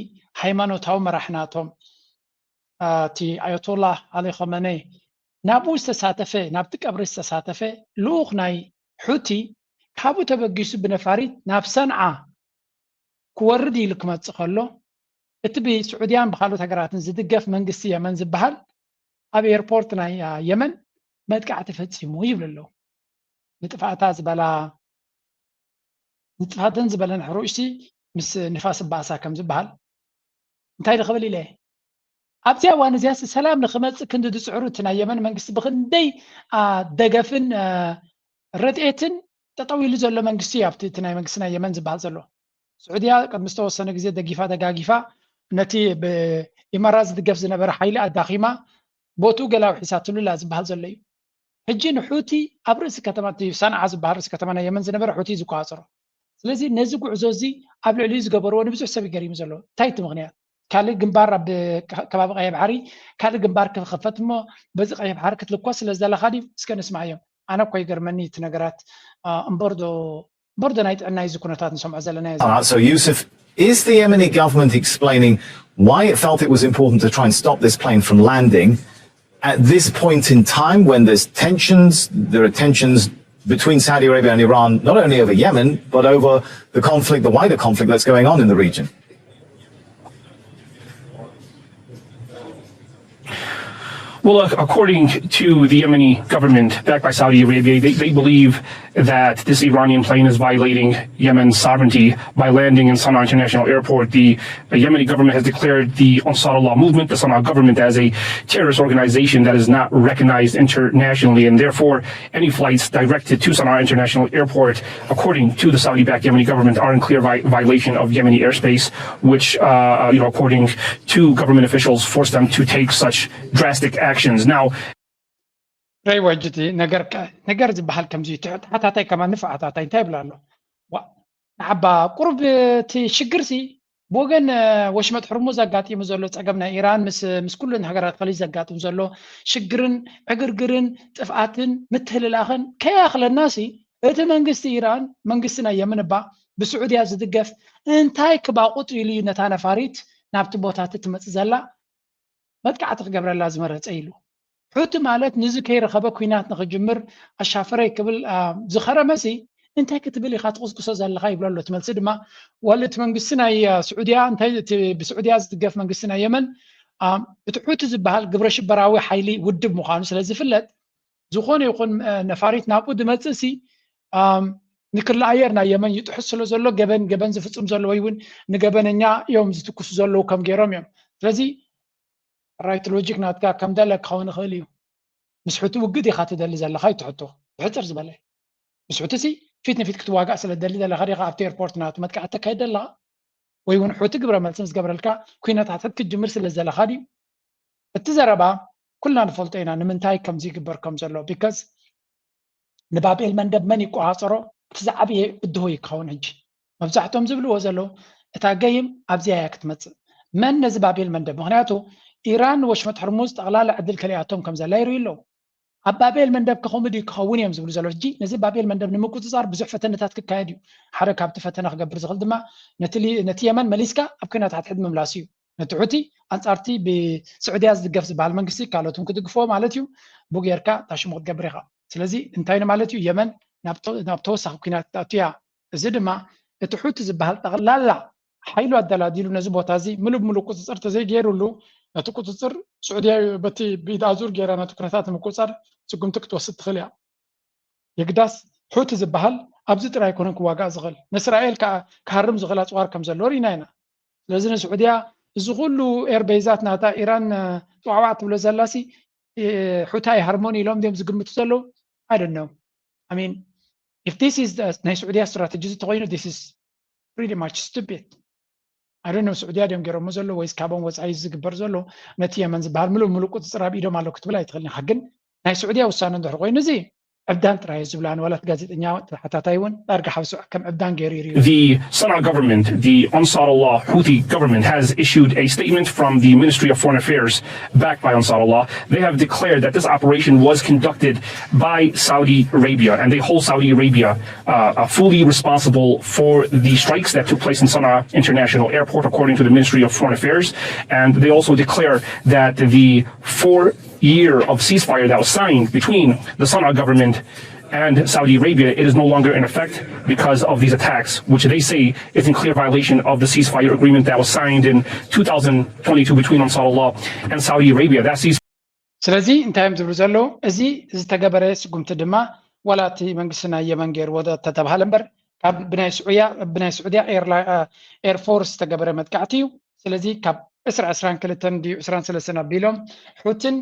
ሃይማኖታዊ መራሒ ናቶም እቲ ኣያቶላህ ዓሊ ኸመነይ ናብኡ ዝተሳተፈ ናብቲ ቀብሪ ዝተሳተፈ ልኡኽ ናይ ሑቲ ካብኡ ተበጊሱ ብነፋሪት ናብ ሰንዓ ክወርድ ኢሉ ክመፅእ ከሎ እቲ ብስዑድያን ብካልኦት ሃገራትን ዝድገፍ መንግስቲ የመን ዝበሃል ኣብ ኤርፖርት ናይ የመን መጥቃዕቲ ፈፂሙ ይብሉ ኣለዉ። ንጥፋእታ ዝበላ ንጥፋተን ዝበለን ሕሩጭሲ ምስ ንፋስ ባእሳ ከም ዝበሃል እንታይ ክብል ኢለ ኣብዚ እዋን እዚኣ ሰላም ንክመፅእ ክንዲ ዝፅዕሩ እቲ ናይ የመን መንግስቲ ብክንደይ ደገፍን ረድኤትን ጠጠው ኢሉ ዘሎ መንግስቲ እዩ ኣብቲ እቲ ናይ መንግስቲ ናይ የመን ዝበሃል ዘሎ። ስዑድያ ቅድሚ ዝተወሰነ ግዜ ደጊፋ ደጋጊፋ ነቲ ብኢማራት ዝድገፍ ዝነበረ ሓይሊ ኣዳኺማ ቦትኡ ገላዊ ሒሳትሉ ላ ዝበሃል ዘሎ እዩ። ሕጂ ንሑቲ ኣብ ርእሲ ከተማ እቲ ሰንዓ ዝበሃል ርእሲ ከተማ ናይ የመን ዝነበረ ሑቲ ዝቆፃፀሮ። ስለዚ ነዚ ጉዕዞ እዚ ኣብ ልዕሊኡ ዝገበርዎ ንብዙሕ ሰብ ይገሪሙ ዘሎ። እንታይ እቲ ምክንያት? ካልእ ግንባር ኣብ ከባቢ ቀይሕ ባሕሪ ካልእ ግንባር ክኸፈት እሞ በዚ ቀይሕ ባሕሪ ክትልኮስ ስለ ዝደለኻ ድዩ? እስከ ንስማዓዮም። ኣነ እኮ ይገርመኒ እቲ ነገራት እምበር ዶ እምበር ዶ ናይ ጥዕና እዚ ኩነታት ንሰምዖ ዘለና እዩ። So Yusuf, is the Yemeni government explaining why it felt it was important to try and stop this plane from landing at this point in time when there's tensions, there are tensions between Saudi Arabia and Iran, not only over Yemen, but over the conflict, the wider conflict that's going on in the region? Well, according to the Yemeni government, backed by Saudi Arabia, they, they believe that this Iranian plane is violating Yemen's sovereignty by landing in Sana'a International Airport. The Yemeni government has declared the Ansarullah movement, the Sana'a government, as a terrorist organization that is not recognized internationally, and therefore any flights directed to Sana'a International Airport, according to the Saudi-backed Yemeni government, are in clear vi- violation of Yemeni airspace, which, uh, you know, according to government officials, forced them to take such drastic actions. Now, ረይ ወጅቲ ነገር ነገር ዝበሃል ከምዚ ተሓታታይ ከማ ንፍዓታታይ እንታይ ይብላ ኣሎ? ንዓባ ቁሩብ እቲ ሽግርሲ ብወገን ወሽመጥ ሕርሙዝ ኣጋጢሙ ዘሎ ፀገም ናይ ኢራን ምስ ምስ ኩለን ሃገራት ከሊጅ ዘጋጥም ዘሎ ሽግርን ዕግርግርን ጥፍኣትን ምትህልላኽን ከይኣኽለና ሲ እቲ መንግስቲ ኢራን መንግስቲ ናይ የመን እባ ብስዑድያ ዝድገፍ እንታይ ክባቑጥ ኢሉ እዩ ነታ ነፋሪት ናብቲ ቦታቲ ትመፅእ ዘላ መጥቃዕቲ ክገብረላ ዝመረፀ ኢሉ። ሑቲ ማለት ንዚ ከይረኸበ ኲናት ንኽጅምር ኣሻፈረይ ክብል ዝኸረመሲ እንታይ ክትብል ኢኻ ትቕስቅሶ ዘለኻ ይብሎ ኣሎ። እቲ መልሲ ድማ ዋላ እቲ መንግስቲ ናይ ስዑድያ እንታይ ብስዑድያ ዝድገፍ መንግስቲ ናይ የመን እቲ ሑቲ ዝበሃል ግብረ ሽበራዊ ሓይሊ ውድብ ምዃኑ ስለ ዝፍለጥ ዝኾነ ይኹን ነፋሪት ናብኡ ዝመፅእ ሲ ንክሊ ኣየር ናይ የመን ይጥሕስ ስለ ዘሎ ገበን ገበን ዝፍፅም ዘሎ ወይ እውን ንገበነኛ እዮም ዝትኩሱ ዘለዉ ከም ገይሮም እዮም። ስለዚ ራይት ሎጂክ ናትካ ከም ደለ ክኸውን ይኽእል እዩ። ምስ ሑቲ ውግእ ዲኻ ትደሊ ዘለኻ ይትሕቶ ብሕፅር ዝበለ ምስ ሑቲ ሲ ፊት ንፊት ክትዋጋእ ስለ ትደሊ ዘለኻ ዲኻ ኣብቲ ኤርፖርት ናቱ መጥቃዕቲ ተካይድ ዘለኻ ወይ እውን ሑቲ ግብረ መልሲ ምስ ገብረልካ ኩነታት ክትጅምር ስለ ዘለኻ ድዩ? እቲ ዘረባ ኩልና ንፈልጦ ኢና ንምንታይ ከምዚ ይግበር ከም ዘሎ because ንባብኤል መንደብ መን ይቆፃፀሮ እቲ ዝዓበየ ብድሆ እዩ ክኸውን ሕጂ መብዛሕትኦም ዝብልዎ ዘለዉ እታ ገይም ኣብዚኣ እያ ክትመፅእ መን ነዚ ባብኤል መንደብ ምክንያቱ ኢራን ወሽመጥ ሕርሙዝ ጠቕላላ ዕድል ከሊኣቶም ከም ዘላ ይርእዩ ኣለዉ ኣብ ባብኤል መንደብ ከኸምኡ ድዩ ክኸውን እዮም ዝብሉ ዘለዉ ሕጂ ነዚ ባብኤል መንደብ ንምቁፅፃር ብዙሕ ፈተነታት ክካየድ እዩ ሓደ ካብቲ ፈተነ ክገብር ዝኽእል ድማ ነቲ የመን መሊስካ ኣብ ኩነታት ሕድ ምምላስ እዩ ነቲ ሑቲ ኣንጻርቲ ብስዑድያ ዝድገፍ ዝበሃል መንግስቲ ካልኦት እውን ክድግፍዎ ማለት እዩ ብኡ ጌርካ እታ ሽሙ ክትገብር ኢኻ ስለዚ እንታይ ማለት እዩ የመን ናብ ተወሳኺ ኩናት ክትኣቱ እያ እዚ ድማ እቲ ሑቲ ዝበሃል ጠቕላላ ሓይሉ ኣደላዲሉ ነዚ ቦታ እዚ ምሉእ ብምሉእ ቁፅፅር ተዘይገይሩሉ ነቲ ቁፅፅር ስዑድያ በቲ ብኢድ ኣዙር ገይራ ነቲ ኩነታት ንምቁፅፃር ስጉምቲ ክትወስድ ትኽእል እያ የግዳስ ሑቲ ዝበሃል ኣብዚ ጥራይ ኣይኮነን ክዋጋእ ዝኽእል ንእስራኤል ክሃርም ዝኽእል ኣፅዋር ከም ዘለዎ ርኢና ኢና ስለዚ ንስዑድያ እዚ ኩሉ ኤርቤይዛት ናታ ኢራን ጥዋዕዋዕ ትብሎ ዘላሲ ሑቲ ኣይሃርሞን ኢሎም ድዮም ዝግምቱ ዘለዉ I don't know I mean if this is ናይ ስዑድያ ስትራተጂ ተኮይኑ this is pretty much stupid I don't know ስዑድያ ድዮም ገይሮሞ ዘሎ ወይስ ካቦም ወፃኢ ዝግበር ዘሎ ነቲ የመን ዝበሃል ምሉእ ምሉእ ቁፅፅር ኣብ ኢዶም ኣሎ ክትብል ኣይትኽእልን ኢኻ ግን ናይ ስዑድያ ውሳነ እንድሕር ኮይኑ እዚ ዕብዳን ጥራይ ዝብላን ዋላት ጋዜጠኛ ተሓታታይ እውን ዳርጋ ሓብሱ ከም ዕብዳን ገይሩ ይርዩ The Sana'a government, the Ansarullah Houthi government, has issued a statement from the Ministry of Foreign Affairs, backed by Ansarullah. They have declared that this operation was conducted by Saudi Arabia, and they hold Saudi Arabia uh, fully responsible for the strikes that took place in Sana'a International Airport, according to the Ministry of Foreign Affairs. And they also declare that the four year of ceasefire that was signed between the Sana'a government and Saudi Arabia, it is no longer in effect because of these attacks, which they say is in clear violation of the ceasefire agreement that was signed in two thousand twenty-two between Ansarullah and Saudi Arabia. That ceasefire. ስለዚ እንታይ እዮም ዝብሉ ዘለዉ እዚ ዝተገበረ ስጉምቲ ድማ ዋላ እቲ መንግስቲ ናይ የመን ገይርዎ ተተባሃለ እምበር ካብ ብናይ ስዑያ ብናይ ስዑድያ ኤርፎርስ ዝተገበረ መጥቃዕቲ እዩ ስለዚ ካብ ዕስራ ዕስራን ክልተን ድዩ ዕስራን ሰለስተን ኣቢሎም ሑትን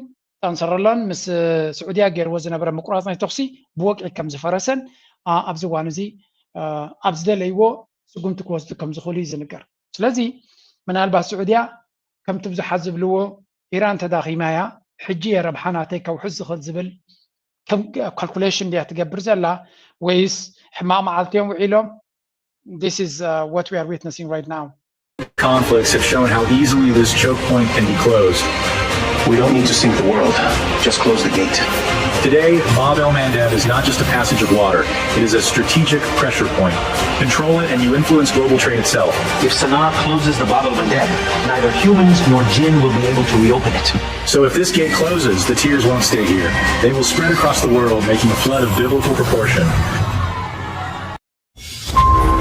ጣንሰረሎን ምስ ስዑድያ ገይርዎ ዝነበረ ምቁራፅ ናይ ተኩሲ ብወግዒ ከም ዝፈረሰን ኣብዚ እዋን እዚ ኣብ ዝደለይዎ ስጉምቲ ክወስዱ ከም ዝኽእሉ እዩ ዝንገር ስለዚ ምናልባት ስዑድያ ከምቲ ብዙሓት ዝብልዎ ኢራን ተዳኺማ እያ ሕጂ እየ ረብሓ ናተይ ከውሕስ ዝኽእል ዝብል ከም ካልኩሌሽን ድያ ትገብር ዘላ ወይስ ሕማቕ መዓልቲ እዮም ውዒሎም this is uh, what we are witnessing right now conflicts have shown how easily this choke point can be closed. We don't need to sink the world, just close the gate. Today, Bab el Mandeb is not just a passage of water, it is a strategic pressure point. Control it and you influence global trade itself. If Sana'a closes the Bab el Mandeb, neither humans nor jinn will be able to reopen it. So if this gate closes, the tears won't stay here. They will spread across the world, making a flood of biblical proportion.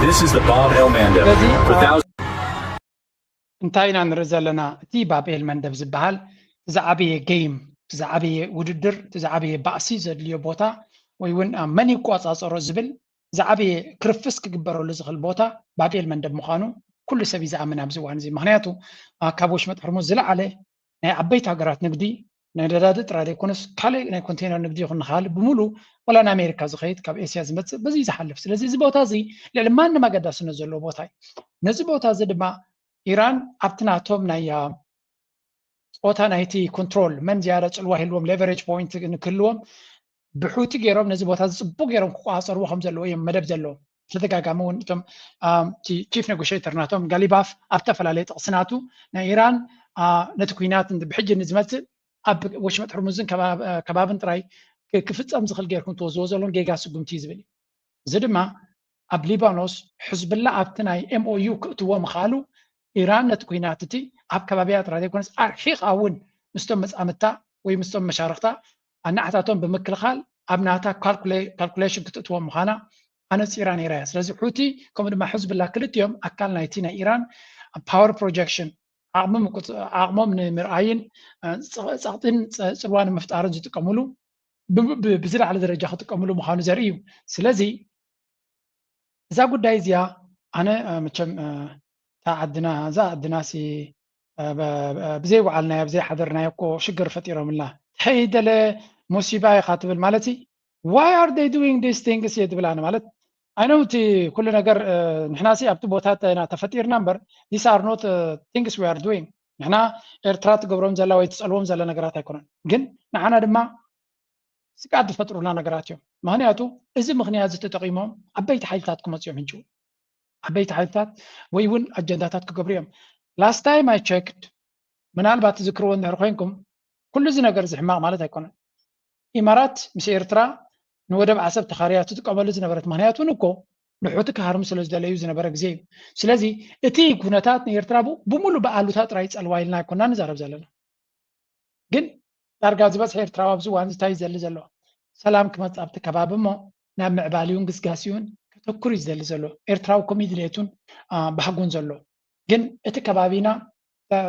This is the Bab el Mandeb. For thousands. እንታይ ኢና ንርኢ ዘለና እቲ ባብኤል መንደብ ዝበሃል ዝዓበየ ገይም ዝዓበየ ውድድር ዝዓበየ ባእሲ ዘድልዮ ቦታ ወይ እውን መን ይቋፃፀሮ ዝብል ዝዓበየ ክርፍስ ክግበረሉ ዝኽእል ቦታ ባብኤል መንደብ ምዃኑ ኩሉ ሰብ ይዝኣምን ኣብዚ እዋን እዚ ምክንያቱ ካብ ወሽመጥ ሕርሙዝ ዝለዓለ ናይ ዓበይቲ ሃገራት ንግዲ ናይ ነዳዲ ጥራይ ዘይኮነስ ካልእ ናይ ኮንቴነር ንግዲ ይኹን ንካልእ ብምሉ ዋላ ንኣሜሪካ ዝኸይድ ካብ ኤስያ ዝመፅእ በዚ ዝሓልፍ ስለዚ እዚ ቦታ እዚ ልዕሊ ማንም ኣገዳስነት ዘለዎ ቦታ እዩ ነዚ ቦታ እዚ ድማ ኢራን ኣብቲ ናቶም ናይ ፆታ ናይቲ ኮንትሮል መን ዝያዳ ፅልዋ ይህልዎም ሌቨሬጅ ፖይንት ንክህልዎም ብሑቲ ገይሮም ነዚ ቦታ እዚ ፅቡቅ ገይሮም ክቆፃፀርዎ ከም ዘለዎ እዮም መደብ ዘለዎም ብተደጋጋሚ እውን እቶም ቺፍ ኔጎሽተር ናቶም ጋሊባፍ ኣብ ዝተፈላለየ ጥቕሲ ናቱ ናይ ኢራን ነቲ ኩናት ብሕጂ ንዝመፅእ ኣብ ወሽመጥ ሕርሙዝን ከባብን ጥራይ ክፍፀም ዝኽእል ጌርኩም ትወዝዎ ዘለውን ጌጋ ስጉምቲ እዩ ዝብል እዩ። እዚ ድማ ኣብ ሊባኖስ ሕዝብላ ኣብቲ ናይ ኤምኦዩ ክእትዎ ምኽኣሉ ኢራን ነቲ ኩናት እቲ ኣብ ከባቢያ ጥራይ ዘይኮነስ ኣርሒቓ እውን ምስቶም መፃምድታ ወይ ምስቶም መሻርኽታ ኣናዕታቶም ብምክልኻል ኣብ ናታ ካልኩሌሽን ክትእትዎም ምዃና ኣነፂራ ነይራ እያ። ስለዚ ሑቲ ከምኡ ድማ ሕዝብላ ክልቲኦም ኣካል ናይቲ ናይ ኢራን ፓወር ፕሮጀክሽን ዓቕሞም ንምርኣይን ፀቕጢን ፅልዋ ንምፍጣርን ዝጥቀምሉ ብዝለዓለ ደረጃ ክጥቀምሉ ምዃኑ ዘርኢ እዩ። ስለዚ እዛ ጉዳይ እዚኣ ኣነ መቸም እታ ዓድና እዛ ዓድና ሲ ብዘይ ወዓልናዮ ብዘይ ሓደርናዮ እኮ ሽግር ፈጢሮምልና ተይደለ ሙሲባ ኢኻ ትብል ማለት why are they doing these things እየ ትብል ኣነ ማለት ኣይነው እቲ ኩሉ ነገር ንሕና ሲ ኣብቲ ቦታ ተፈጢርና እምበር these are not things we are doing ንሕና ኤርትራ ትገብሮም ዘላ ወይ ትፀልዎም ዘላ ነገራት ኣይኮነን ግን ንዓና ድማ ስግኣት ዝፈጥሩልና ነገራት እዮም። ምክንያቱ እዚ ምክንያት እዚ ተጠቂሞም ዓበይቲ ሓይልታት ክመፁ እዮም ሕጂ ዓበይቲ ሓይልታት ወይ እውን ኣጀንዳታት ክገብሩ እዮም። Last time I checked ምናልባት ትዝክርዎ እንድሕር ኮይንኩም ኩሉ እዚ ነገር እዚ ሕማቕ ማለት ኣይኮነን። ኢማራት ምስ ኤርትራ ንወደብ ዓሰብ ተኻርያ ትጥቀመሉ ዝነበረት ምክንያት እውን እኮ ንሑቲ ክሃርሙ ስለ ዝደለዩ ዝነበረ ግዜ እዩ። ስለዚ እቲ ኩነታት ንኤርትራ ብሙሉእ ብኣሉታ ጥራይ ፀልዋ ኢልና ኣይኮና ንዛረብ ዘለና። ግን ዳርጋ ዝበዝሐ ኤርትራዊ ኣብዚ እዋን እንታይ ይዘሊ ዘሎ ሰላም ክመፅእ ኣብቲ ከባቢ እሞ ናብ ምዕባሊውን ግስጋሲውን ከተኩር እዩ ዝደሊ ዘሎ ኤርትራዊ ከምኡ ድሌቱን ባህጉን ዘሎ ግን እቲ ከባቢና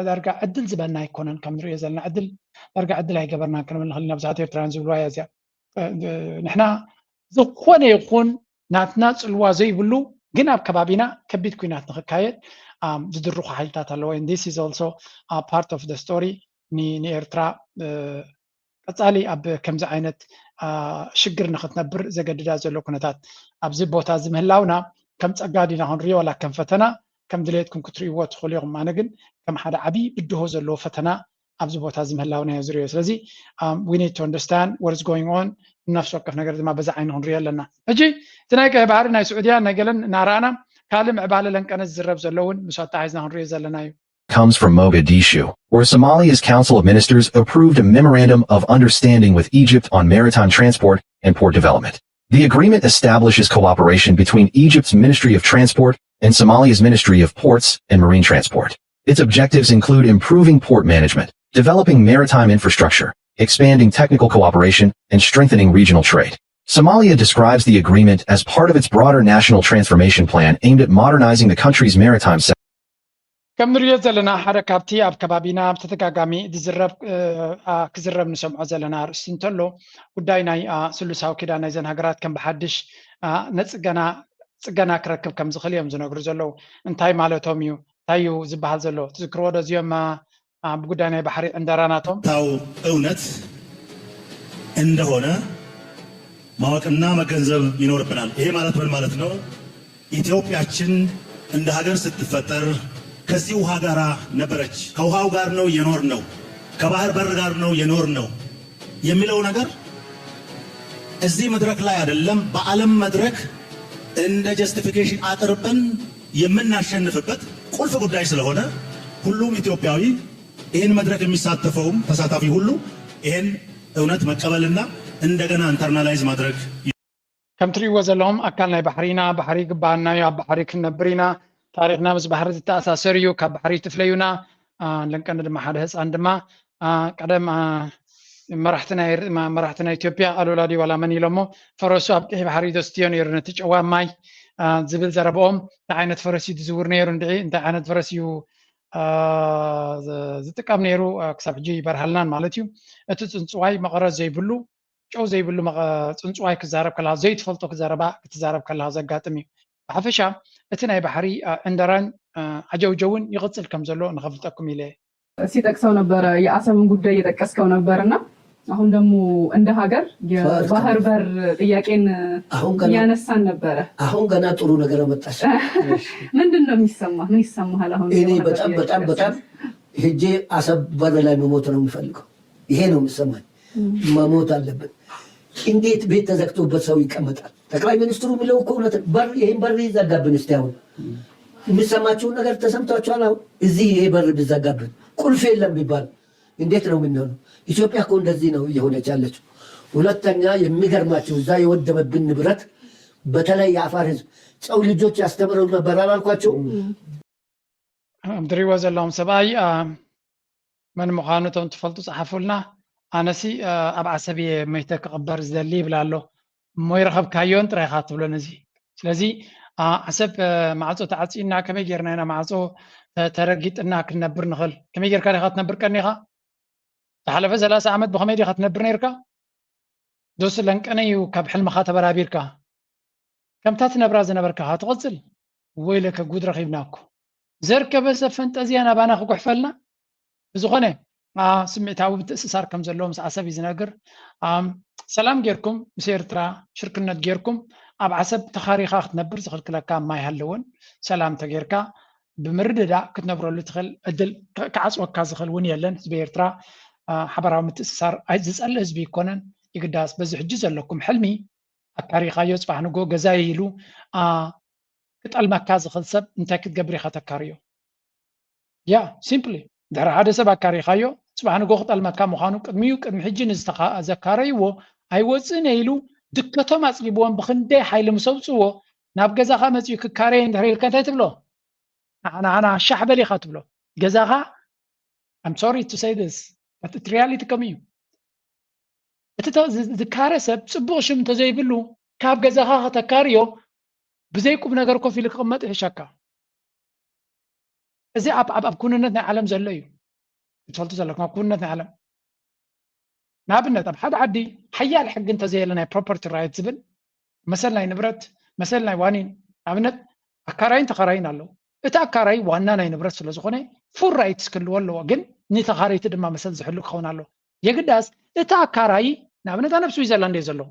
ዳርጋ ዕድል ዝበና ኣይኮነን ከም ንሪኦ ዘለና ዕድል ዳርጋ ዕድል ኣይገበርናን ክንብል ንኽእል ኢና ብዙሓት ኤርትራውያን ዝብልዋ እያ እዚኣ ንሕና ዝኾነ ይኹን ናትና ፅልዋ ዘይብሉ ግን ኣብ ከባቢና ከቢድ ኩናት ንክካየድ ዝድርኩ ሓይልታት ኣለዎ this is also part of the story ንኤርትራ ቀፃሊ ኣብ ከምዚ ዓይነት ሽግር ንክትነብር ዘገድዳ ዘሎ ኩነታት ኣብዚ ቦታ እዚ ምህላውና ከም ፀጋ ዲና ክንሪኦ ዋላ ከም ፈተና ከም ድሌትኩም ክትርእይዎ ትኽእሉ ኢኹም ኣነ ግን ከም ሓደ ዓብዪ ብድሆ ዘለዎ ፈተና ኣብዚ ቦታ እዚ ምህላውና እየ ዝርእዮ ስለዚ we need to understand what is going on ነፍሲ ወከፍ ነገር ድማ በዛ ዓይኒ ክንሪኦ ኣለና ሕጂ እቲ ናይ ቀይ ባህሪ ናይ ስዑድያ ናይ ገለን እናረኣና ካልእ ምዕባለ ለንቀነ ዝዝረብ ዘሎ እውን ምስ ኣተሓሒዝና ክንሪኦ ዘለና እዩ comes from Mogadishu, where Somalia's Council of Ministers approved a memorandum of understanding with Egypt on maritime transport and port development. The agreement establishes cooperation between Egypt's Ministry of Transport and Somalia's Ministry of Ports and Marine Transport. Its objectives include improving port management, developing maritime infrastructure, expanding technical cooperation, and strengthening regional trade. Somalia describes the agreement as part of its broader national transformation plan aimed at modernizing the country's maritime sector. ከም ንሪኦ ዘለና ሓደ ካብቲ ኣብ ከባቢና ብተደጋጋሚ ዝዝረብ ክዝረብ ንሰምዖ ዘለና ኣርእስቲ እንተሎ ጉዳይ ናይ ስሉሳዊ ኪዳን ናይዘን ሃገራት ከም ብሓድሽ ነፅገና ፅገና ክረክብ ከም ዝኽእል እዮም ዝነግሩ ዘለዉ እንታይ ማለቶም እዩ እንታይ እዩ ዝበሃል ዘሎ ትዝክርዎ ዶ እዚኦም ብጉዳይ ናይ ባሕሪ ዕንደራ ናቶም ታው እውነት እንደሆነ ማወቅና መገንዘብ ይኖርብናል። ይሄ ማለት ምን ማለት ነው? ኢትዮጵያችን እንደ ሀገር ስትፈጠር ከዚህ ውሃ ጋር ነበረች። ከውሃው ጋር ነው የኖር ነው፣ ከባህር በር ጋር ነው የኖር ነው የሚለው ነገር እዚህ መድረክ ላይ አይደለም፣ በዓለም መድረክ እንደ ጀስቲፊኬሽን አቅርበን የምናሸንፍበት ቁልፍ ጉዳይ ስለሆነ ሁሉም ኢትዮጵያዊ ይህን መድረክ የሚሳተፈውም ተሳታፊ ሁሉ ይህን እውነት መቀበልና እንደገና ኢንተርናላይዝ ማድረግ ከም ትሪእዎ ዘለኹም ኣካል ናይ ባሕሪ ኢና፣ ባሕሪ ይግበኣና እዩ፣ ኣብ ባሕሪ ክንነብር ኢና፣ ታሪኽና ምስ ባሕሪ ዝተኣሳሰር እዩ፣ ካብ ባሕሪ ኣይትፍለዩና፣ ለንቀኒ ድማ ሓደ ህፃን ድማ ቀደም መራሕቲ ናይ መራሕቲ ናይ ኢትዮጵያ ኣሉላ ድዩ ዋላ መን ኢሎሞ ፈረሱ ኣብ ቀይሕ ባሕሪ ዘስትዮ ነይሩ ነቲ ጨዋ ማይ ዝብል ዘረብኦም እንታይ ዓይነት ፈረስ እዩ ዝዝውር ነይሩ እንድዒ እንታይ ዓይነት ፈረስ እዩ ዝጥቀም ነይሩ ክሳብ ሕጂ ይበርሃልናን ማለት እዩ እቲ ፅንፅዋይ መቐረት ዘይብሉ ጨው ዘይብሉ ፅንፅዋይ ክዛረብ ከለካ ዘይትፈልጦ ክዘረባ ክትዛረብ ከለካ ዘጋጥም እዩ ብሓፈሻ እቲ ናይ ባሕሪ ዕንደራን ዓጀውጀውን ይቕፅል ከም ዘሎ ንኸፍልጠኩም ኢለ ሲጠቅሰው ነበረ የአሰብን ጉዳይ እየጠቀስከው ነበር እና አሁን ደግሞ እንደ ሀገር የባህር በር ጥያቄን እያነሳን ነበረ። አሁን ገና ጥሩ ነገር አመጣሽ። ምንድን ነው የሚሰማ? ምን ይሰማሃል? አሁን እኔ በጣም በጣም በጣም ሄጄ አሰብ በር ላይ መሞት ነው የሚፈልገው። ይሄ ነው የሚሰማኝ። መሞት አለብን። እንዴት ቤት ተዘግቶበት ሰው ይቀመጣል? ጠቅላይ ሚኒስትሩ የሚለው እኮ እውነት ነው። በር ይሄን በር ይዘጋብን እስቲ አሁን የሚሰማችሁን ነገር ተሰምቷችኋል? አሁን እዚህ ይሄ በር ቢዘጋብን ቁልፍ የለም ቢባል እንዴት ነው የምንሆነው? ኢትዮጵያ እኮ እንደዚህ ነው እየሆነች ያለችው። ሁለተኛ የሚገርማችሁ እዛ የወደመብን ንብረት በተለይ የአፋር ህዝብ ጨው ልጆች ያስተምረው ነበር አላልኳቸው? እም፣ ትሪእዎ ዘለኹም ሰብኣይ አ፣ መን ምዃኑ እቶም ትፈልጡ ጸሓፉልና። ኣነሲ አ፣ ኣብ ዓሰብ እየ መይተ ክቕበር ዝደሊ ይብል ኣሎ። እሞ ይረኸብካዮን ጥራይ ኢኻ ትብሎን እዚ። ስለዚ አ፣ ዓሰብ አ፣ ማዕጾ ተዓጺና ከመይ ጌርና ኢና ማዕጾ ተ- ተረጊጥና ክንነብር ንኽእል? ከመይ ጌርካ ዲኻ ትነብር ቀኒኻ? ዝሓለፈ ሰላሳ ዓመት ብኸመይ ዲኻ ትነብር ነይርካ? ዶስ ለንቀነ እዩ ካብ ሕልምኻ ተበራቢርካ? ከምታ ትነብራ ዝነበርካ ትቕጽል? ወይለከ ጉድ ረኺብና እኮ። ዘርከበ ሰብ ፈንጠዝያ ናባና ክጉሕፈልና? ብዝኾነ አ፣ ስምዒታዊ ምትእስሳር ከም ዘለዎ ምስ ዓሰብ እዩ ዝነግር። ኣም፣ ሰላም ጌርኩም ምስ ኤርትራ ሽርክነት ጌርኩም ኣብ ዓሰብ ተኻሪኻ ክትነብር ዝኽልክለካ ማይ ሃለወን ሰላም ተጌርካ ብምርድዳእ ክትነብረሉ ትኽእል እድል ክ- ክዓጽወካ ዝኽእል እውን የለን። ህዝቢ ኤርትራ አ፣ ሓበራዊ ምትእስሳር ኣይ- ዝጸልእ ህዝቢ ይኮነን። ይግዳስ በዚ ሕጂ ዘለኩም ሕልሚ ኣካሪኻዮ ጽባሕ ንጎ ገዛይ ኢሉ አ፣ ክጠልመካ ዝኽእል ሰብ እንታይ ክትገብር ኢኻ ተካርዮ? ያ ሲምፕሊ ድሕሪ ሓደ ሰብ ኣካሪኻዮ ጽባሕ ንጎ ክጠልመካ ምዃኑ ቅድሚኡ ቅድሚ ሕጂ ንዝተኻ- ዘካረይዎ ኣይወፅእን እየ ኢሉ ድከቶም ኣፅጊብዎም ብክንደይ ሓይሊ ምስ ኣውፅእዎ ናብ ገዛኻ መፂኡ ክካረየ እንድሕር ኢልካ እንታይ ትብሎ? ንዓና ዓና ሻሕ በል ኢኻ ትብሎ። ገዛኻ I'm sorry to say this but it reality ከም እዩ። እቲ ተ- ዝ- ዝካረ ሰብ ፅቡቕ ሽም እንተዘይብሉ ካብ ገዛኻ ከተካርዮ ብዘይ ቁም ነገር ኮፍ ኢሉ ክቕመጥ ይሕሸካ። እዚ ኣብ ኣብ ኣብ ኩንነት ናይ ዓለም ዘሎ እዩ። ትፈልጡ ዘለኩም ኣብ ኩንነት ናይ ዓለም ንኣብነት ኣብ ሓደ ዓዲ ሓያል ሕጊ እንተዘየለ ናይ ፕሮፐርቲ ራይት ዝብል መሰል ናይ ንብረት መሰል ናይ ዋኒን ኣብነት ኣካራይን ተኻራይን ኣለዉ። እቲ ኣካራይ ዋና ናይ ንብረት ስለ ዝኾነ ፉል ራይትስ ክህልዎ ኣለዎ። ግን ንተኻረይቲ ድማ መሰል ዝሕሉ ክኸውን ኣለዎ። የግዳስ እቲ ኣካራይ ንኣብነት ኣነ ኣብ ስዊዘርላንድ እየ ዘለኹ።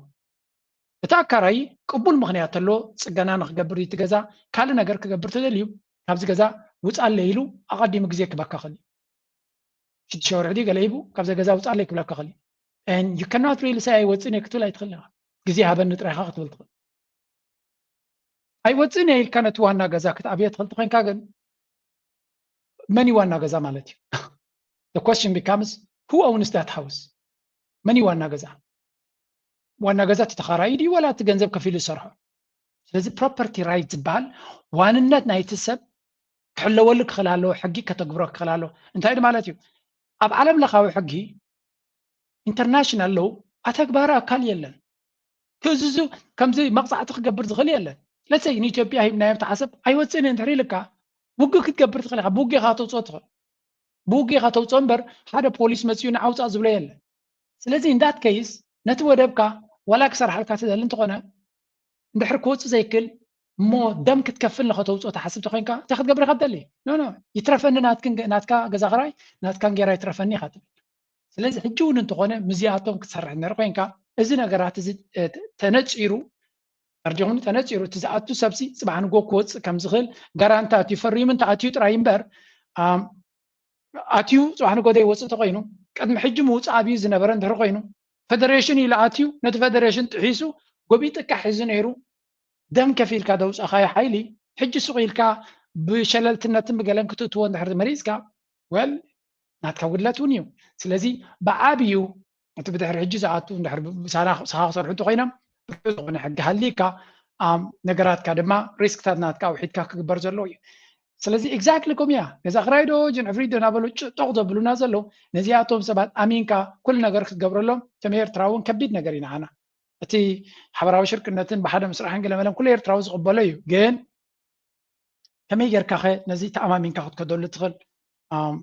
እቲ ኣካራይ ቅቡል ምኽንያት ተሎ ፅገና ንክገብር እቲ ገዛ ካልእ ነገር ክገብር ተደልዩ ካብዚ ገዛ ውፃለይ ኢሉ ኣቐዲሙ ግዜ ክበካ ክእል እዩ። ሽዱሽተ ወርሒ ድዩ ገለ ሂቡ ካብዚ ገዛ ውፃለይ ክብለካ ክእል እዩ። And you cannot really say ኣይወፅእን እየ ክትብል ኣይትኽእል ኢኻ። ግዜ ሃበኒ ጥራይኻ ክትብል ትኽእል። ኣይወፅእን እየ ኢልካ ነቲ ዋና ገዛ ክትኣብዮ ትኽእል ተኮይንካ ግን መን እዩ ዋና ገዛ ማለት እዩ? The question becomes who owns that house? መን እዩ ዋና ገዛ? ዋና ገዛ እቲ ተኻራይ ድዩ ወላ እቲ ገንዘብ ከፊሉ ዝሰርሖ? ስለዚ ፕሮፐርቲ ራይት ዝበሃል ዋንነት ናይቲ ሰብ ክሕለወሉ ክኽእል ኣለዎ። ሕጊ ከተግብሮ ክኽእል ኣለዎ። እንታይ ማለት እዩ? ኣብ ዓለም ለኻዊ ሕጊ ኢንተርናሽናል ሎው ኣተግባሪ ኣካል የለን። ክእዝዙ ከምዚ መቕፃዕቲ ክገብር ዝኽእል የለን። ለሰይ ንኢትዮጵያ ሂብናዮም ተሓሰብ ኣይወፅእን እንድሕር ኢልካ ውግእ ክትገብር ትኽእል ኢኻ። ብውግእ ኢኻ ተውፅኦ ትኽእል። ብውግእ ኢኻ ተውፅኦ እምበር ሓደ ፖሊስ መፂኡ ንዓውፃእ ዝብሎ የለን። ስለዚ in that case ነቲ ወደብካ ዋላ ክሰርሓልካ ትደሊ እንተኾነ እንድሕር ክወፅእ ዘይክእል እሞ ደም ክትከፍል ንኸተውፅኦ ትሓስብ ተኮይንካ እንታይ ክትገብር ኢኻ ትደሊ? ኖ ኖ ይትረፈኒ ናትክን ናትካ ገዛ ክራይ ናትካ እንጌራ ይትረፈኒ ኢኻ ትብል። ስለዚ ሕጂ እውን እንተኾነ ምስዚኣቶም ክትሰርሕ እንድሕር ኮይንካ እዚ ነገራት እዚ እ፣ ተነፂሩ ኣርዲኹም ተነፂሩ እቲ ዝኣቱ ሰብሲ ፅባሕ ንጎ ክወፅእ ከም ዝኽእል ጋራንታት እዩ ፈሪሙ እንተኣትዩ ጥራይ እምበር ኣም፣ ኣትዩ ፅባሕ ንጎ ዘይወፅእ ተኮይኑ ቅድሚ ሕጂ ምውፃእ ኣብዩ ዝነበረ እንድሕር ኮይኑ ፈደሬሽን ኢሉ ኣትዩ ነቲ ፈደሬሽን ጥሒሱ ጎቢጥካ ሒዙ ነይሩ ደም ከፊልካ ደውፃኻዮ ሓይሊ ሕጂ ሱቕ ኢልካ ብሸለልትነትን ብገለን ክትእትዎ እንድሕር መሪፅካ ወል ናትካ ጉድለት እውን እዩ። ስለዚ ብዓብዩ እቲ ብድሕሪ ሕጂ ዝኣቱ እንድሕር ብሳና ስኻ ክሰርሑ እንተኮይኖም ብርቱዕ ዝኾነ ሕጊ ሃሊካ ኣም፣ ነገራትካ ድማ ሪስክታት ናትካ ኣውሒድካ ክግበር ዘለዎ እዩ። ስለዚ ኤግዛክትሊ ከምኡ እያ ገዛ ክራይ ዶ ጅን ዕፍሪት ዶ እናበሉ ጭ- ጦቕ ዘብሉና ዘለዉ ነዚኣቶም ሰባት ኣሚንካ ኩሉ ነገር ክትገብረሎም ከም ኤርትራ እውን ከቢድ ነገር እዩ ንዓና። እቲ ሓበራዊ ሽርክነትን ብሓደ ምስራሕን ገለመለን ኩሉ ኤርትራዊ ዝቕበሎ እዩ። ግን ከመይ ጌርካ ኸ ነዚ ተኣማሚንካ ክትከደሉ ትኽእል? ኣም፣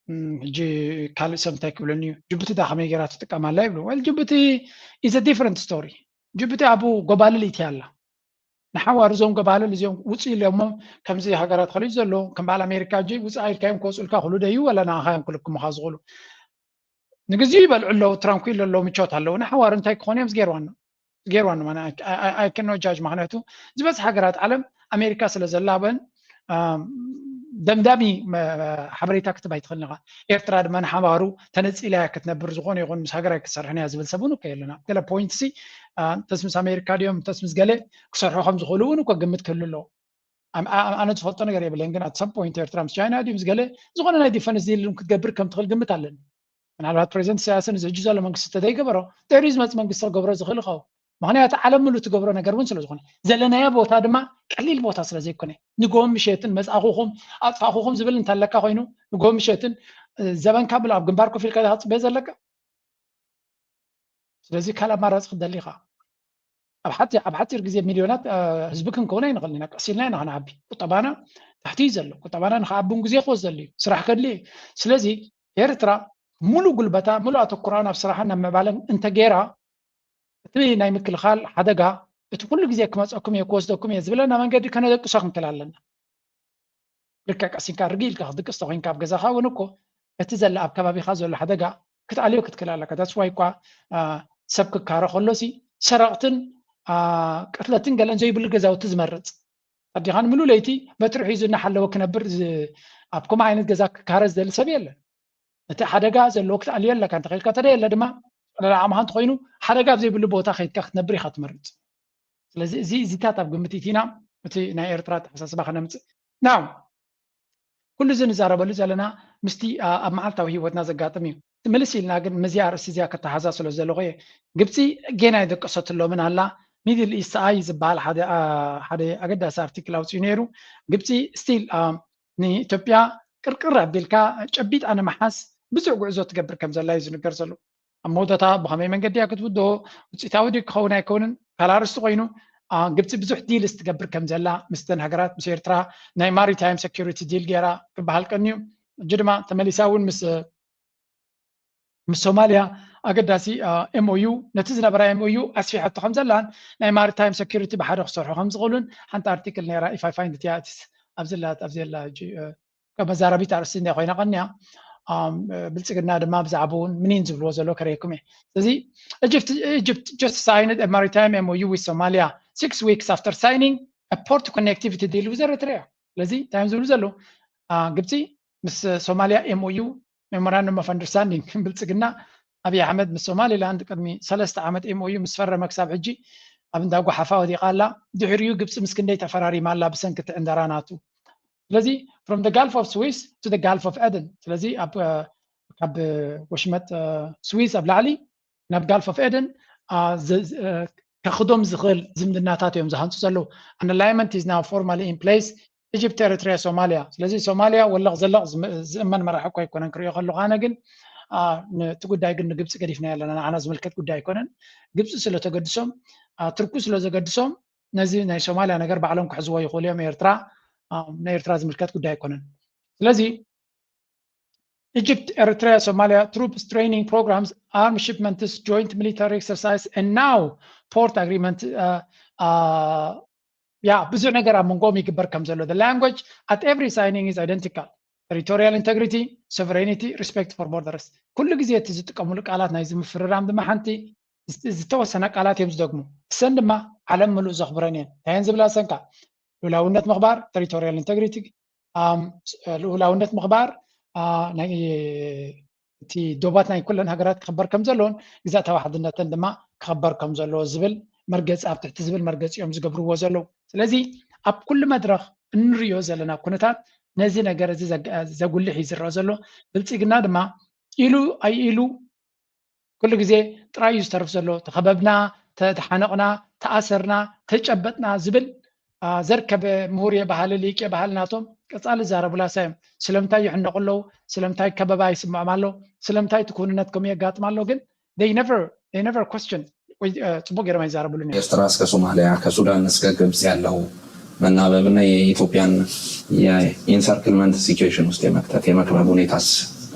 እም፣ ሕጂ ካልእ ሰብ እንታይ ክብለኒ እዩ? ጅቡቲ ዳ ከመይ ጌራ ትጥቀማላ ይብሉ። Well ጅቡቲ is a different story። ጅቡቲ ኣብኡ ጎባልል ኢትያ ኣላ። ንሓዋሩ እዞም ጎባልል እዚኦም ውፅእ ኢሎሞ ከምዚ ሃገራት ከልዩ ዘሎ ከም በዓል ኣሜሪካ ሕጂ ውፅእ ኢልካዮም ክወፁልካ ክሉ ደዩ ወላ ንዓኻ እዮም ክልክሙኻ ዝኽእሉ። ንግዜኡ ይበልዑ ኣለዉ ትራንኩል ኣለዉ ምቾት ኣለዉ ንሓዋሩ እንታይ ክኾኑ እዮም ዝገይርዋና ዝገይርዋና ማነ ኣይክኖ ጃጅ ምክንያቱ ዝበዝሕ ሃገራት ዓለም ኣሜሪካ ስለ ዘላበን ኣም፣ ደምዳሚ ሓበሬታ ክትብ ኣይትኽእልን ኢኻ። ኤርትራ ድማ ንሓባሩ ተነፂላ ክትነብር፣ ዝኾነ ይኹን ምስ ሃገር ኣይክትሰርሕን እያ ዝብል ሰብ እውን እኮ የለና። ገለ ፖይንት ሲ እንተስ ምስ ኣሜሪካ ድዮም እንተስ ምስ ገለ ክሰርሑ ከም ዝኽእሉ እውን እኮ ግምት ክህሉ ኣለዎ። ኣነ ዝፈልጦ ነገር የብለን፣ ግን ኣት ሰም ፖይንት ኤርትራ ምስ ቻይና ድዩ ምስ ገለ ዝኾነ ናይ ዲፈንስ ዲል ክትገብር ከም ትኽእል ግምት ኣለኒ። ምናልባት ፕሬዚደንት ኢሳያስን እዚ ሕጂ ዘሎ መንግስቲ ተዘይገበሮ ድሕሪ ዝመፅ መንግስቲ ክገብሮ ዝኽእል ይኸውን። ምክንያቱ ዓለም ምሉ ትገብሮ ነገር እውን ስለዝኾነ፣ ዘለናዮ ቦታ ድማ ቀሊል ቦታ ስለዘይኮነ፣ ንጎም ምሸትን መፃእኹኹም ኣጥፋእኹኹም ዝብል እንተለካ ኮይኑ፣ ንጎም ምሸትን ዘበንካ ብሎ ኣብ ግንባር ኮፍ ኢልካ ክትፅበዮ ዘለካ። ስለዚ ካልእ ኣማራፂ ክትደሊ ኢኻ። ኣብ ሓፂ- ኣብ ሓፂር ግዜ ሚልዮናት ህዝቢ ክንከውን ኣይንኽእልን ኢና። ቀስ ኢልና ኢና ክንዓቢ። ቁጠባና ታሕቲ እዩ ዘሎ። ቁጠባና ንክዓቢ እውን ግዜ ክወስደሉ እዩ። ስራሕ ከድሊ እዩ። ስለዚ ኤርትራ ሙሉ ጉልበታ፣ ሙሉ ኣተኩራ ናብ ስራሕን ናብ ምዕባለን እንተገይራ፣ እቲ ናይ ምክልኻል ሓደጋ፣ እቲ ኩሉ ግዜ ክመፀኩም እየ ክወስደኩም እየ ዝብለና መንገዲ ከነደቅሶ ክንክእል ኣለና። ልክዕ ቀሲንካ ርግእ ኢልካ ክትድቅስ ተኮይንካ ኣብ ገዛኻ እውን እኮ እቲ ዘለ ኣብ ከባቢኻ ዘሎ ሓደጋ ክትኣልዮ ክትክእል ኣለካ። ዳትስ ዋይ እኳ ሰብ ክካረ ከሎሲ ሰረቕትን ቅትለትን ገለን ዘይብሉ ገዛውቲ ዝመርፅ፣ ኣዲኻን ምሉ ለይቲ በትሪ ሒዙ እናሓለወ ክነብር ኣብ ከምኡ ዓይነት ገዛ ክካረ ዝደሊ ሰብ የለን። እቲ ሓደጋ ዘለዎ ክትኣልዮ ኣለካ። እንተኸኢልካ ተደየለ ድማ ለላ ዓምኻ እንተኮይኑ ሓደጋ ኣብ ዘይብሉ ቦታ ከይድካ ክትነብር ኢኻ ትመርፅ። ስለዚ እዚ እዚታት ኣብ ግምት ኢቲና እቲ ናይ ኤርትራ ኣተሓሳስባ ከነምፅእ ናው ኩሉ እዚ ንዛረበሉ ዘለና ምስቲ ኣብ መዓልታዊ ህይወትና ዘጋጥም እዩ። ምልስ ኢልና ግን ምስዚኣ ኣርእስቲ እዚኣ ከተሓዛ ስለ ዘለኹ እየ። ግብፂ ጌና ይደቀሰትሎምን ኣላ። ሚድል ኢስት ኣይ ዝበሃል ሓደ ኣገዳሲ ኣርቲክል ኣውፅኡ ነይሩ። ግብፂ ስቲል ንኢትዮጵያ ቅርቅር ኣቢልካ ጨቢጣ ንምሓዝ ብዙሕ ጉዕዞ ትገብር ከም ዘላ እዩ ዝንገር ዘሎ። ኣብ መወዳእታ ብኸመይ መንገዲ እያ ክትውድኦ፣ ውፅኢታዊ ድዩ ክኸውን ኣይከውንን ካልእ ኣርእስቲ ኮይኑ፣ ግብፂ ብዙሕ ዲልስ ትገብር ከም ዘላ ምስተን ሃገራት፣ ምስ ኤርትራ ናይ ማሪታይም ሴኩሪቲ ዲል ገይራ ክበሃል ቀንዩ። ሕጂ ድማ ተመሊሳ እውን ምስ ምስ ሶማልያ ኣገዳሲ ኤምኦዩ፣ ነቲ ዝነበራ ኤምኦዩ ኣስፊሓቶ ከም ዘላን ናይ ማሪታይም ሴኩሪቲ ብሓደ ክሰርሑ ከም ዝኽእሉን ሓንቲ ኣርቲክል ነይራ። ኢፋይፋይንድቲያትስ ኣብዘላት ኣብዘላ መዛረቢት ኣርእስቲ እንዳ ኮይና ቀንያ። ብልፅግና ድማ ብዛዕባኡ እውን ምኒን ዝብልዎ ዘሎ ከርእየኩም እየ። ስለዚ Egypt just signed a maritime MOU with Somalia six weeks after signing a port connectivity deal with Eritrea። ስለዚ እንታይ እዮም ዝብሉ ዘለዉ? ግብፂ ምስ ሶማልያ ኤምኦዩ፣ Memorandum of Understanding፣ ብልፅግና ኣብይ ኣሕመድ ምስ ሶማሊላንድ ቅድሚ ሰለስተ ዓመት ኤምኦዩ ምስ ፈረመ ክሳብ ሕጂ ኣብ እንዳ ጓሓፋ ወዲቓ ኣላ። ድሕሪኡ ግብፂ ምስ ክንደይ ተፈራሪማ ኣላ ብሰንኪ እቲ ዕንደራ ናቱ። ስለዚ from the Gulf of Suez to the Gulf of Aden፣ ስለዚ ካብ ወሽመጥ ስዊዝ ኣብ ላዕሊ ናብ ጋልፍ ኦፍ ኤደን ከኽዶም ዝኽእል ዝምድናታት እዮም ዝሃንፁ ዘለዉ። An alignment is now formally in place Egypt, Eritrea, Somalia። ስለዚ ሶማልያ ወለቕ ዘለቕ ዝእመን መራሒ እኳ ኣይኮነን ክሪኦ ከለኹ፣ ኣነ ግን እቲ ጉዳይ ግን ንግብፂ ገዲፍና ኣለና። ንዓና ዝምልከት ጉዳይ ኣይኮነን። ግብፂ ስለተገድሶም፣ ትርኩ ስለዘገድሶም ነዚ ናይ ሶማልያ ነገር ባዕሎም ክሕዝዎ ይኽእሉ እዮም። ኤርትራ ንኤርትራ ዝምልከት ጉዳይ ኣይኮነን። ስለዚ Egypt, Eritrea, Somalia troops training programs, arms shipments, joint military exercise, and now port agreement. ያ ብዙሕ ነገር ኣብ መንጎም ይግበር ከም ዘሎ። The language at every signing is identical: territorial integrity, sovereignty, respect for borders። ኩሉ ግዜ እቲ ዝጥቀሙሉ ቃላት ናይዚ ምፍርራም ድማ ሓንቲ ዝተወሰነ ቃላት እዮም ዝደግሙ። እሰን ድማ ዓለም ምሉእ ዘኽብረን እየን። እንታይ እየን ዝብላ? እሰንካ ልኡላውነት ምኽባር፣ territorial integrity፣ ልኡላውነት ምኽባር፣ ናይ እቲ ዶባት ናይ ኩለን ሃገራት ክኽበር ከም ዘለዎን ግዛእታዊ ሓድነተን ድማ ክኽበር ከም ዘለዎ ዝብል መርገፂ፣ ኣብ ትሕቲ ዝብል መርገፂ እዮም ዝገብርዎ ዘለዉ። ስለዚ ኣብ ኩሉ መድረኽ እንሪኦ ዘለና ኩነታት ነዚ ነገር እዚ ዘጉልሕ እዩ ዝረአ ዘሎ። ብልፅግና ድማ ኢሉ ኣይኢሉ ኩሉ ግዜ ጥራይ እዩ ዝተርፍ ዘሎ። ተኸበብና፣ ተሓነቕና፣ ተኣሰርና፣ ተጨበጥና ዝብል ዘርከበ ምሁር የባህሊ ሊቅ የባህሊ ናቶም ቀፃሊ ዛረቡላሳ እዮም። ስለምንታይ ይሕነቑ ኣለዉ? ስለምንታይ ከበባ ይስምዖም ኣሎ? ስለምንታይ እቲ ክውንነት ከምኡ የጋጥም ኣሎ? ግን they never question ወይ ጽቡቅ ገይሮም ኣይዛረቡልን እዮም። ኤርትራ እስከ ሶማሊያ፣ ከሱዳን እስከ ግብጽ ያለው መናበብና የኢትዮጵያን የኢንሰርክልመንት ሲቹዌሽን ውስጥ የመክተት የመክበብ ሁኔታስ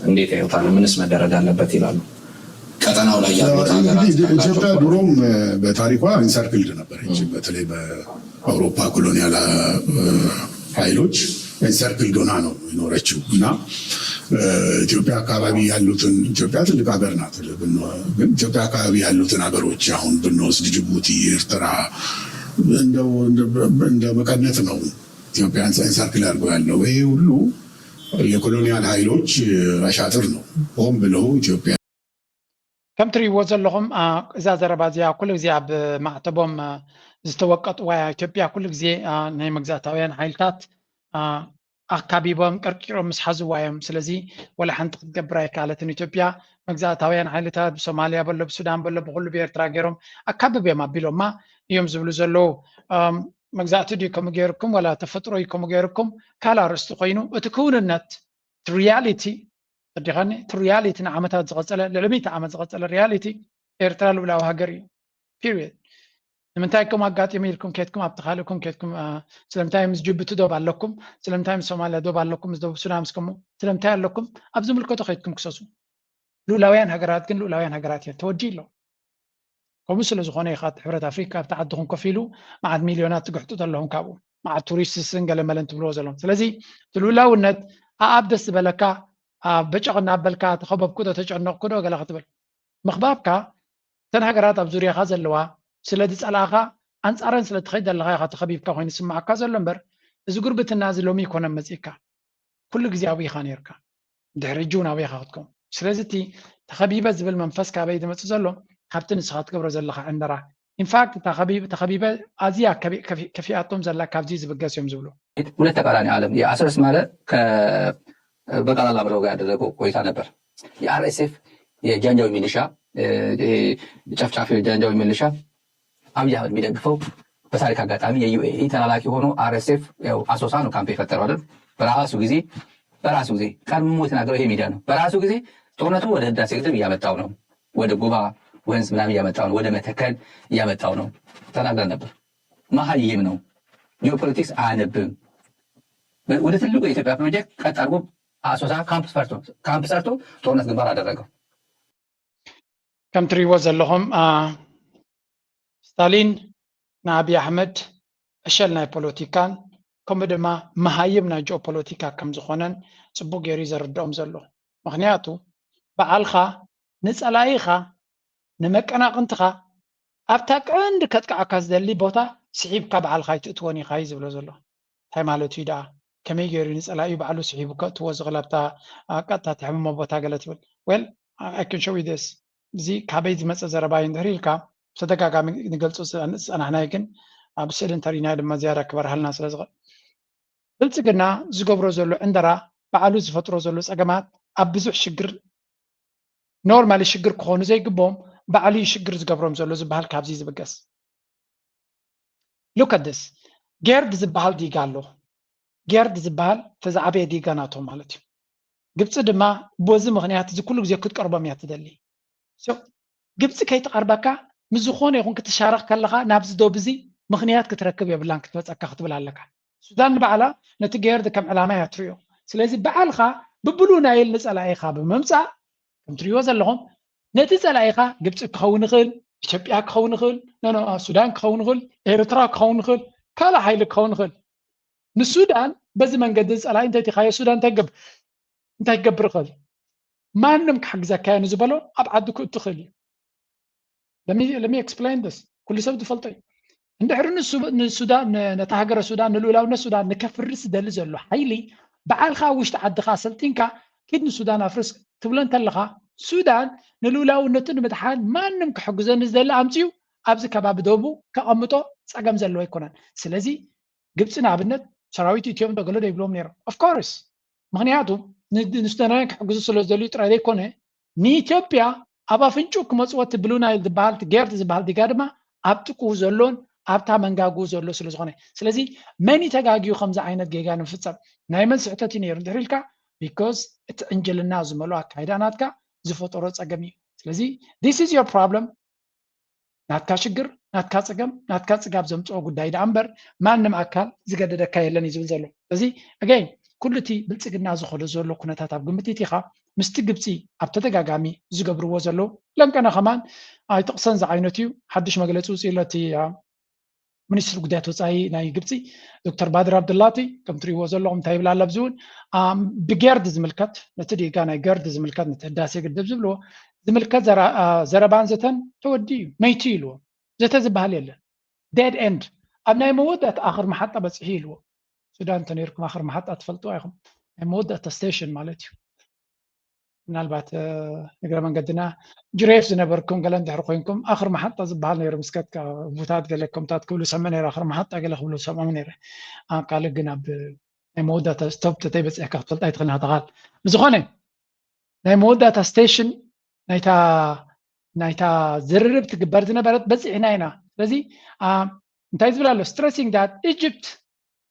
እንዴት ያዩታል? ምንስ መደረግ አለበት ይላሉ? ቀጠናው ላይ ያሉት ሀገራት ኢትዮጵያ ድሮም በታሪኳ ኢንሰርክልድ ነበረች። በተለይ በአውሮፓ ኮሎኒያል ኃይሎች ኢንሰርክልድ ሆና ነው የኖረችው እና ኢትዮጵያ አካባቢ ያሉትን ኢትዮጵያ ትልቅ ሀገር ናት። ግን ኢትዮጵያ አካባቢ ያሉትን ሀገሮች አሁን ብንወስድ ጅቡቲ፣ ኤርትራ እንደው እንደ መቀነት ነው ኢትዮጵያን ሳይንስ ሳርክል አድርጎ ያለው ይሄ ሁሉ የኮሎኒያል ኃይሎች አሻጥር ነው። ሆን ብለው ኢትዮጵያ ከም ትርእይዎ ዘለኹም እዛ ዘረባ እዚኣ ኩሉ ግዜ ኣብ ማዕተቦም ዝተወቀጥዋ እያ። ኢትዮጵያ ኩሉ ግዜ ናይ መግዛእታውያን ሓይልታት ኣካቢቦም ቀርቂሮም ምስ ሓዝዋ እዮም። ስለዚ ወላ ሓንቲ ክትገብር ኣይከኣለትን ኢትዮጵያ። መግዛእታውያን ሓይልታት ብሶማልያ በሎ ብሱዳን በሎ ብኩሉ ብኤርትራ ገይሮም ኣካብብ እዮም ኣቢሎማ እዮም ዝብሉ ዘለዉ። መግዛእቲ ድዩ ከምኡ ገይርኩም ወላ ተፈጥሮ እዩ ከምኡ ገይርኩም ካልእ ኣርእስቲ ኮይኑ እቲ ክውንነት ሪያሊቲ ተረዲኻኒ እቲ ሪያሊቲ ንዓመታት ዝቐጸለ ልዕሊ ሚእቲ ዓመት ዝቐጸለ ሪያሊቲ ኤርትራ ልኡላዊ ሃገር እዩ። ፒሪየድ። ንምንታይ ከም ኣጋጢሙ ኢልኩም ኬድኩም ኣብቲ ካልእኩም ኬድኩም ስለምንታይ ምስ ጅቡቲ ዶብ ኣለኩም ስለምንታይ ምስ ሶማልያ ዶብ ኣለኩም ምስ ደቡብ ሱዳን ምስ ከምኡ ስለምንታይ ኣለኩም ኣብ ዝምልከቶ ከይድኩም ክሰሱ። ልኡላውያን ሃገራት ግን ልኡላውያን ሃገራት እየን ተወዲኡ ኣሎ። ከምኡ ስለ ዝኾነ ኢኻ እቲ ሕብረት ኣፍሪካ ኣብቲ ዓድኹም ኮፍ ኢሉ መዓት ሚልዮናት ትግሕጡ ዘለኹም ካብኡ መዓት ቱሪስትስን ገለመለን ትብልዎ ዘለኹም። ስለዚ እቲ ልኡላውነት ኣኣብ ደስ ዝበለካ በጨቕ እናበልካ ተኸበብኩ ዶ ተጨነቕኩ ዶ ገለ ክትብል ምኽባብካ እተን ሃገራት ኣብ ዙርያኻ ዘለዋ ስለ ዝፀላእኻ ኣንፃረን ስለ ትኸይድ ዘለኻ ኢኻ ተኸቢብካ ኮይኑ ዝስማዓካ ዘሎ እምበር እዚ ጉርብትና እዚ ሎሚ ይኮነን መፂእካ ኩሉ ግዜ ኣብኡ ኢኻ ነይርካ ድሕሪ ሕጂ እውን ኣብኡ ኢኻ ክትከውን ስለዚ እቲ ተኸቢበ ዝብል መንፈስ ካበይ ዝመፅእ ዘሎ ካብቲ ንስኻ ትገብሮ ዘለኻ ዕንደራ ኢንፋክት እታ ተኸቢበ ኣዝያ ከፊኣቶም ዘላ ካብዚ ዝብገስ እዮም ዝብሉ ሁለት ተቃራኒ ዓለም የአስረስ ማለት በቀላላ ብረው ጋር ያደረገው ቆይታ ነበር። የአርኤስኤፍ የጃንጃዊ ሚሊሻ ጨፍጫፊ የጃንጃዊ ሚሊሻ አብይ አህመድ የሚደግፈው በታሪክ አጋጣሚ የዩኤኢ ተላላኪ ሆኖ አርኤስኤፍ አሶሳ ነው ካምፕ የፈጠረው አይደል? በራሱ ጊዜ በራሱ ጊዜ ቀድሞ የተናገረው ይሄ ሚዲያ ነው። በራሱ ጊዜ ጦርነቱ ወደ ህዳሴ ግድብ እያመጣው ነው፣ ወደ ጉባ ወንዝ ምናምን እያመጣው ነው፣ ወደ መተከል እያመጣው ነው። ተናግረን ነበር። መሀይም ነው፣ ጂኦፖለቲክስ አያነብም። ወደ ትልቁ የኢትዮጵያ ፕሮጀክት ቀጥ አድርጎ አሶሳ ካምፕ ሰርቶ ጦርነት ግንባር አደረገው። ከም ትሪእዎ ዘለኹም ስታሊን ንኣብይ ኣሕመድ ዕሸል ናይ ፖለቲካን ከምኡ ድማ መሃይም ናይ ጂኦፖለቲካ ከም ዝኾነን ፅቡቅ ገይሩ እዩ ዘርድኦም ዘሎ። ምክንያቱ በዓልኻ ንፀላኢኻ ንመቀናቕንትኻ ኣብታ ቀንዲ ከጥቅዓካ ዝደሊ ቦታ ስሒብካ በዓልኻ ኣይትእትዎን ኢኻ እዩ ዝብሎ ዘሎ። እንታይ ማለቱ እዩ ደኣ? ከመይ ገይሩ ንፀላኢኡ ባዕሉ ስሒቡ ከእትዎ ዝኽእል ኣብታ ቀጥታ ትሕምሞ ቦታ ገለ ትብል? Well, I can show you this. እዚ ካበይ ዝመፀ ዘረባ እዩ እንድሕር ኢልካ ብተደጋጋሚ ንገልፆ ዝፀናሕናዮ ግን ኣብ ስእሊ እንተሪእናዮ ድማ ዝያዳ ክበርሃልና ስለ ዝኽእል ብልፅግና ዝገብሮ ዘሎ ዕንደራ ባዕሉ ዝፈጥሮ ዘሎ ፀገማት ኣብ ብዙሕ ሽግር normally ሽግር ክኾኑ ዘይግብኦም ባዕሉ እዩ ሽግር ዝገብሮም ዘሎ ዝበሃል ካብዚ ዝብገስ look at this ጌርድ ዝበሃል ዲጋ ኣሎ ጌርድ ዝበሃል ተዛዓበየ ዲጋ ናቶም ማለት እዩ ግብፂ ድማ በዚ ምክንያት እዚ ኩሉ ግዜ ክትቀርቦም እያ ትደሊ ግብፂ ከይትቐርበካ ምስ ዝኾነ ይኹን ክትሻረኽ ከለኻ ናብዚ ዶብ እዚ ምክንያት ክትረክብ የብላን ክትመፀካ ክትብል ኣለካ ሱዳን ንባዕላ ነቲ ጌርድ ከም ዕላማ እያ ትሪኦ ስለዚ በዓልኻ ብብሉ ናይል ንፀላኢኻ ብምምፃእ ከም ትሪእዎ ዘለኹም ነቲ ፀላኢኻ ግብፂ ክኸውን ይኽእል ኢትዮጵያ ክኸውን ይኽእል ሱዳን ክኸውን ይኽእል ኤርትራ ክኸውን ይኽእል ካልእ ሓይሊ ክኸውን ይኽእል ንሱዳን በዚ መንገዲ ፀላኢ እንተቲኻዮ ሱዳን እንታይ ክገብር ይኽእል ማንም ክሕግዘካ እየ ንዝበሎ ኣብ ዓዲ ክእቱ ይኽእል እዩ let me explain this ኩሉ ሰብ ዝፈልጦ እዩ እንድሕሪ ንሱዳን ነታ ሃገረ ሱዳን ንልኡላውነት ሱዳን ንከፍርስ ዝደሊ ዘሎ ሓይሊ በዓልካ ውሽጢ ዓድካ ሰልጢንካ ኪድ ንሱዳን ኣፍርስ ትብሎ እንተለካ ሱዳን ንልኡላውነቱ ንምድሓን ማንም ክሕግዘኒ ዝደሊ ኣምፅኡ ኣብዚ ከባቢ ደቡ ከቐምጦ ፀገም ዘለዎ ኣይኮነን ስለዚ ግብፂ ንኣብነት ሰራዊት ኢትዮም ዶ ገለ ዶ ይብሎም ነይሮም of course ምክንያቱ ንሱዳናውያን ክሕግዙ ስለ ዝደልዩ ጥራይ ዘይኮነ ንኢትዮጵያ ኣብ ኣፍንጭኡ ክመፅዎ እቲ ብሉ ናይል ዝበሃል እቲ ጌርድ ዝበሃል ዲጋ ድማ ኣብ ጥቅኡ ዘሎን ኣብታ መንጋግኡ ዘሎ ስለ ዝኾነ ስለዚ መን ተጋግዩ ከምዚ ዓይነት ጌጋ ንምፍፀም ናይ መን ስሕተት እዩ ነይሩ እንድሕር ኢልካ because እቲ ዕንጅልና ዝመልኦ ኣካይዳ ናትካ ዝፈጠሮ ፀገም እዩ ስለዚ this is your problem ናትካ ሽግር ናትካ ፀገም ናትካ ፅጋብ ዘምፅኦ ጉዳይ ደኣ እምበር ማንም ኣካል ዝገደደካ የለን እዩ ዝብል ዘሎ እዚ again ኩሉ እቲ ብልፅግና ዝኸዶ ዘሎ ኩነታት ኣብ ግምት ኢኻ ምስቲ ግብፂ ኣብ ተደጋጋሚ ዝገብርዎ ዘለዉ ለንቀነ ከማን ኣይጥቕሰን ዝዓይነቱ እዩ ሓድሽ መግለፂ ውፅእ ኣሎ እቲ ሚኒስትሪ ጉዳያት ወፃኢ ናይ ግብፂ ዶክተር ባድር ኣብድላቲ ከም ትሪእዎ ዘለኹም እንታይ ይብል ኣለብዚ እውን ብጌርድ ዝምልከት ነቲ ዲጋ ናይ ገርድ ዝምልከት ነቲ ህዳሴ ግድብ ዝብልዎ ዝምልከት ዘረባን ዘተን ተወዲ እዩ መይቲ ኢልዎ ዘተ ዝበሃል የለን dead end ኣብ ናይ መወዳእታ ኣኽር መሓጣ በፂሑ ኢልዎ ሱዳን እንተነይርኩም ኣኽር መሓጣ ትፈልጥዋ ኢኹም። ናይ መወዳእታ ስቴሽን ማለት እዩ። ምናልባት እግረ መንገድና ጅሬፍ ዝነበርኩም ገለ እንድሕር ኮይንኩም ኣኽር መሓጣ ዝበሃል ነይሩ። ምስከትካ ቡታት ገለ ከምታት ክብሉ ሰምዕ ነይረ። ኣኽር መሓጣ ገለ ክብሉ ሰምዖም ነይረ። ኣብ ካልእ ግን ኣብ ናይ መወዳእታ ስቶፕ ተተይ በፂሕካ ክትፈልጣ ኣይትኽእልን። ተኻል ብዝኾነ ናይ መወዳእታ ስቴሽን ናይታ ናይታ ዝርርብ ትግበር ዝነበረት በፂሕና ኢና። ስለዚ እንታይ ዝብል ኣሎ? Stressing that Egypt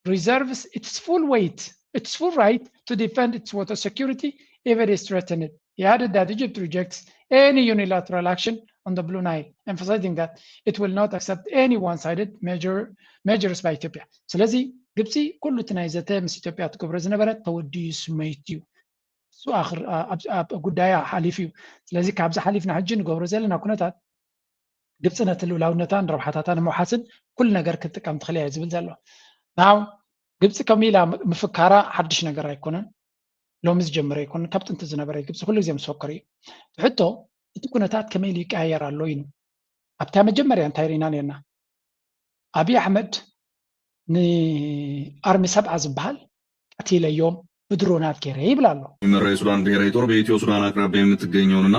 reserves its full weight, its full right to defend its water security if it is threatened. He added that Egypt rejects any unilateral action on the Blue Nile, emphasizing that it will not accept any one-sided measure, measures by Ethiopia. ስለዚ ግብፂ ኩሉ እቲ ናይ ዘተ ምስ ኢትዮጵያ ትገብሮ ዝነበረት ተወዲኡ ስመይት እዩ። እሱ ኣብ ጉዳያ ሓሊፉ እዩ። ስለዚ ካብዚ ሓሊፍና ሕጂ ንገብሮ ዘለና ኩነታት ግብፂ ነቲ ልኡላውነታን ረብሓታታን ንምውሓስን ኩሉ ነገር ክትጥቀም ትኽእል እያ ዝብል ዘሎ። ናው ግብፂ ከምኡ ኢላ ምፍካራ ሓድሽ ነገር ኣይኮነን። ሎሚ ዝጀመረ ኣይኮነን፣ ካብ ጥንቲ ዝነበረ እዩ። ግብፂ ኩሉ ግዜ ምስ ፈከሩ እዩ። ሕቶ እቲ ኩነታት ከመይ ኢሉ ይቀያየር ኣሎ ኢሉ ኣብታ መጀመርያ እንታይ ርኢና ነርና? ኣብይ ኣሕመድ ንኣርሚ ሰብዓ ዝበሃል ቀቲለዮም ብድሮናት ገይረ ይብል ኣሎ። የሚመራው የሱዳን ብሔራዊ ጦር በኢትዮ ሱዳን አቅራቢያ የምትገኘውንና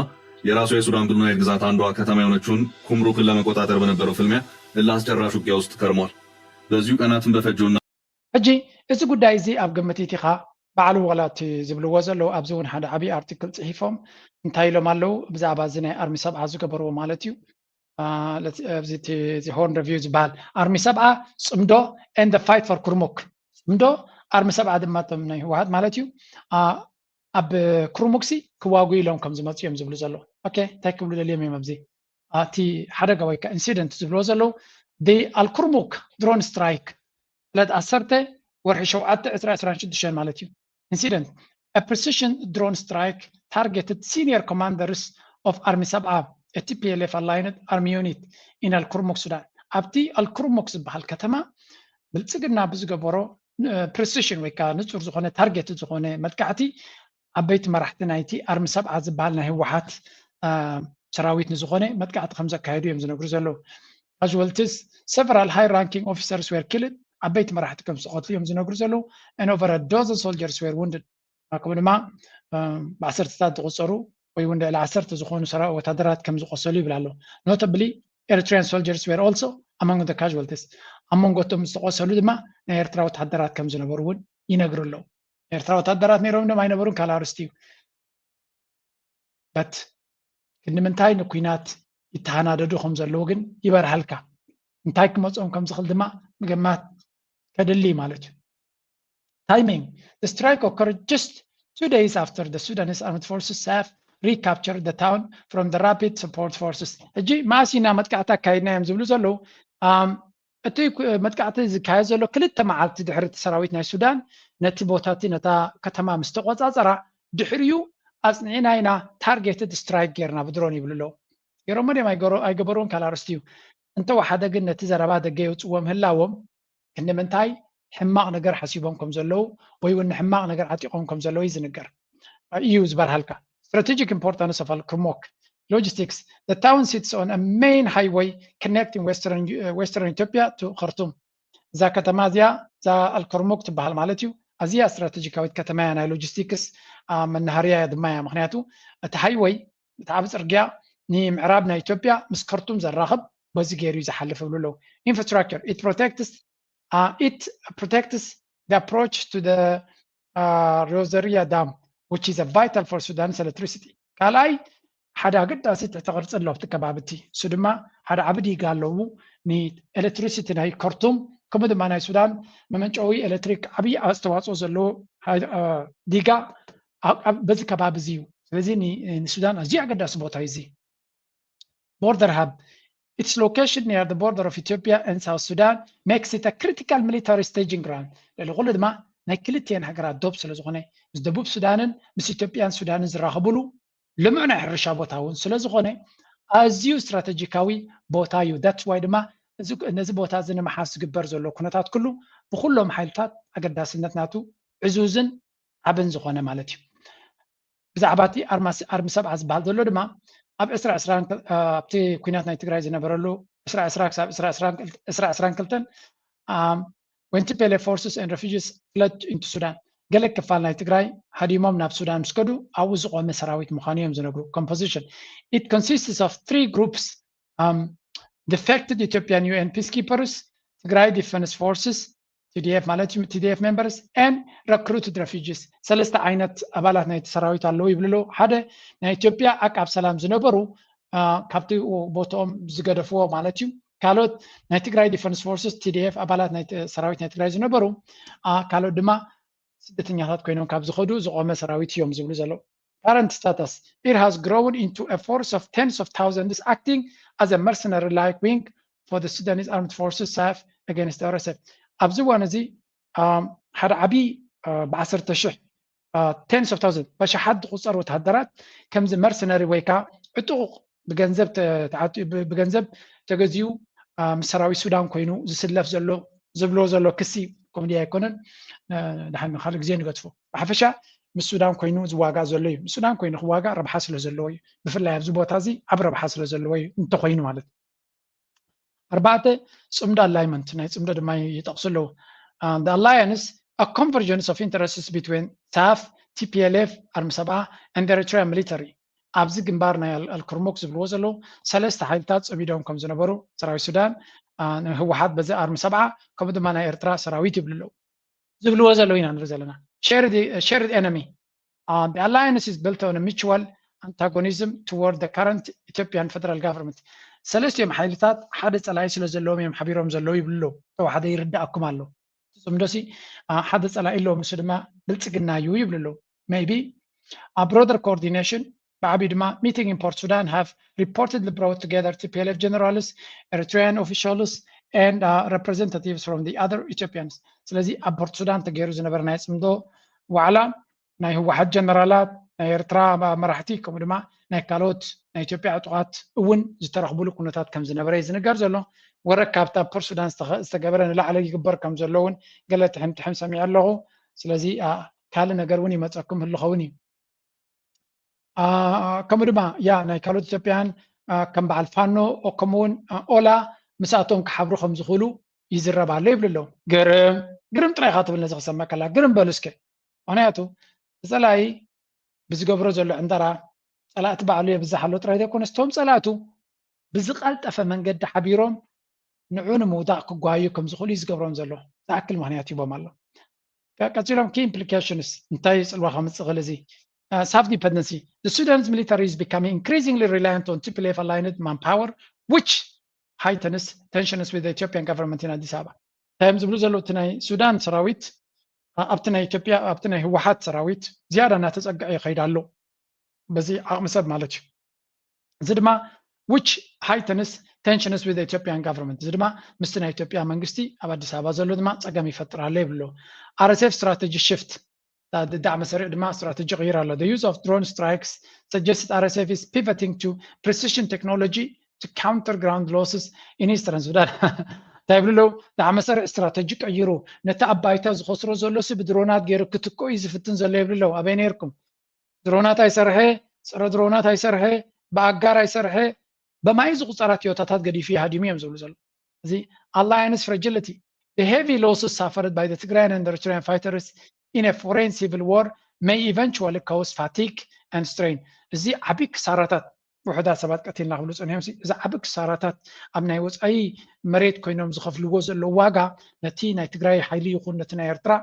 የራሷ የሱዳን ብሉ ናይል ግዛት አንዷ ከተማ የሆነችውን ኩምሩክን ለመቆጣጠር በነበረው ፍልሚያ እልህ አስጨራሽ ውጊያ ውስጥ ከርሟል። በዚሁ ቀናትን በፈጀውና ሕጂ እዚ ጉዳይ እዚ ኣብ ግምት ኢቲኻ በዓሉ ወላ እቲ ዝብልዎ ዘለዉ ኣብዚ እውን ሓደ ዓብዪ ኣርቲክል ፅሒፎም እንታይ ኢሎም ኣለዉ ብዛዕባ እዚ ናይ ኣርሚ ሰብዓ ዝገበርዎ ማለት እዩ። እዚ ሆርን ሪቪው ዝበሃል ኣርሚ ሰብዓ ጽምዶ and fight for ኩርሙክ ጽምዶ ኣርሚ ሰብዓ ድማ እቶም ናይ ህወሓት ማለት እዩ። ኣብ ኩርሙክሲ ክዋጉ ኢሎም ከም ዝመፁ እዮም ዝብሉ ዘለዉ። ኦኬ እንታይ ክብሉ ደልዮም እዮም ኣብዚ እቲ ሓደጋ ወይ ከዓ ኢንሲደንት ዝብልዎ ዘለዉ ኣልኩርሙክ ድሮን ስትራይክ ዕለት ዓሰርተ ወርሒ ሸውዓተ ዕስራ ዕስራን ሽዱሽተን ማለት እዩ። Incident, a precision drone strike targeted senior commanders of Army ሰብዓ, a T P L F aligned army unit in Al Kurmuk, Sudan. ኣብቲ ኣልኩርሙክ ዝበሃል ከተማ ብልፅግና ብዝገበሮ ፕሪሲሽን ወይ ከዓ ንፁር ዝኾነ ታርጌት ዝኾነ መጥቃዕቲ ዓበይቲ መራሕቲ ናይቲ ኣርሚ ሰብዓ ዝበሃል ናይ ህወሓት ሰራዊት ንዝኾነ መጥቃዕቲ ከም ዘካየዱ እዮም ዝነግሩ ዘለዉ። Casualties, several high ranking officers were killed. ዓበይቲ መራሕቲ ከም ዝተቐትሉ እዮም ዝነግሩ ዘለዉ። And over a dozen soldiers were wounded. ከምኡ ድማ ብዓሰርተታት ዝቑፀሩ ወይ እውን ልዕሊ ዓሰርተ ዝኾኑ ሰራ ወታደራት ከም ዝቆሰሉ ይብል ኣሎ። Notably Eritrean soldiers were also among the casualties. ኣብ መንጎ እቶም ዝተቆሰሉ ድማ ናይ ኤርትራ ወታደራት ከም ዝነበሩ እውን ይነግሩ ኣለዉ። ኤርትራ ወታደራት ነይሮም ዶም ኣይነበሩን ካልእ ኣርስቲ እዩ። በት ክንዲ ምንታይ ንኩናት ይተሃናደዱ ከም ዘለዉ ግን ይበርሃልካ። እንታይ ክመፅኦም ከም ዝኽእል ድማ ምግማት ከድሊ ማለት እዩ። Timing, the strike occurred just two days after the Sudanese armed forces have recaptured the town from the Rapid Support Forces. ሕጂ መኣስ ኢና መጥቃዕቲ ኣካይድና እዮም ዝብሉ ዘለዉ። እቲ መጥቃዕቲ ዝካየድ ዘሎ ክልተ መዓልቲ ድሕሪ እቲ ሰራዊት ናይ ሱዳን ነቲ ቦታ እቲ ነታ ከተማ ምስ ተቆፃፀራ ድሕሪኡ ኣፅኒዕና ኢና ታርጌትድ ስትራይክ ጌርና ብድሮን ይብሉ ኣለዉ። ገይሮሞ ድዮም ኣይገበርዎን ካልእ ኣርስቲ እዩ። እንተወሓደ ግን ነቲ ዘረባ ደገ የውፅዎ ምህላዎም ክንዲ ምንታይ ሕማቕ ነገር ሓሲቦም ከም ዘለዉ ወይ እውን ንሕማቕ ነገር ዓጢቖም ከም ዘለዉ እዩ ዝንገር እዩ ዝበርሃልካ። Strategic importance of Al Kurmuk logistics, the town sits on a main highway connecting western, uh, western Ethiopia to Khartoum. እዛ ከተማ እዚኣ እዛ ኣልኮርሙክ ትበሃል ማለት እዩ። ኣዝያ ስትራቴጂካዊት ከተማ እያ፣ ናይ ሎጂስቲክስ መናሃርያ እያ ድማ እያ። ምክንያቱ እቲ ሃይወይ እቲ ዓብ ፅርግያ ንምዕራብ ናይ ኢትዮጵያ ምስ ከርቱም ዘራኽብ በዚ ገይሩ እዩ ዝሓልፍ ይብሉ ኣለዉ። Infrastructure, it protects, uh, it protects the approach to the uh, Rosaria Dam, which is a vital for Sudan's electricity. ካልኣይ ሓደ ኣገዳሲ ትሕቲ ቅርፂ ኣሎ ኣብቲ ከባቢ እቲ፣ እሱ ድማ ሓደ ዓቢ ዲጋ ኣለዉ ንኤሌክትሪሲቲ ናይ ከርቱም ከምኡ ድማ ናይ ሱዳን መመንጨዊ ኤሌክትሪክ ዓብዪ ኣስተዋፅኦ ዘለዎ ዲጋ በዚ ከባቢ እዚ እዩ። ስለዚ ንሱዳን ኣዝዩ ኣገዳሲ ቦታ እዩ እዚ። Border hub, its location near the border of Ethiopia and South Sudan makes it a critical military staging ground. ልዕሊ ኩሉ ድማ ናይ ክልቲኤን ሃገራት ዶብ ስለ ዝኾነ ምስ ደቡብ ሱዳንን ምስ ኢትዮጵያን ሱዳንን ዝራኸብሉ ልሙዕ ናይ ሕርሻ ቦታ እውን ስለ ዝኾነ ኣዝዩ ስትራተጂካዊ ቦታ እዩ። That's why ድማ ነዚ ቦታ እዚ ንምሓዝ ዝግበር ዘሎ ኩነታት ኩሉ ብኩሎም ሓይልታት ኣገዳስነት ናቱ ዕዙዝን ዓብን ዝኾነ ማለት እዩ። ብዛዕባ እቲ ኣርሚ ሰብዓ ዝበሃል ዘሎ ድማ ኣብ ዕስራ ዕስራ ኣብቲ ኩናት ናይ ትግራይ ዝነበረሉ ዕስራ ዕስራ ክሳብ ዕስራ ዕስራን ክልተን when T P L F forces and refugees fled into Sudan. ገለ ክፋል ናይ ትግራይ ሃዲሞም ናብ ሱዳን ምስ ከዱ ኣብኡ ዝቆመ ሰራዊት ምዃኑ እዮም ዝነግሩ። Composition: it consists of three groups: defected Ethiopian U N peacekeepers, ትግራይ Defense Forces, T D F ማለት እዩ፣ T D F members and recruited refugees። ሰለስተ ዓይነት ኣባላት ናይቲ ሰራዊት ኣለዉ ይብሉ ኣለዉ። ሓደ ናይ ኢትዮጵያ ኣቃብ ሰላም ዝነበሩ ካብቲ ቦታኦም ዝገደፍዎ ማለት እዩ። ካልኦት ናይ ትግራይ Defense Forces፣ T D F፣ ኣባላት ናይ ሰራዊት ናይ ትግራይ ዝነበሩ፣ ካልኦት ድማ ስደተኛታት ኮይኖም ካብ ዝኸዱ ዝቆመ ሰራዊት እዮም ዝብሉ ዘለዉ። Current status: it has grown into a force of tens of thousands acting as a mercenary-like wing for the Sudanese armed forces SAF against R S F። ኣብዚ እዋን እዚ ሓደ ዓብዪ ብዓሰርተ ሽሕ፣ tens of thousands፣ በሽሓት ዝቁፀር ወተሃደራት ከምዚ መርሰነሪ ወይ ከዓ ዕጡቕ ብገንዘብ ብገንዘብ ተገዚኡ ምስ ሰራዊት ሱዳን ኮይኑ ዝስለፍ ዘሎ ዝብልዎ ዘሎ ክሲ ኮሜዲ ኣይኮነን። ድሓን ካልእ ግዜ ንገድፎ። ብሓፈሻ ምስ ሱዳን ኮይኑ ዝዋጋእ ዘሎ እዩ። ምስ ሱዳን ኮይኑ ክዋጋእ ረብሓ ስለ ዘለዎ እዩ። ብፍላይ ኣብዚ ቦታ እዚ ኣብ ረብሓ ስለ ዘለዎ እዩ እንተኮይኑ ማለት እዩ። ኣርባዕተ፣ ፅምዶ፣ alignment፣ ናይ ፅምዶ ድማ ይጠቕሱ ኣለዉ። The alliance a convergence of interests between SAF, T P L F, ኣርሚ ሰብዓ and Eritrean military። ኣብዚ ግንባር ናይ ኣልክርሙክ ዝብልዎ ዘለዉ ሰለስተ ሓይልታት ፀሚዶም ከም ዝነበሩ ሰራዊት ሱዳን ንህወሓት በዚ ኣርሚ ሰብዓ ከምኡ ድማ ናይ ኤርትራ ሰራዊት ይብሉ ኣለዉ። ዝብልዎ ዘለዉ ኢና ንርኢ ዘለና። Shared enemy: the alliance is built on a mutual antagonism toward the current Ethiopian federal government። ሰለስቲኦም ሓይልታት ሓደ ፀላኢ ስለ ዘለዎም እዮም ሓቢሮም ዘለዉ ይብሉ ኣለዉ። ተዋሓደ ይርዳእኩም ኣሎ። እቲ ፅምዶሲ ሓደ ፀላኢ ኣለዎም፣ እሱ ድማ ብልፅግና እዩ ይብሉ ኣለዉ። Maybe a broader coordination ብዓብዩ ድማ meeting in Port Sudan have reportedly brought together T P L F generals, Eritrean officials and representatives from the other Ethiopians። ስለዚ ኣብ ፖርት ሱዳን ተገይሩ ዝነበረ ናይ ፅምዶ ዋዕላ ናይ ህወሓት ጀነራላት፣ ናይ ኤርትራ መራሕቲ ከምኡ ድማ ናይ ካልኦት ናይ ኢትዮጵያ ዕጡቓት እውን ዝተረኽብሉ ኩነታት ከም ዝነበረ እዩ ዝንገር ዘሎ። ወረ ካብቲ ኣብ ፖርት ሱዳን ዝተገበረ ንላዕሊ ይግበር ከም ዘሎ እውን ገለ ትሕም ትሕም ሰሚዐ ኣለኹ። ስለዚ ካልእ ነገር እውን ይመፀኩም ህሉ ኸውን እዩ። ከምኡ ድማ ያ ናይ ካልኦት ኢትዮጵያን ከም በዓል ፋኖ ከምኡውን ኦላ ምስኣቶም ክሓብሩ ከም ዝኽእሉ ይዝረብ ኣሎ ይብሉ ኣለዉ። ግርም ግርም ጥራይ ኢኻ ትብል ነዚ ክሰምዕ ከላ ግርም በሉ እስከ። ምክንያቱ ብፀላኢ ብዝገብሮ ዘሎ ዕንደራ ፀላእቲ ባዕሉ የብዝሕ ኣሎ ጥራይ ዘይኮነስ እቶም ፀላእቱ ብዝቐልጠፈ መንገዲ ሓቢሮም ንዑ ንምውዳቕ ክጓዩ ከም ዝኽእሉ እዩ ዝገብሮም ዘሎ። ዝኣክል ምክንያት ሂቦም ኣሎ። ቀፂሎም key implications እንታይ ፅልዋ ከምፅእ ክእል እዚ SAF dependency: the Sudanese military is becoming increasingly reliant on T P L F aligned manpower which heightens tensions with the Ethiopian government in Addis Ababa። እንታይ እዮም ዝብሉ ዘለዉ? እቲ ናይ ሱዳን ሰራዊት ኣብቲ ናይ ኢትዮጵያ ኣብቲ ናይ ህወሓት ሰራዊት ዝያዳ እናተፀግዐ ይኸይድ ኣሎ። በዚ ዓቕሚ ሰብ ማለት እዩ። እዚ ድማ which heightens tensions with the Ethiopian government። እዚ ድማ ምስቲ ናይ ኢትዮጵያ መንግስቲ ኣብ ኣዲስ ኣበባ ዘሎ ድማ ፀገም ይፈጥር ኣሎ ይብሉ። R S F strategy shift ዳዕመ ሰሪዕ ድማ ስትራተጂ ቀይሩ ኣሎ። The use of drone strikes suggests R S F is pivoting to precision technology to counter ground losses in eastern Sudan። እንታይ ይብሉ ኣለዉ? ዳዕመ ሰሪዕ ስትራተጂ ቀይሩ ነቲ ኣብ ባይታ ዝኸስሮ ዘሎ ሲ ብድሮናት ገይሩ ክትክኦ እዩ ዝፍትን ዘሎ ይብሉ ኣለዉ። ኣበይ ነይርኩም? ድሮናት ኣይሰርሐ፣ ፀረ ድሮናት ኣይሰርሐ፣ ብኣጋር ኣይሰርሐ፣ በማይ ዝቁፀራ ቶዮታታት ገዲፉ ይሃዲሙ እዮም ዝብሉ ዘለዉ። እዚ alliance fragility: the heavy losses suffered by the Tigrayan and Eritrean fighters in a foreign civil war may eventually cause fatigue and strain። እዚ ዓብዪ ክሳራታት ውሑዳት ሰባት ቀቲልና ክብሉ ፀኒሖም እዚ ዓቢ ክሳራታት ኣብ ናይ ወፃኢ መሬት ኮይኖም ዝኸፍልዎ ዘለዉ ዋጋ ነቲ ናይ ትግራይ ሓይሊ ይኹን ነቲ ናይ ኤርትራ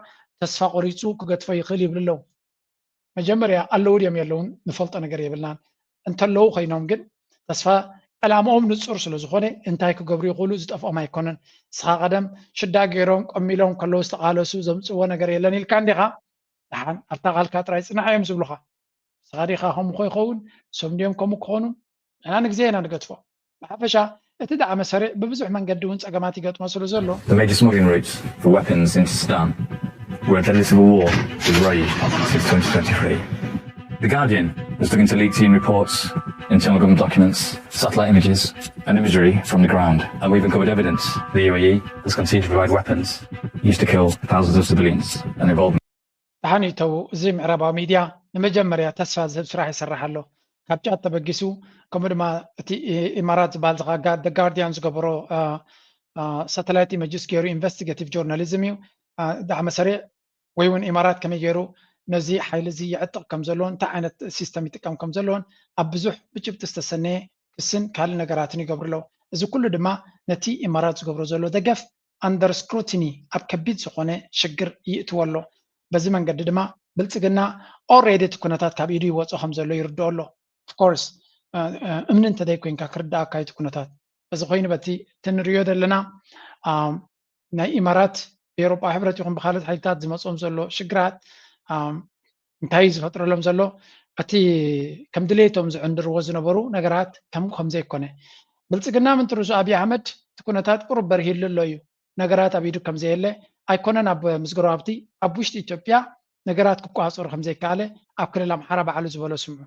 ተስፋ ቆሪፁ ክገድፎ ይኽእል ይብሉ ኣለዉ። መጀመርያ ኣለዉ ድዮም የለውን ንፈልጦ ነገር የብልናን። እንተለዉ ኮይኖም ግን ተስፋ ዕላምኦም ንፁር ስለ ዝኾነ እንታይ ክገብሩ ይኽእሉ ዝጠፍኦም ኣይኮነን። ንስኻ ቀደም ሽዳ ገይሮም ቀሚሎም ከለዉ ዝተቓለሱ ዘምፅእዎ ነገር የለን ኢልካ እንዲኻ? ደሓን ኣብታ ቃልካ ጥራይ ፅናሕ እዮም ዝብሉኻ። ንስኻ ዲኻ ከምኡ ኮይኸውን? እሶም ድዮም ከምኡ ክኾኑ? ንሕና ንግዜ ኢና ንገድፎ። ብሓፈሻ እቲ ደኣ መሰሪዕ ብብዙሕ መንገዲ እውን ጸገማት ይገጥሞ ስለ ዘሎ። The major smuggling routes for weapons into Sudan, where a deadly civil war has raged since twenty twenty-three. The Guardian has dug into leaked U N reports, internal government documents, satellite images, and imagery from the ground, and we've uncovered evidence the U A E has continued to provide weapons used to kill thousands of civilians and involved ደሓን ይተዉ። እዚ ምዕራባዊ ሚድያ ንመጀመርያ ተስፋ ዝህብ ስራሕ ይሰርሕ ኣሎ። ካብ ጫት ተበጊሱ ከምኡ ድማ እቲ ኢማራት ዝበሃል ጋርዲያን ዝገበሮ satellite images ገይሩ investigative journalism እዩ። ዳዕመ ሰሪዕ ወይ እውን ኢማራት ከመይ ገይሩ ነዚ ሓይሊ እዚ ይዕጥቕ ከም ዘለዎን እንታይ ዓይነት ሲስተም ይጥቀም ከም ዘለዎን ኣብ ብዙሕ ብጭብጢ ዝተሰነየ ክስን ካልእ ነገራትን ይገብሩ ኣለዉ። እዚ ኩሉ ድማ ነቲ ኢማራት ዝገብሮ ዘሎ ደገፍ under scrutiny ኣብ ከቢድ ዝኾነ ሽግር ይእትዎ ኣሎ። በዚ መንገዲ ድማ ብልጽግና already እቲ ኩነታት ካብ ኢዱ ይወጾ ከም ዘሎ ይርድኦ ኣሎ። Of course እምኒ እንተደይ ኮይንካ ክርዳኣካ እዩ እቲ ኩነታት። በዚ ኮይኑ በቲ እቲ ንሪኦ ዘለና ናይ ኢማራት ብኤውሮጳ ሕብረት ይኹን ብካልኦት ሓይልታት ዝመፅኦም ዘሎ ሽግራት እንታይ እዩ ዝፈጥረሎም ዘሎ? እቲ ከም ድሌቶም ዝዕንድርዎ ዝነበሩ ነገራት ከም ከም ዘይኮነ ብልፅግና ምንትርሱ ኣብይ ኣሕመድ እቲ ኩነታት ቁሩብ በርሂሉ ኣሎ እዩ። ነገራት ኣብ ኢዱ ከም ዘየለ ኣይኮነን ኣብ ምዝገሮ ሃብቲ ኣብ ውሽጢ ኢትዮጵያ ነገራት ክቋፀሩ ከም ዘይከኣለ ኣብ ክልል ኣምሓራ ባዕሉ ዝበሎ ስምዑ።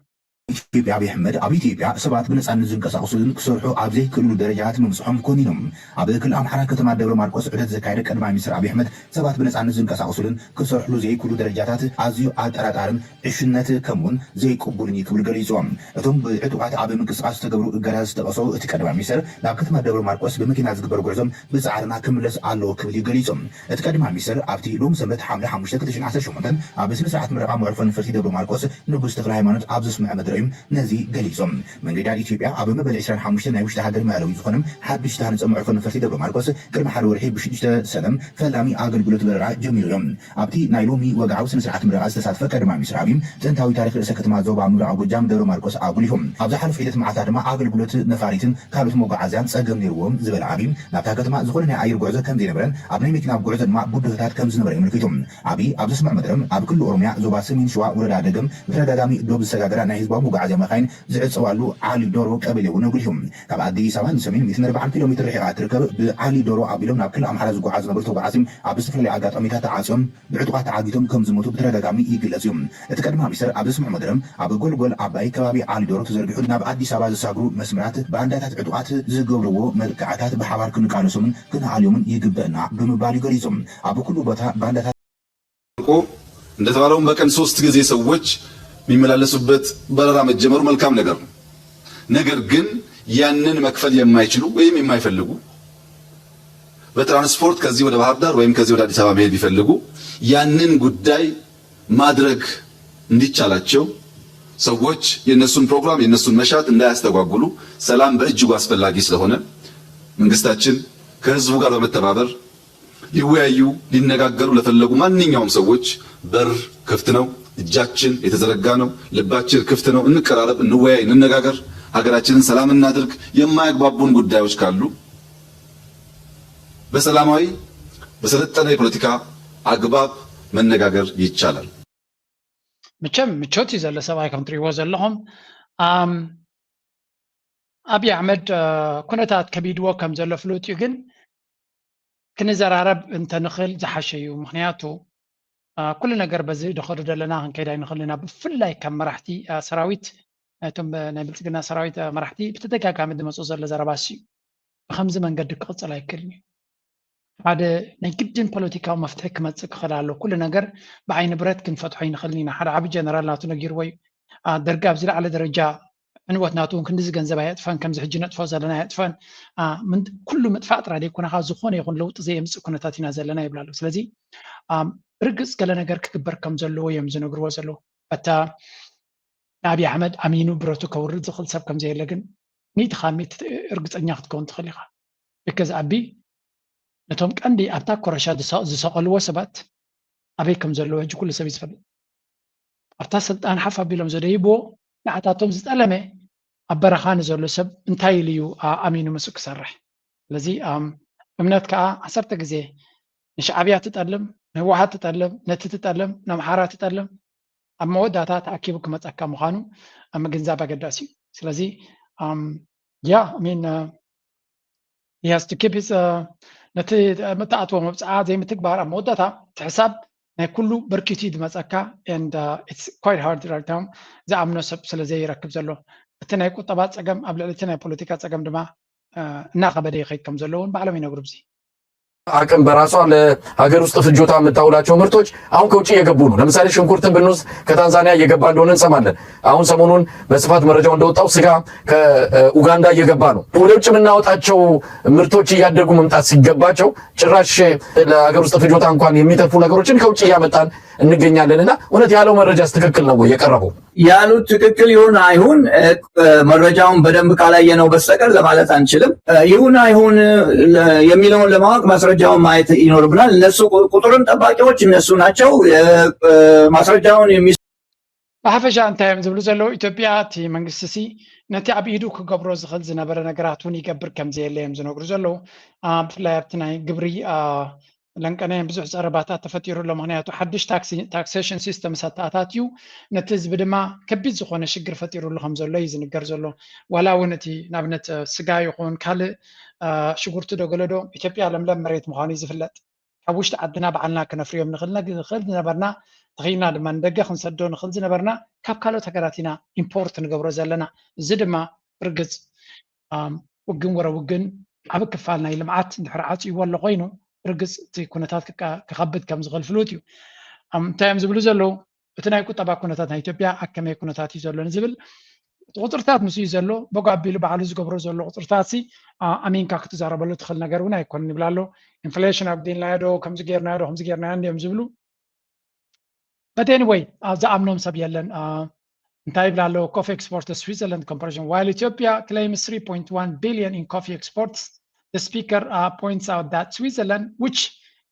ኢትዮጵያ ኣብይ ኣሕመድ ኣብ ኢትዮጵያ ሰባት ብነፃነት ዝንቀሳቀሱን ክሰርሑ ኣብ ዘይክእልሉ ደረጃ እቲ ምምፅሖም ኮኒኖም። ኣብ ክልል ኣምሓራ ከተማ ደብረ ማርቆስ ዑደት ዘካየደ ቀዳማይ ሚኒስትር ኣብይ ኣሕመድ ሰባት ብነፃነት ዝንቀሳቀሱሉን ክሰርሕሉ ዘይክእሉ ደረጃታት ኣዝዩ ኣጠራጣርን ዕሽነት ከምኡውን ዘይቅቡልን እዩ ክብል ገሊፁ። እቶም ብዕጡቓት ኣብ ምንቅስቃስ ዝተገብሩ እገዳ ዝጠቀሶ እቲ ቀዳማይ ሚኒስትር ናብ ከተማ ደብረ ማርቆስ ብመኪና ዝግበር ጉዕዞም ብፃዕርና ክምለስ ኣለዎ ክብል እዩ ገሊፁ። እቲ ቀዳማይ ሚኒስትር ኣብቲ ሎም ሰንበት ሓምለ ሓሙሽተ ክልተ ሽሕን ዓሰርተ ሸሞንተን ኣብ ስነ ስርዓት ምረቃ መዕርፎ ነፈርቲ ደብረ ማርቆስ ንጉስ ተክለ ሃይማኖት ኣብ ዘስምዐ መድረዮም ነዚ ገሊጾም። መንገዲ ኣል ኢትዮጵያ ኣብ መበል ዕስራን ሓሙሽተን ናይ ውሽጢ ሃገር መዕረዊ ዝኾነ ሓድሽ ዝተሃነጸ መዕርፎ ነፈርቲ ደብረ ማርቆስ ቅድሚ ሓደ ወርሒ ብሽዱሽተ ሰለም ፈላሚ ኣገልግሎት በረራ ጀሚሩ እዮም። ኣብቲ ናይ ሎሚ ወግዓዊ ስነ ስርዓት ምረቃ ዝተሳትፈ ቀዳማይ ሚኒስትር ኣብይ ጥንታዊ ታሪክ ርእሰ ከተማ ዞባ ምብራቕ ጎጃም ደብረ ማርቆስ ኣጉሊሑ። ኣብ ዝሓለፉ ሒደት መዓልታት ድማ ኣገልግሎት ነፋሪትን ካልኦት መጓዓዝያን ጸገም ነይርዎም ዝበለ ኣብይ ናብታ ከተማ ዝኾነ ናይ ኣየር ጉዕዞ ከም ዘይነበረን ኣብ ናይ መኪና ጉዕዞ ድማ ብድሆታት ከም ዝነበረ የመልኪቱ። ኣብይ ኣብ ዘስምዖ መደረ ኣብ ክልል ኦሮሚያ ዞባ ሰሜን ሸዋ ወረዳ ደገም ብተደጋጋሚ ዶብ ዝሰጋገራ ናይ ህዝባዊ መጓዓዝያ መኻይን ዝዕጸዋሉ ዓሊ ዶሮ ቀበሌ እውን ኣጉሊሑ። ካብ ኣዲስ ኣበባ ንሰሜን ሚእትን ኣርባዓን ኪሎ ሜትር ርሒቓ እትርከብ ብዓሊ ዶሮ ኣቢሎም ናብ ክልል ኣምሓራ ዝጓዓዙ ዝነበሩ ተጓዓዝቲ ኣብ ዝተፈላለዩ ኣጋጣሚታት ተዓጽዮም ብዕጡቓት ተዓጊቶም ከም ዝሞቱ ብተደጋጋሚ ይግለጽ እዩ። እቲ ቀዳማይ ሚኒስትር ኣብ ዘስምዖ መደረ ኣብ ጎልጎል ዓባይ ከባቢ ዓሊ ዶሮ ተዘርጊሑ ናብ ኣዲስ ኣበባ ዘሳግሩ መስመራት ባንዳታት ዕጡቓት ዝገብርዎ መጥቃዕታት ብሓባር ክንቃለሶምን ክንኣልዮምን ይግበእና ብምባል እዩ ገሊጹ። ኣብ ኩሉ ቦታ ባንዳታት እኮ እንደተባለውም በቀን ሶስት ጊዜ ሰዎች የሚመላለሱበት በረራ መጀመሩ መልካም ነገር ነው። ነገር ግን ያንን መክፈል የማይችሉ ወይም የማይፈልጉ በትራንስፖርት ከዚህ ወደ ባህር ዳር ወይም ከዚህ ወደ አዲስ አበባ መሄድ ቢፈልጉ ያንን ጉዳይ ማድረግ እንዲቻላቸው ሰዎች የእነሱን ፕሮግራም የእነሱን መሻት እንዳያስተጓጉሉ ሰላም በእጅጉ አስፈላጊ ስለሆነ መንግስታችን ከህዝቡ ጋር በመተባበር ሊወያዩ ሊነጋገሩ ለፈለጉ ማንኛውም ሰዎች በር ክፍት ነው። እጃችን የተዘረጋ ነው። ልባችን ክፍት ነው። እንቀራረብ፣ እንወያይ፣ እንነጋገር። ሀገራችንን ሰላም እናድርግ። የማያግባቡን ጉዳዮች ካሉ በሰላማዊ በሰለጠነ የፖለቲካ አግባብ መነጋገር ይቻላል። መቸም ምቾት እዩ ዘሎ ሰብኣይ ከም ትሪእዎ ዘለኹም ኣብይ ኣሕመድ ኩነታት ከቢድዎ ከም ዘሎ ፍሉጥ እዩ። ግን ክንዘራረብ እንተንኽእል ዝሓሸ እዩ። ምክንያቱ ኩሉ ነገር በዚ ደኸዱ ዘለና ክንከይድ ኣይንኽእል ኢና። ብፍላይ ካብ መራሕቲ ሰራዊት ናይቶም ናይ ብልፅግና ሰራዊት መራሕቲ ብተደጋጋሚ ዝመፁ ዘሎ ዘረባ ሲ ብከምዚ መንገዲ ክቕፅል ኣይክእልን እዩ። ሓደ ናይ ግድን ፖለቲካዊ መፍትሒ ክመፅእ ክኽእል ኣሎ። ኩሉ ነገር ብዓይኒ ብረት ክንፈትሖ ኣይንኽእልን ኢና። ሓደ ዓብዪ ጀነራል ናቱ ነጊርዎ እዩ። ደርጊ ኣብ ዝለዓለ ደረጃ ዕንወት ናቱ እውን ክንድዚ ገንዘብ ኣየጥፈን፣ ከምዚ ሕጂ ነጥፎ ዘለና ኣየጥፈን። ኩሉ ምጥፋእ ጥራይ ዘይኮነ ካብ ዝኾነ ይኹን ለውጢ ዘየምፅእ ኩነታት ኢና ዘለና ይብል ኣሎ። ስለዚ ርግፅ ገለ ነገር ክግበር ከም ዘለዎ እዮም ዝነግርዎ ዘለዉ። በታ ንኣብይ ኣሕመድ ኣሚኑ ብረቱ ከውርድ ዝኽእል ሰብ ከም ዘየለ ግን ሚእቲ ካብ ሚእቲ እርግፀኛ ክትከውን ትኽእል ኢኻ። ብከዚ ኣቢ ነቶም ቀንዲ ኣብታ ኮረሻ ዝሰቐልዎ ሰባት ኣበይ ከም ዘለዎ ሕጂ ኩሉ ሰብ እዩ ዝፈልጥ። ኣብታ ስልጣን ሓፍ ኣቢሎም ዘደይብዎ ንዓታቶም ዝጠለመ ኣብ በረኻ ንዘሎ ሰብ እንታይ ኢሉ እዩ ኣሚኑ ምስኡ ክሰርሕ? ስለዚ እምነት ከዓ ዓሰርተ ግዜ ንሻዕብያ ትጠልም፣ ንህወሓት ትጠልም፣ ነቲ ትጠልም፣ ንኣምሓራ ትጠልም ኣብ መወዳእታ ተኣኪቡ ክመፀካ ምዃኑ ኣብ ምግንዛብ ኣገዳሲ እዩ። ስለዚ ያ ሚን ስ ኪፕ ነቲ መተኣትዎ መብፅዓ ዘይምትግባር ኣብ መወዳእታ እቲ ሕሳብ ናይ ኩሉ በርኪቱ እዩ ዝመፀካ። ኳይት ሃርድ ራይት ናው ዝኣምኖ ሰብ ስለ ዘይረክብ ዘሎ እቲ ናይ ቁጠባ ፀገም ኣብ ልዕሊ እቲ ናይ ፖለቲካ ፀገም ድማ እናኸበደ ይኸይድ ከም ዘለውን ባዕሎም ይነግሩ። ብዚ አቅም በራሷ ለሀገር ውስጥ ፍጆታ የምታውላቸው ምርቶች አሁን ከውጭ እየገቡ ነው። ለምሳሌ ሽንኩርትን ብንወስድ ከታንዛኒያ እየገባ እንደሆነ እንሰማለን። አሁን ሰሞኑን በስፋት መረጃው እንደወጣው ስጋ ከኡጋንዳ እየገባ ነው። ወደ ውጭ የምናወጣቸው ምርቶች እያደጉ መምጣት ሲገባቸው ጭራሽ ለሀገር ውስጥ ፍጆታ እንኳን የሚተርፉ ነገሮችን ከውጭ እያመጣን እንገኛለን። እና እውነት ያለው መረጃስ ትክክል ነው ወይ የቀረበው? ያሉት ትክክል ይሁን አይሁን መረጃውን በደንብ ካላየነው በስተቀር ለማለት አንችልም። ይሁን አይሁን የሚለውን ለማወቅ ማስረጃውን ማየት ይኖርብናል። እነሱ ቁጥርን ጠባቂዎች እነሱ ናቸው። ማስረጃውን የሚ ብሓፈሻ እንታይ እዮም ዝብሉ ዘለዉ? ኢትዮጵያ እቲ መንግስቲ ሲ ነቲ ኣብ ኢዱ ክገብሮ ዝኽእል ዝነበረ ነገራት እውን ይገብር ከም ዘየለ እዮም ዝነግሩ ዘለዉ። ብፍላይ ኣብቲ ናይ ግብሪ ለንቀናይን ብዙሕ ፀረባታት ተፈጢሩ ኣሎ። ምክንያቱ ሓድሽ ታክሴሽን ሲስተም ኣተኣታትዩ ነቲ ህዝቢ ድማ ከቢድ ዝኾነ ሽግር ፈጢሩሉ ከም ዘሎ እዩ ዝንገር ዘሎ። ዋላ እውን እቲ ንኣብነት ስጋ ይኹን ካልእ ሽጉርቲ ዶ ገለ ዶ ኢትዮጵያ ለምለም መሬት ምዃኑ እዩ ዝፍለጥ። ካብ ውሽጢ ዓድና ባዕልና ክነፍርዮም ንኽእል ዝነበርና ተኺልና ድማ ንደገ ክንሰዶ ንኽእል ዝነበርና ካብ ካልኦት ሃገራት ኢና ኢምፖርት ንገብሮ ዘለና። እዚ ድማ ብርግፅ ውግን ወረ ውግን ዓብ ክፋል ናይ ልምዓት እንድሕር ዓፅይዎ ኣሎ ኮይኑ ብርግፅ እቲ ኩነታት ክከብድ ከም ዝኽእል ፍሉጥ እዩ። እንታይ እዮም ዝብሉ ዘለዉ? እቲ ናይ ቁጠባ ኩነታት ናይ ኢትዮጵያ ኣብ ከመይ ኩነታት እዩ ዘሎ ንዝብል እቲ ቁፅርታት ምስ እዩ ዘሎ በጎ ኣቢሉ ባዕሉ ዝገብሮ ዘሎ ቁፅርታት ሲ ኣሚንካ ክትዛረበሉ ትኽእል ነገር እውን ኣይኮነን ይብል ኣሎ። ኢንፍሌሽን ኣብዲልናዮ ዶ ከምዚ ጌርናዮ ዶ ከምዚ ጌርናዮ እንዲዮም ዝብሉ። But anyway ዝኣምኖም ሰብ የለን። እንታይ ይብል ኣሎ? Coffee export to Switzerland comparison while Ethiopia claims three point one billion in coffee exports, the speaker uh, points out that Switzerland, which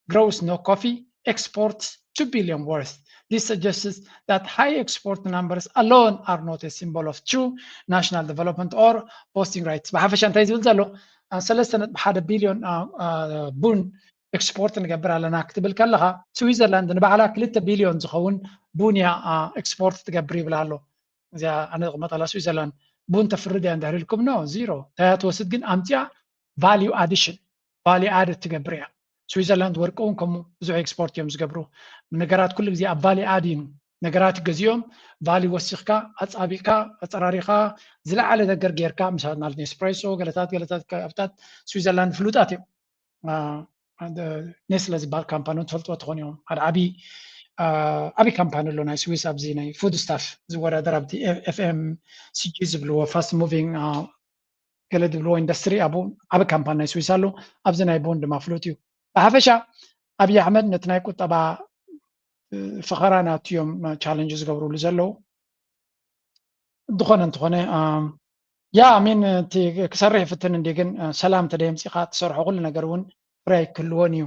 grows no coffee, exports two billion worth. This suggests that high export numbers alone are not a symbol of true national development or voting rights. ብሓፈሻ እንታይ ዝብል ዘሎ ሰለስተ ነጥቢ ሓደ ቢልዮን ቡን ኤክስፖርት ንገብር ኣለና ክትብል ከለኻ ስዊዘርላንድ ንባዕላ ክልተ ቢልዮን ዝኸውን ቡን እያ ኤክስፖርት ትገብር ይብል ኣሎ። እዚኣ ኣነ ዝቕመጠላ ስዊዘርላንድ ቡን ተፍርድ እያ እንድሕር ኢልኩም ኖ ዚሮ እንታይ ትወስድ ግን ኣምፅኣ ቫልዩ ኣዲሽን ቫልዩ ኣድ ትገብር እያ። ስዊዘርላንድ ወርቂ እውን ከምኡ ብዙሕ ኤክስፖርት እዮም ዝገብሩ። ነገራት ኩሉ ግዜ ኣብ ቫልዩ ኣድ እዩ። ነገራት ገዚኦም ቫልዩ ወሲኽካ ኣፃቢቕካ ኣፀራሪኻ ዝለዓለ ነገር ጌርካ ምሳት ማለት ኔስፕሬሶ ገለታት ገለታት ኣብታት ስዊዘርላንድ ፍሉጣት እዮም። ኔስለ ዝበሃል ካምፓኒ ትፈልጥዎ ትኾን እዮም ሓደ ዓብዪ ዓብዪ ካምፓኒ ኣሎ ናይ ስዊስ ኣብዚ ናይ ፉድ ስታፍ ዝወዳደር ኣብቲ ኤፍኤም ሲጂ ዝብልዎ ፋስት ሙቪንግ ገለ ዝብልዎ ኢንዱስትሪ ኣብኡ ዓቢ ካምፓኒ ናይ ስዊስ ኣሎ። ኣብዚ ናይ ቡን ድማ ፍሉጥ እዩ። ብሓፈሻ ኣብዪ ኣሕመድ ነቲ ናይ ቁጠባ ፈኸራ ናቱ እዮም ቻለንጅ ዝገብርሉ ዘለዉ። ዝኾነ እንተኾነ ያ ሚን እቲ ክሰርሕ ይፍትን እንዲ ግን ሰላም ተደየምፂኻ ትሰርሖ ኩሉ ነገር እውን ፍረ ኣይክህልዎን እዩ።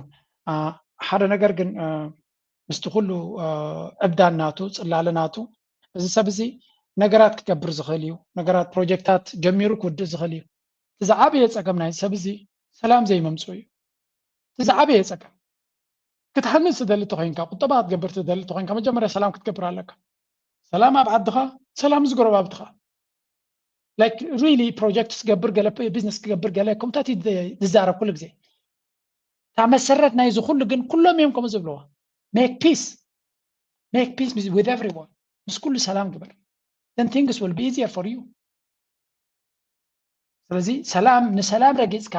ሓደ ነገር ግን ምስቲ ኩሉ ዕብዳን ናቱ ፅላለ ናቱ እዚ ሰብ እዚ ነገራት ክገብር ዝኽእል እዩ። ነገራት ፕሮጀክታት ጀሚሩ ክውድእ ዝኽእል እዩ። እቲ ዝዓበየ ፀገም ናይ ሰብ እዚ ሰላም ዘይመምፅኡ እዩ። እቲ ዝዓበየ ፀገም ክትሃንፅ ትደሊ ተኮይንካ ቁጠባ ክትገብር ትደሊ ተኮይንካ መጀመርያ ሰላም ክትገብር ኣለካ። ሰላም ኣብ ዓድኻ፣ ሰላም ምስ ጎረባብትኻ። ላይክ ሪሊ ፕሮጀክት ክገብር ገለ ቢዝነስ ክገብር ገለ ከምታት ዝዛረብ ኩሉ ግዜ እታ መሰረት ናይዚ ኩሉ ግን ኩሎም እዮም ከምኡ ዝብልዋ make peace make peace with everyone ምስ ኩሉ ሰላም ግበር then things will be easier for you። ስለዚ ሰላም ንሰላም ረጊፅካ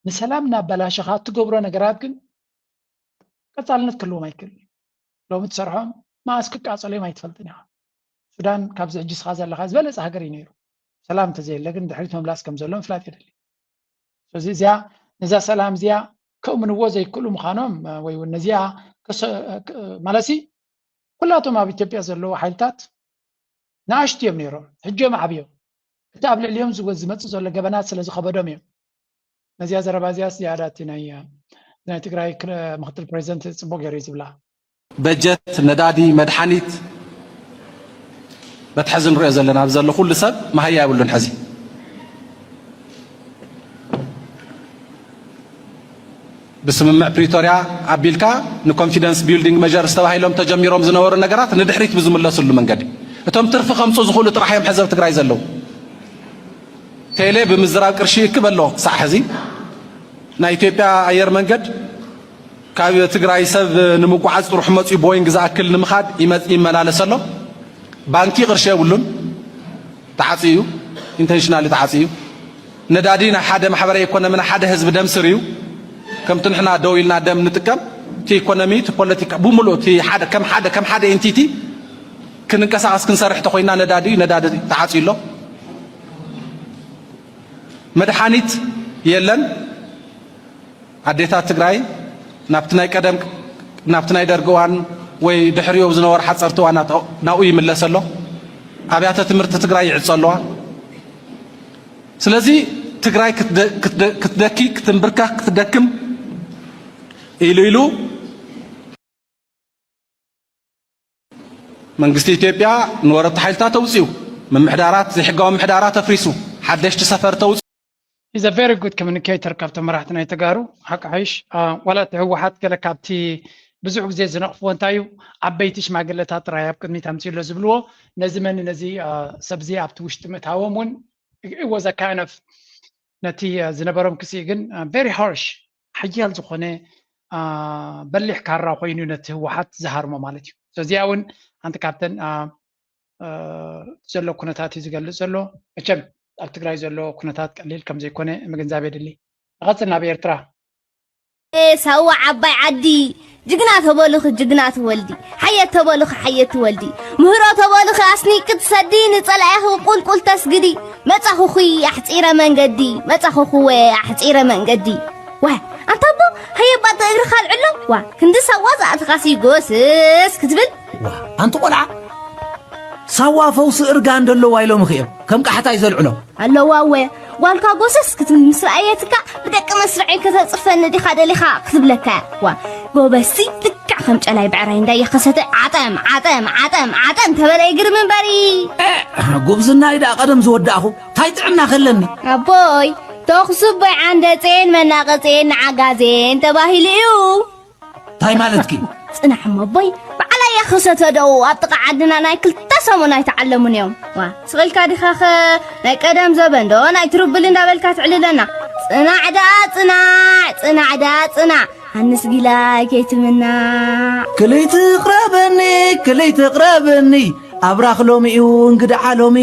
ንሰላም እናበላሸኻ እትገብሮ ነገራት ግን ቀፃልነት ክህልዎም ኣይክእል። ሎሚ ትሰርሖም መዓስ ክቃፀሉ እዮም ኣይትፈልጥን ኢኻ። ሱዳን ካብዚ ሕጂ ስኻ ዘለኻ ዝበለፀ ሃገር እዩ ነይሩ። ሰላም እንተዘየለ ግን ድሕሪት ምምላስ ከም ዘሎ ምፍላጥ የድሊ። ስለዚ እዚኣ ነዛ ሰላም እዚኣ ከእምንዎ ዘይክእሉ ምዃኖም ወይ እውን ነዚኣ ማለትሲ ኩላቶም ኣብ ኢትዮጵያ ዘለዉ ሓይልታት ንኣሽቱ እዮም ነይሮም፣ ሕጂ እዮም ዓብዮም። እቲ ኣብ ልዕሊኦም ዝመፅእ ዘሎ ገበናት ስለ ዝኸበዶም እዮም። ነዚኣ ዘረባ እዚኣ ዝያዳ እቲ ናይ ናይ ትግራይ ምክትል ፕሬዚደንት ፅቡቅ ገይሩ እዩ ዝብላ። በጀት፣ ነዳዲ፣ መድሓኒት በቲ ሕዚ ንሪኦ ዘለና ኣብዚ ዘሎ ኩሉ ሰብ መሃያ የብሉን። ሕዚ ብስምምዕ ፕሪቶርያ ኣቢልካ ንኮንፊደንስ ቢልዲንግ መጀርስ ተባሂሎም ተጀሚሮም ዝነበሩ ነገራት ንድሕሪት ብዝምለስሉ መንገዲ እቶም ትርፊ ከምፁ ዝኽእሉ ጥራሕ እዮም ሕዚ ኣብ ትግራይ ዘለዉ። ቴሌ ብምዝራብ ቅርሺ ይእክብ ኣሎ ክሳዕ ሕዚ። ናይ ኢትዮጵያ ኣየር መንገድ ካብ ትግራይ ሰብ ንምጉዓዝ ጥርሑ መፅኡ ቦይንግ ዝኣክል ንምኻድ ይመላለስ ኣሎ። ባንኪ ቅርሺ የብሉን፣ ተዓፅዩ እዩ፣ ኢንተንሽናሊ ተዓፅዩ እዩ። ነዳዲ ናይ ሓደ ማሕበረ ኢኮኖሚ ናይ ሓደ ህዝቢ ደም ስር እዩ። ከምቲ ንሕና ደው ኢልና ደም ንጥቀም፣ እቲ ኢኮኖሚ፣ እቲ ፖለቲካ፣ ብምሉእ እቲ ሓደ ከም ሓደ፣ ከም ሓደ ኤንቲቲ ክንንቀሳቐስ ክንሰርሕ ተኾይና ነዳዲ፣ ነዳዲ ተዓጽዩ ኣሎ። መድሓኒት የለን። ኣዴታት ትግራይ ናብቲ ናይ ቀደም፣ ናብቲ ናይ ደርጊ እዋን ወይ ድሕሪኡ ዝነበሩ ሓፀርቲ እዋናት ናብኡ ይምለስ ኣሎ። ኣብያተ ትምህርቲ ትግራይ ይዕፀ ኣለዋ። ስለዚ ትግራይ ክትደ-፣ ክትደ-፣ ክትደኪ፣ ክትንብርከኽ፣ ክትደክም ኢሉ ኢሉ መንግስቲ ኢትዮጵያ ንወረርቲ ሓይልታት ኣውፂኡ፣ ምምሕዳራት፣ ዘይሕጋዊ ምምሕዳራት ኣፍሪሱ፣ ሓደሽቲ ሰፈርቲ ኣውፂኡ። He's a very good communicator ካብቶም መራሕቲ ናይ ተጋሩ ሓቂ ሓይሽ። ዋላ እቲ ህወሓት ገለ ካብቲ ብዙሕ ግዜ ዝነቕፍዎ እንታይ እዩ፣ ዓበይቲ ሽማግለታት ጥራይ ኣብ ቅድሚት ኣምፅኡ ኣሎ ዝብልዎ፣ ነዚ መን ነዚ ሰብዚ ኣብቲ ውሽጢ ምእታዎም እውን it was a kind of ነቲ ዝነበሮም ክሲ ግን very harsh፣ ሓያል ዝኾነ በሊሕ ካራ ኮይኑ ነቲ ህወሓት ዝሃርሞ ማለት እዩ። እዚኣ እውን ሓንቲ ካብተን ዘሎ ኩነታት እዩ ዝገልፅ ዘሎ። መቸም ኣብ ትግራይ ዘሎ ኩነታት ቀሊል ከም ዘይኮነ ምግንዛብ የድሊ። ንቐፅል ናብ ኤርትራ። ሳዋ ዓባይ ዓዲ ጅግና ተበሉኺ ጅግና ትወልዲ፣ ሓየት ተበሉኺ ሓየት ትወልዲ፣ ምህሮ ተበሉኺ ኣስኒቂ ትሰዲ፣ ንፀላኢኺ ቁልቁል ተስግዲ። መፃኹኺ ኣሕፂረ መንገዲ፣ መፃኹኺ ወ ኣሕፂረ መንገዲ። ዋ ኣንታ ኣቦ ሃየባ እግርኻ ኣልዕሎ። ዋ ክንዲ ሳዋ ዝኣትኻሲ ጎስስ ክትብል። ዋ ኣንቲ ቆልዓ ሳዋ ፈውሲ እርጋን ደለዋ ኢሎም ኺኦም ከም ቃሕታይ ዘልዕሎም። ኣለዋ እወ ጓልካ ጎሰስ ክትብል ምስ ረኣየትካ ብደቂ መስርዐይ ከተፅርፈኒ ዲኻ ደሊኻ ክትብለካ እያ። ዋ ጎበዝሲ ልክዕ ከም ጨላይ ብዕራይ እንዳየኸሰተ ዓጠም ዓጠም ዓጠም ዓጠም ተበለ ይግርም እምበሪ። ጉብዝናይ ደኣ ቀደም ዝወዳእኹ ታይ ጥዕና ከለኒ። ኣቦይ ተኹሲ ኣቦይ ዓንደፅኤን መናቐፅኤን ንዓጋዜን ተባሂሉ እዩ። ታይ ማለትኪ? ፅናሕ እሞ ኣቦይ በዓል ኣያ ክሰተ ደው ኣብ ጥቓ ዓድና ናይ ክልተ ሰሙን ኣይተዓለሙን እዮም። ዋ ስቕ ኢልካ ዲኻኸ ናይ ቀደም ዘበን ዶ ናይ ትርብል እንዳበልካ ትዕልለና። ፅናዕ ደኣ ፅናዕ ፅናዕ ደኣ ፅናዕ ሃንስ ጊላይ ከይትምናዕ። ክልይ ትቕረበኒ ክልይ ትቕረበኒ ኣብራኽ ሎሚ እዩ እንግድዓ ሎሚ።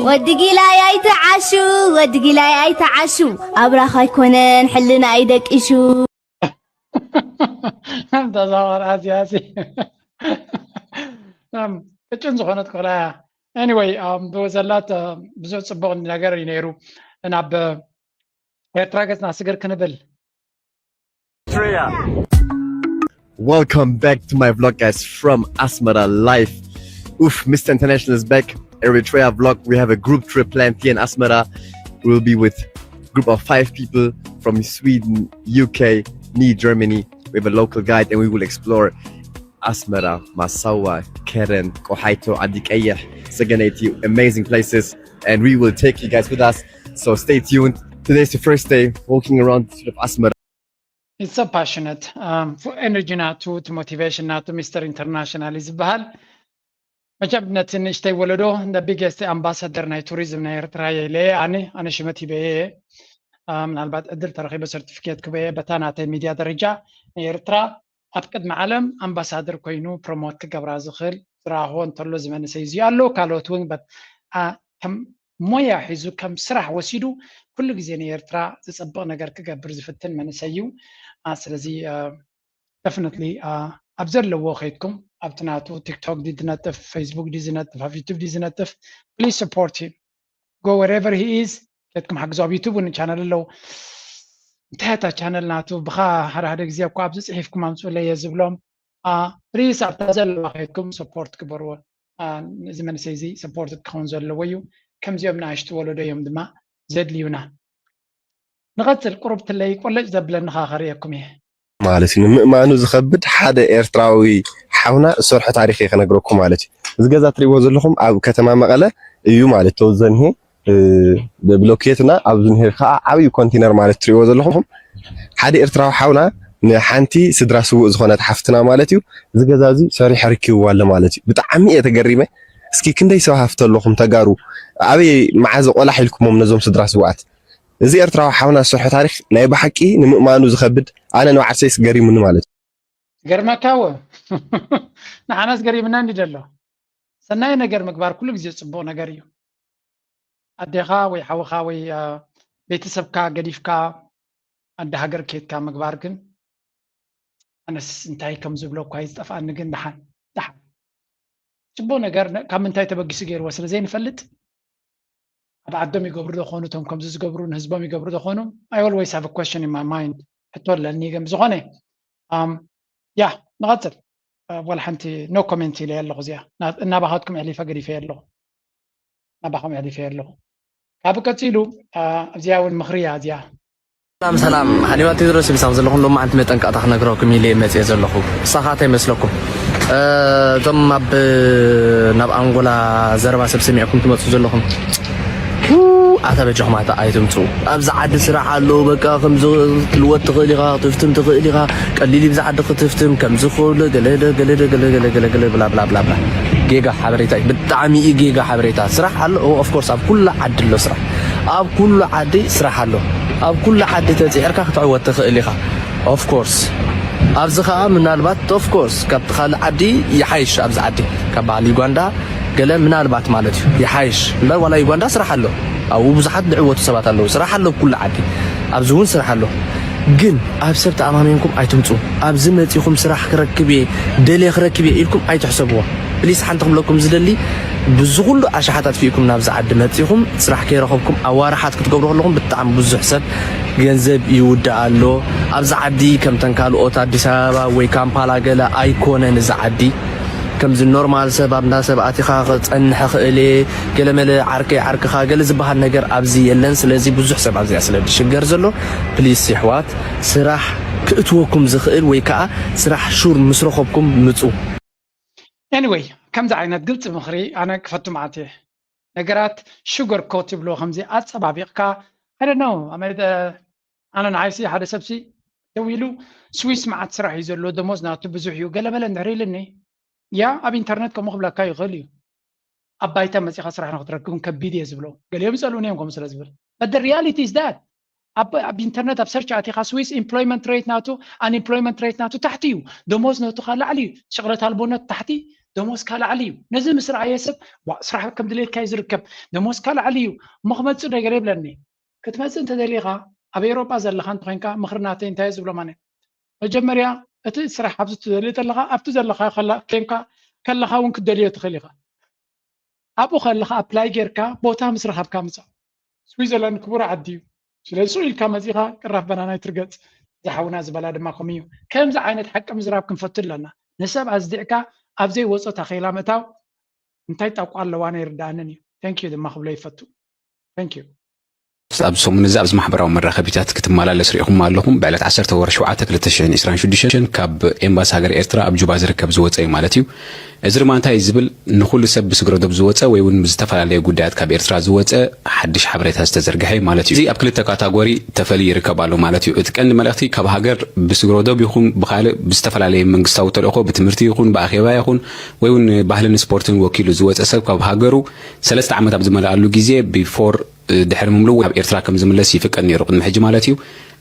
ወዲ ጊላይ ኣይትዓሹ ወዲ ጊላይ ኣይትዓሹ ኣብራኽ ኣይኮነን ሕልና እዩ ደቂሹ። ተዛዋር ኣዝያሲ ቅጭን ዝኾነት ቆልዓ እያ። Anyway ብዘላት ብዙሕ ፅቡቕ ነገር እዩ ነይሩ። ናብ ኤርትራ ገፅና ስግር ክንብል Welcome back to my vlog, guys, from Asmara Live. Oof, Mister International is back. Eritrea vlog. We have a group trip planned here in Asmara. We'll be with a group of five people from Sweden, U K, me, Germany. We have a local guide and we will explore Asmara, Masawa, Keren, Kohaito, Adikeyeh, Seganeti, amazing places. And we will take you guys with us. So stay tuned. Today's the first day walking around the city of Asmara. It's so passionate. Um, energy ናቱ እቲ ሞቲቬሽን ናቱ ሚስተር ኢንተርናሽናል እዩ ዝበሃል። መቸም ነቲ ንእሽተይ ወለዶ the biggest ኣምባሳደር ናይ ቱሪዝም ናይ ኤርትራ እየ ኢለ ኣነ ኣነ ሽመት ሂበ እየ። ምናልባት ዕድል ተረኺበ ሰርቲፊኬት ክበየ በታ ናተይ ሚድያ ደረጃ ናይ ኤርትራ ኣብ ቅድሚ ዓለም ኣምባሳደር ኮይኑ ፕሮሞት ክገብራ ዝኽእል ዝረኣኽዎ እንተሎ እዚ መንእሰይ እዚ ኣሎ። ካልኦት እውን ከም ሞያ ሒዙ ከም ስራሕ ወሲዱ ኩሉ ግዜ ንኤርትራ ዝፀብቕ ነገር ክገብር ዝፍትን መንእሰይ እዩ። ስለዚ ደፍነትሊ ኣብ ዘለዎ ከይድኩም ኣብቲ ናቱ ቲክቶክ ድዩ ዝነጥፍ፣ ፌስቡክ ድዩ ዝነጥፍ፣ ኣብ ዩቱብ ድዩ ዝነጥፍ፣ please support him. Go wherever he is. ከድኩም ሓግዞ ኣብ ዩቱብ እውን ቻነል ኣለዉ። እንታይ እታ ቻነል ናቱ ብኻ ሓደ ሓደ ግዜ እኳ ኣብዚ ፅሒፍኩም ኣምፅኡለይ እየ ዝብሎም። ፕሊስ ኣብታ ዘለዋ ከድኩም ሰፖርት ግበርዎ። እዚ መንእሰይ እዚ ሰፖርት ክኸውን ዘለዎ እዩ። ከምዚኦም ንኣሽቱ ወለዶ እዮም ድማ ዘድልዩና። ንቐፅል ቁሩብ ትለይ ቆለጭ ዘብለኒ ኸዓ ከርእየኩም እየ። ማለት እዩ። ንምእማኑ ዝኸብድ ሓደ ኤርትራዊ ሓውና ዝሰርሖ ታሪኽ እየ ክነግረኩም ማለት እዩ። እዚ ገዛ ትሪእዎ ዘለኹም ኣብ ከተማ መቐለ እዩ ማለት ተወዘንሄ ብብሎኬትና ኣብዚ ንሄ ከዓ ዓብዩ ኮንቴነር ማለት ትሪእዎ ዘለኹም ሓደ ኤርትራዊ ሓውና ንሓንቲ ስድራ ስዉእ ዝኾነት ሓፍትና ማለት እዩ እዚ ገዛ እዚ ሰሪሑ ኣረኪብዋ ኣሎ ማለት እዩ። ብጣዕሚ እየ ተገሪመ። እስኪ ክንደይ ሰብ ሃፍቲ ኣለኹም ተጋሩ ኣበይ መዓዝ ቆላሕ ኢልኩሞም ነዞም ስድራ ስውኣት? እዚ ኤርትራዊ ሓውና ዝሰርሖ ታሪኽ ናይ ብሓቂ ንምእማኑ ዝኸብድ ኣነ ንባዕርሰይስ ገሪሙኒ ማለት እዩ። ገርመካ እወ ንዓናስ ገሪምና እንዲ ደሎ ሰናይ ነገር ምግባር ኩሉ ግዜ ጽቡቕ ነገር እዩ ኣዴኻ ወይ ሓውኻ ወይ ቤተሰብካ ገዲፍካ ኣዲ ሃገር ኬድካ ምግባር ግን ኣነስ እንታይ ከም ዝብሎ እኳ እዩ ዝጠፍኣኒ፣ ግን ደሓን ደሓን ጽቡቕ ነገር ነ- ካብ ምንታይ ተበጊሱ ገይርዎ ስለ ዘይንፈልጥ፣ ኣብ ዓዶም ይገብሩ ዶ ኾኑ፣ እቶም ከምዚ ዝገብሩ ንህዝቦም ይገብሩ ዶ ኾኑ? I always have a question in my mind። ሕቶ ኣለኒ። ግን ብዝኾነ፣ ኣም፣ ያ፣ ንቐጽል። እ፣ ዋላ ሓንቲ no comment ኢለ ኣለኹ። እዚኣ ና- እናባኻትኩም ኣሕሊፈ ገዲፈ ኣለኹ። ናባኹም ኣሕሊፈ ኣለኹ። ካብ ቀጺሉ፣ እ፣ እዚኣ እውን ምኽሪ እያ እዚኣ። ሰላም ሰላም፣ ሃኒባል ቴድሮስ ይብሳም ዘለኹም። ሎማዓንቲ መጠንቀቕታ ክነግረኩም ኢለ መጽየ ዘለኹ። ንሳኻ እንታይ ይመስለኩም? እ፣ እቶም ኣብ ናብ ኣንጎላ ዘረባ ሰብ ሰሚዕኩም ትመጹ ዘለኹም፣ ው፣ ኣታ በጃኹም ኣታ ኣይትምጹ። ኣብዚ ዓዲ ስራሕ ኣሎ። በቃ ከምዚ ክትልወጥ ትኽእል ኢኻ፣ ክትፍትም ትኽእል ኢኻ። ቀሊል እዩ ብዛ ዓዲ ክትፍትም፣ ከምዚ ክብሎ ገለ ገለ ገለ ገለ ገለ ገለ ገለ ብላ ብላ ብላ ብላ። ጌጋ ሓበሬታ እዩ፣ ብጣዕሚ እዩ ጌጋ ሓበሬታ። ስራሕ ኣሎ፣ ኦ፣ of course ኣብ ኩሉ ዓዲ ኣሎ ስራሕ። ኣብ ኩሉ ዓዲ ስራሕ ኣሎ። ኣብ ኩሉ ዓዲ ተጽዒርካ ክትዕወት ትኽእል ኢኻ። Of course ኣብዚ ኸኣ ምናልባት of course ካብቲ ካልእ ዓዲ ይሓይሽ። ኣብዚ ዓዲ ካብ በዓል ዩጋንዳ ገለ ምናልባት ማለት እዩ ይሓይሽ እምበር፣ ዋላ ዩጋንዳ ስራሕ ኣሎ። ኣብኡ ብዙሓት ዝዕወቱ ሰባት ኣለዉ። ስራሕ ኣሎ ኣብ ኩሉ ዓዲ፣ ኣብዚ እውን ስራሕ ኣሎ። ግን ኣብ ሰብ ተኣማሚንኩም ኣይትምጹ። ኣብዚ መጺኹም ስራሕ ክረክብ እየ፣ ደልየ ክረክብ እየ ኢልኩም ኣይትሕሰብዎ። ፕሊስ ሓንቲ ክብለኩም ዝደሊ፣ ብዚ ኩሉ ኣሽሓት ኣጥፊእኩም ናብዚ ዓዲ መጺኹም ስራሕ ከይረኸብኩም ኣዋርሓት ክትገብሩ ከለኹም ብጣዕሚ ብዙሕ ሰብ ገንዘብ ይውዳእ ኣሎ። ኣብዚ ዓዲ ከምተን ካልኦት ኣዲስ ኣበባ ወይ ካምፓላ ገለ ኣይኮነን እዚ ዓዲ። ከምዚ ኖርማል ሰብ ኣብ እንዳ ሰብ ኣቲኻ ክጸንሕ ክእል እየ፣ ገለመለ ዓርከይ ዓርክኻ ገለ ዝበሃል ነገር ኣብዚ የለን። ስለዚ ብዙሕ ሰብ ኣብዚኣ ስለ ዝሽገር ዘሎ፣ ፕሊስ ይሕዋት፣ ስራሕ ክእትወኩም ዝኽእል ወይ ከኣ ስራሕ ሹር ምስ ረኸብኩም ምጹ። Anyway፣ ከምዚ ዓይነት ግልጺ ምኽሪ ኣነ ክፈቱ መዓት እየ። ነገራት ሹገር ኮት ይብሎ፣ ከምዚ ኣጸባቢቕካ፣ I don't know፣ ኣመ-፣ ኣነ ንዓይሲ ሓደ ሰብሲ ደው ኢሉ፣ ስዊስ መዓት ስራሕ እዩ ዘሎ፣ ደሞዝ ናቱ ብዙሕ እዩ፣ ገለመለ እንድሕር ኢልኒ፣ ያ፣ ኣብ ኢንተርነት ከምኡ ክብለካ ይኽእል እዩ። ኣብ ባይታ መጺኻ ስራሕ ንክትረክብን ከቢድ እየ ዝብሎ። ገሊኦም ይጸልኡኒ እዮም ከምኡ ስለ ዝብል። But the reality is that ኣብ ኣብ ኢንተርነት ኣብ ሰርች ኣቲኻ ስዊስ ኢምፕሎይመንት ሬት ናቱ፣ ኣንኢምፕሎይመንት ሬት ናቱ ታሕቲ እዩ። ደሞዝ ናቱ ካ ላዕሊ እዩ። ሽቕለት ኣልቦነት ታሕቲ፣ ደሞዝ ካ ላዕሊ እዩ። ነዚ ምስ ረኣየ ሰብ፣ "ዋ፣ ስራሕ ከም ድሌትካ እዩ ዝርከብ፣ ደሞዝ ካ ላዕሊ እዩ፣ እሞ ክመጽእ ነገር የብለኒ." ክትመጽእ እንተደሊኻ፣ ኣብ ኤውሮጳ ዘለኻ እንተኾይንካ፣ ምኽሪ ናተይ እንታይ ዝብሎ ማለት፣ መጀመርያ እቲ ስራሕ ኣብዚ ትደልዮ ዘለኻ፣ ኣብቲ ዘለኻ ከላ-፣ ኬንካ ከለኻ እውን ክትደልዮ ትኽእል ኢኻ። ኣብኡ ከለኻ ኣፕላይ ጌርካ ቦታ ምስ ረኸብካ ምጻእ። ስዊዘርላንድ ክቡር ዓዲ እዩ። ስለዚ ስቕ ኢልካ መጺኻ ቅራፍ በናና ኣይትርገጽ። ዝሓውና ዝበላ ድማ ከምኡ እዩ። ከምዚ ዓይነት ሓቂ ምዝራብ ክንፈቱ ኣለና። ንሰብ ኣዝዲዕካ ኣብ ዘይወጾ ታኼላ ምእታው እንታይ ጣቋ ኣለዋ ኣይርድኣንን እዩ። Thank you ድማ ክብሎ ይፈቱ። Thank you። ኣብዚ ሰሙን እዚ ኣብዚ ማሕበራዊ መራኸቢታት ክትመላለስ ርኢኹም ኣለኹም። ብዕለት ዓሰርተ ወርሒ ሸውዓተ ክልተ ሽሕን ዕስራን ሽዱሽተን ካብ ኤምባሲ ሃገር ኤርትራ ኣብ ጁባ ዝርከብ ዝወጸ እዩ ማለት እዩ። እዚ ድማ እንታይ እዩ ዝብል፣ ንኹሉ ሰብ ብስግረ ዶብ ዝወጸ ወይ እውን ብዝተፈላለየ ጉዳያት ካብ ኤርትራ ዝወጸ ሓድሽ ሓበሬታ ዝተዘርግሐ እዩ ማለት እዩ። እዚ ኣብ ክልተ ካታጎሪ ተፈልዩ ይርከብ ኣሎ ማለት እዩ። እቲ ቀንዲ መልእኽቲ፣ ካብ ሃገር ብስግረ ዶብ ይኹን ብኻልእ ብዝተፈላለየ መንግስታዊ ተልእኾ፣ ብትምህርቲ ይኹን ብኣኼባ ይኹን ወይ እውን ባህልን ስፖርትን ወኪሉ ዝወጸ ሰብ ካብ ሃገሩ ሰለስተ ዓመት ኣብ ዝመልኣሉ ግዜ፣ ቢፎር፣ ድሕሪ ምምልኡ ናብ ኤርትራ ከም ዝምለስ ይፍቀድ ነይሩ ቅድሚ ሕጂ ማለት እዩ።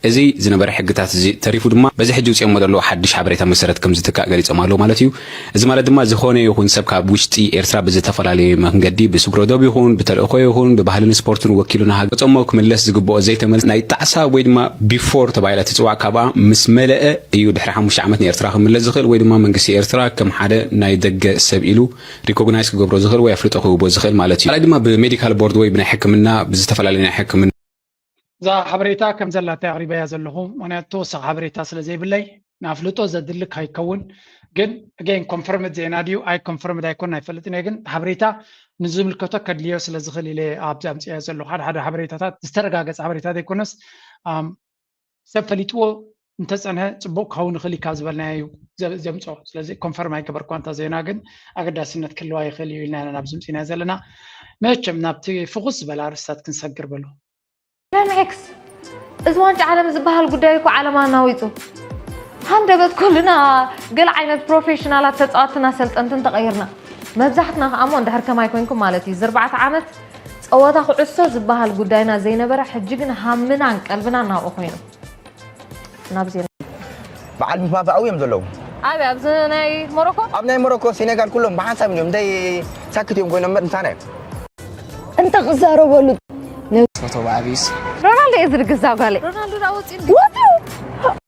እዚ ዝነበረ ሕግታት እዚ ተሪፉ ድማ በዚ ሕጂ ውፅኦሞ ዘለዉ ሓድሽ ሓበሬታ መሰረት ከም ዝትካእ ገሊጾም ኣለዉ ማለት እዩ። እዚ ማለት ድማ ዝኾነ ይኹን ሰብ ካብ ውሽጢ ኤርትራ ብዝተፈላለየ መንገዲ ብስግረ ዶብ ይኹን ብተልእኾ ይኹን ብባህልን ስፖርትን ወኪሉ ንሃገሩ ክመጽእ ክምለስ ዝግብኦ ዘይተመልሰ ናይ ጣዕሳ ወይ ድማ ቢፎር ተባሂላ ትጽዋዕ ካብኣ ምስ መለአ እዩ ድሕሪ ሓሙሽተ ዓመት ንኤርትራ ክምለስ ዝኽእል ወይ ድማ መንግስቲ ኤርትራ ከም ሓደ ናይ ደገ ሰብ ኢሉ ሪኮግናይዝ ክገብሮ ዝኽእል ወይ ኣፍልጦ ክህቦ ዝኽእል ማለት እዩ። ካልኣይ ድማ ብሜዲካል ቦርድ ወይ ብናይ ሕክምና ብዝተፈላለዩ ናይ ሕክምና እዛ ሓበሬታ ከም ዘላታ ኣቕሪበያ ዘለኹ፣ ምኽንያቱ ተወሳኺ ሓበሬታ ስለ ዘይብለይ፣ ንኣፍልጦ ዘድሊ ከይከውን። ግን ኣገይን ኮንፈርምድ ዜና ድዩ ኣይ ኮንፈርምድ ኣይኮን ኣይፈልጥን እየ፣ ግን ሓበሬታ ንዝምልከቶ ከድልዮ ስለ ዝኽእል ኢለ ኣብዚ ኣምፅኦ ዘለኹ። ሓደ ሓደ ሓበሬታታት ዝተረጋገፀ ሓበሬታ ዘይኮነስ፣ ኣም፣ ሰብ ፈሊጥዎ እንተፀንሐ ፅቡቕ ክኸውን ይኽእል እዩ ካብ ዝበልናዮ እዩ ዘ-፣ ዘምፅኦ። ስለዚ ኮንፈርም ኣይገበርኳን እታ ዜና፣ ግን ኣገዳስነት ክህልዋ ይኽእል እዩ ኢልና ኢና ናብዚ ምፅኢና ዘለና። መቸም ናብቲ ፍኹስ ዝበለ ኣርእስታት ክንሰግር በሉ። ደም ኤክስ፣ እዚ ዋንጫ ዓለም ዝበሃል ጉዳይ እኮ ዓለም ኣናዊጹ። ሃንደበት ኩልና ገለ ዓይነት ፕሮፌሽናላት ተጻወትትን ኣሰልጠንትን ተቐይርና። መብዛሕትና ከኣ እሞ እንድሕር ከማይ ኮይንኩም ማለት እዩ። እዚ ኣርባዕተ ዓመት ጸወታ ኩዕሶ ዝበሃል ጉዳይና ዘይነበረ፣ ሕጂ ግን ሃምናን ቀልብናን ናብኡ ኮይኑ። ናብ ዜና። በዓል ምስ ማፍያኡ እዮም ዘለዉ። ኣበይ? ኣብዚ ናይ ሞሮኮ? ኣብ ናይ ሞሮኮ፣ ሴኔጋል ኩሎም ብሓንሳብ እዮም። እንታይ ሳክት እዮም ኮይኖም እምበር ምሳና እዮም። እንተ ክዛረበሉ ፎቶ ብዓብዩስ። ሮናልዶ እየ ዝድግዛ ጓለይ። ሮናልዶ ደኣ ወጺኡ እንዲ? ወጺኡ!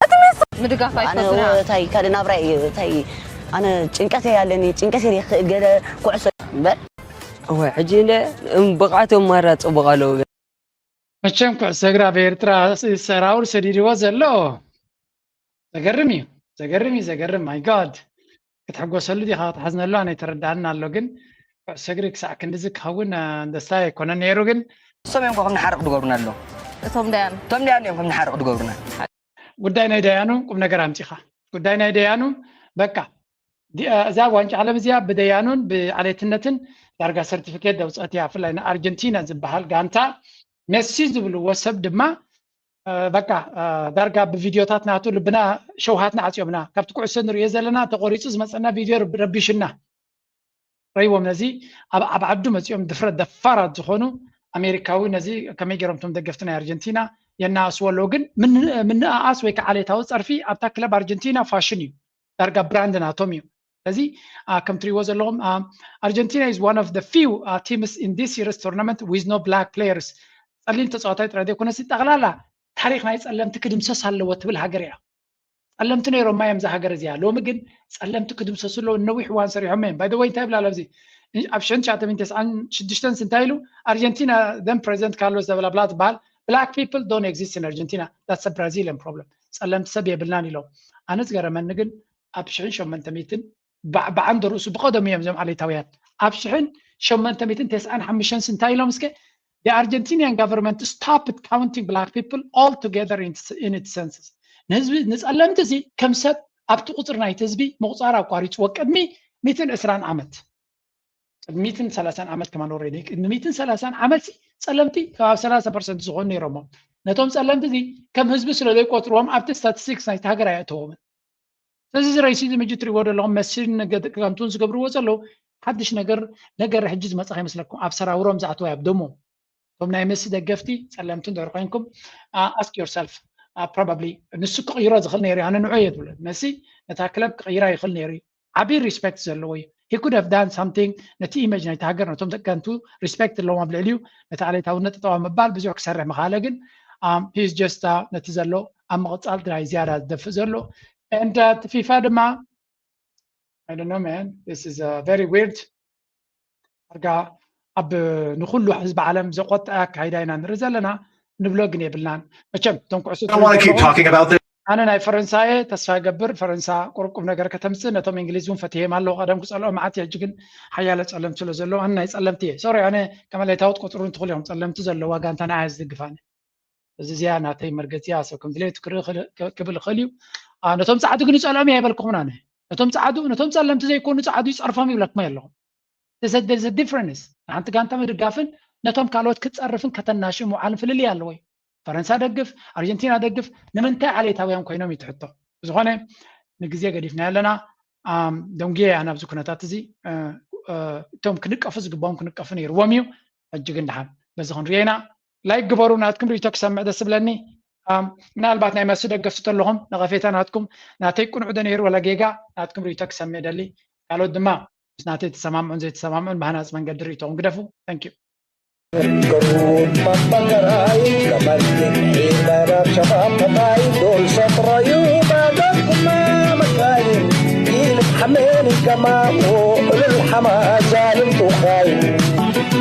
እቲ ሜሲ! ምድጋፍ ኣነ ኣይትፈቱን እንታይ ካልእ ናብራ እዩ እንታይ ኣነ ጭንቀት እየ ኣለኒ ጭንቀት እየ ገለ ኩዕሶ እምበር እወ ሕጂ እንደ ብቕዓቶም ማራ ፅቡቕ ኣለዉ። መቸም ኩዕሶ እግሪ ኣብ ኤርትራ ሰራውር ሰዲድዎ ዘሎ ዘገርም እዩ። ዘገርም እዩ። ዘገርም my God። ክትሕጎሰሉ ዲኻ ክትሓዝነሉ ኣነ ይተረዳኣኒ ኣሎ፣ ግን ኩዕሶ እግሪ ክሳዕ ክንድዚ ክኸውን ደስታ ኣይኮነን ነይሩ። ግን እሶም እዮም ከም ንሓርቕ ድገብሩና ኣሎ። እቶም ደያን እቶም ደያን እዮም ከም ንሓርቕ ድገብሩና። ጉዳይ ናይ ደያኑ ቁም ነገር ኣምፂኻ። ጉዳይ ናይ ደያኑ በቃ እዛ ዋንጫ ዓለም እዚኣ ብደያኑን ብዓሌትነትን ዳርጋ ሰርቲፊኬት ደውፀት እያ። ብፍላይ ንኣርጀንቲና ዝበሃል ጋንታ ሜሲ ዝብልዎ ሰብ ድማ በቃ ዳርጋ ብቪድዮታት ናቱ ልብና ሸውሃትና ዓፅዮምና። ካብቲ ኩዕሶ ንሪኦ ዘለና ተቆሪፁ ዝመፀና ቪድዮ ረቢሽና ረይዎም ነዚ ኣብ ዓዱ መፂኦም ድፍረት ደፋራት ዝኾኑ ኣሜሪካዊ ነዚ ከመይ ገይሮም ቶም ደገፍቲ ናይ ኣርጀንቲና የናኣስዎ ኣለዉ። ግን ምንኣኣስ ወይ ከዓ ዓሌታዊ ፀርፊ ኣብታ ክለብ ኣርጀንቲና ፋሽን እዩ፣ ዳርጋ ብራንድ ናቶም እዩ። ስለዚ ከም ትሪእዎ ዘለኹም Argentina is one of the few teams in this year's tournament with no black players። ፀሊም ተፃዋታይ ጥራይ ዘይኮነሲ ጠቕላላ ታሪክ ናይ ፀለምቲ ክድምሰስ ኣለዎ ትብል ሃገር እያ። ፀለምቲ ነይሮማ እዮም እዛ ሃገር እዚኣ። ሎሚ ግን ፀለምቲ ክድምሰሱ ኣለዉ። ነዊሕ እዋን ሰሪሖም እዮም። By the way እንታይ ይብላ ኣብዚ ኣብ ሽሕን ትሽዓተ ሚእትን ተስዓን ሽዱሽተን እንታይ ኢሉ ኣርጀንቲና then ፕሬዚደንት ካርሎስ ዘበላ ብላ ትበሃል black people don't exist in Argentina, that's a Brazilian problem። ፀለምቲ ሰብ የብልናን ኢሎም። ኣነ ዝገረመኒ ግን ኣብ ሽሕን ሸሞንተ ሚእትን ብዓንደ ርእሱ ብቐደሙ እዮም እዞም ዓሌታውያን ኣብ ሽሕን ሸሞንተ ሚእትን ተስዓን ሓሙሽተን እንታይ ኢሎም እስከ The Argentinian government stopped counting black people altogether in, in its census. ንህዝቢ ንፀለምቲ እዚ ከም ሰብ ኣብቲ ቁፅሪ ናይቲ ህዝቢ ምቁፃር ኣቋሪፅዎ ቅድሚ ሚእትን ዕስራን ዓመት ቅድሚ ሚእትን ሰላሳን ዓመት ከማን ወረደ ቅድሚ ሚእትን ሰላሳን ዓመት ሲ ፀለምቲ ከባቢ ሰላሳ ፐርሰንት ዝኾኑ ነይሮሞ ነቶም ፀለምቲ እዚ ከም ህዝቢ ስለ ዘይቆፅርዎም ኣብቲ ስታቲስቲክስ ናይቲ ሃገር ኣየእተዎምን። ስለዚ እዚ ሬሲዝም ሕጂ ትሪእዎ ዘለኹም መሲል ከምቱን ዝገብርዎ ዘለዉ ሓድሽ ነገር ነገር ሕጂ ዝመፀ ከይመስለኩም ኣብ ሰራውሮም ዝኣተወ ኣብ ደሞም እቶም ናይ መሲ ደገፍቲ ፀለምቲ እንድሕር ኮይንኩም ask yourself probably ንሱ ክቕይሮ ዝኽእል ነይሩ ኣነ ንዑ እየ ትብሎ መሲ ነታ ክለብ ክቕይራ ይኽእል ነይሩ እዩ ዓብዪ ሪስፔክት ዘለዎ እዩ he could have done something ነቲ ኢሜጅ ናይቲ ሃገር ነቶም ደቀንቱ ሪስፔክት ኣለዎም ኣብ ልዕሊኡ ነቲ ዓሌታውነት ጠጠዋ ምባል ብዙሕ ክሰርሕ ምኻለ ግን he's just ነቲ ዘሎ ኣብ ምቕፃል ጥራይ ዝያዳ ዝደፍእ ዘሎ and እቲ ፊፋ ድማ I don't know man this is very weird ዳርጋ ኣብ ንኩሉ ህዝቢ ዓለም ዘቆጠዐ ኣካይዳ ኢና ንርኢ ዘለና ንብሎ ግን የብልናን መቸም እቶም ኩዕሶ ኣነ ናይ ፈረንሳየ ተስፋ ገብር ፈረንሳ ቁርቁም ነገር ከተምፅእ ነቶም እንግሊዝ እውን ፈትሄም ኣለዉ ቀደም ክፀልኦ መዓት ሕጂ ግን ሓያለ ፀለምቲ ስለ ዘለዉ ኣነ ናይ ፀለምቲ እየ ሶሪ ኣነ ከመላይታዊ ትቆፅሩ እንትኽእሉ እዮም ፀለምቲ ዘለዋ ጋንታ ንዓያ ዝድግፍ ኣነ እዚ እዚኣ ናተይ መርገፂያ ሰብ ከም ድሌቱ ክርኢ ክብል ይኽእል እዩ ነቶም ፃዕዱ ግን ይፀልኦም እየ ኣይበልኩኹም ኣነ ነቶም ፃዕዱ ነቶም ፀለምቲ ዘይኮኑ ፃዕዱ ይፀርፎም ይብለኩም ኣለኹም difference ንሓንቲ ጋንታ ምድጋፍን ነቶም ካልኦት ክትፀርፍን ከተናሽ ምውዓልን ፍልልይ ኣለዎ እዩ ፈረንሳ ደግፍ ኣርጀንቲና ደግፍ ንምንታይ ዓሌታውያን ኮይኖም ይትሕቶ ብዝኾነ ንግዜ ገዲፍና ኣለና ደንጉየ እያ ናብዚ ኩነታት እዚ እቶም ክንቀፉ ዝግባኦም ክንቀፉ ነይርዎም እዩ ሕጂ ግን ድሓን በዚ ክንሪኦ ኢና ላይክ ግበሩ ናትኩም ሪቶ ክሰምዕ ደስ ዝብለኒ ምናልባት ናይ መሲ ደገፍቲ ተለኹም ነቐፌታ ናትኩም ናተይ ቅኑዕ ዶ ነይሩ ወላ ጌጋ ናትኩም ሪቶ ክሰምዕ ደሊ ካልኦት ድማ ምስ ናተይ ተሰማምዑን ዘይተሰማምዑን ብሃናፂ መንገዲ ሪቶኹም ግደፉ thank you Mabagaray, kamartin, ibarab sa pamatay, dol sa trayo, bagag kumamagay, ilip hamen, kamamo, ulul hama, azalim tukay.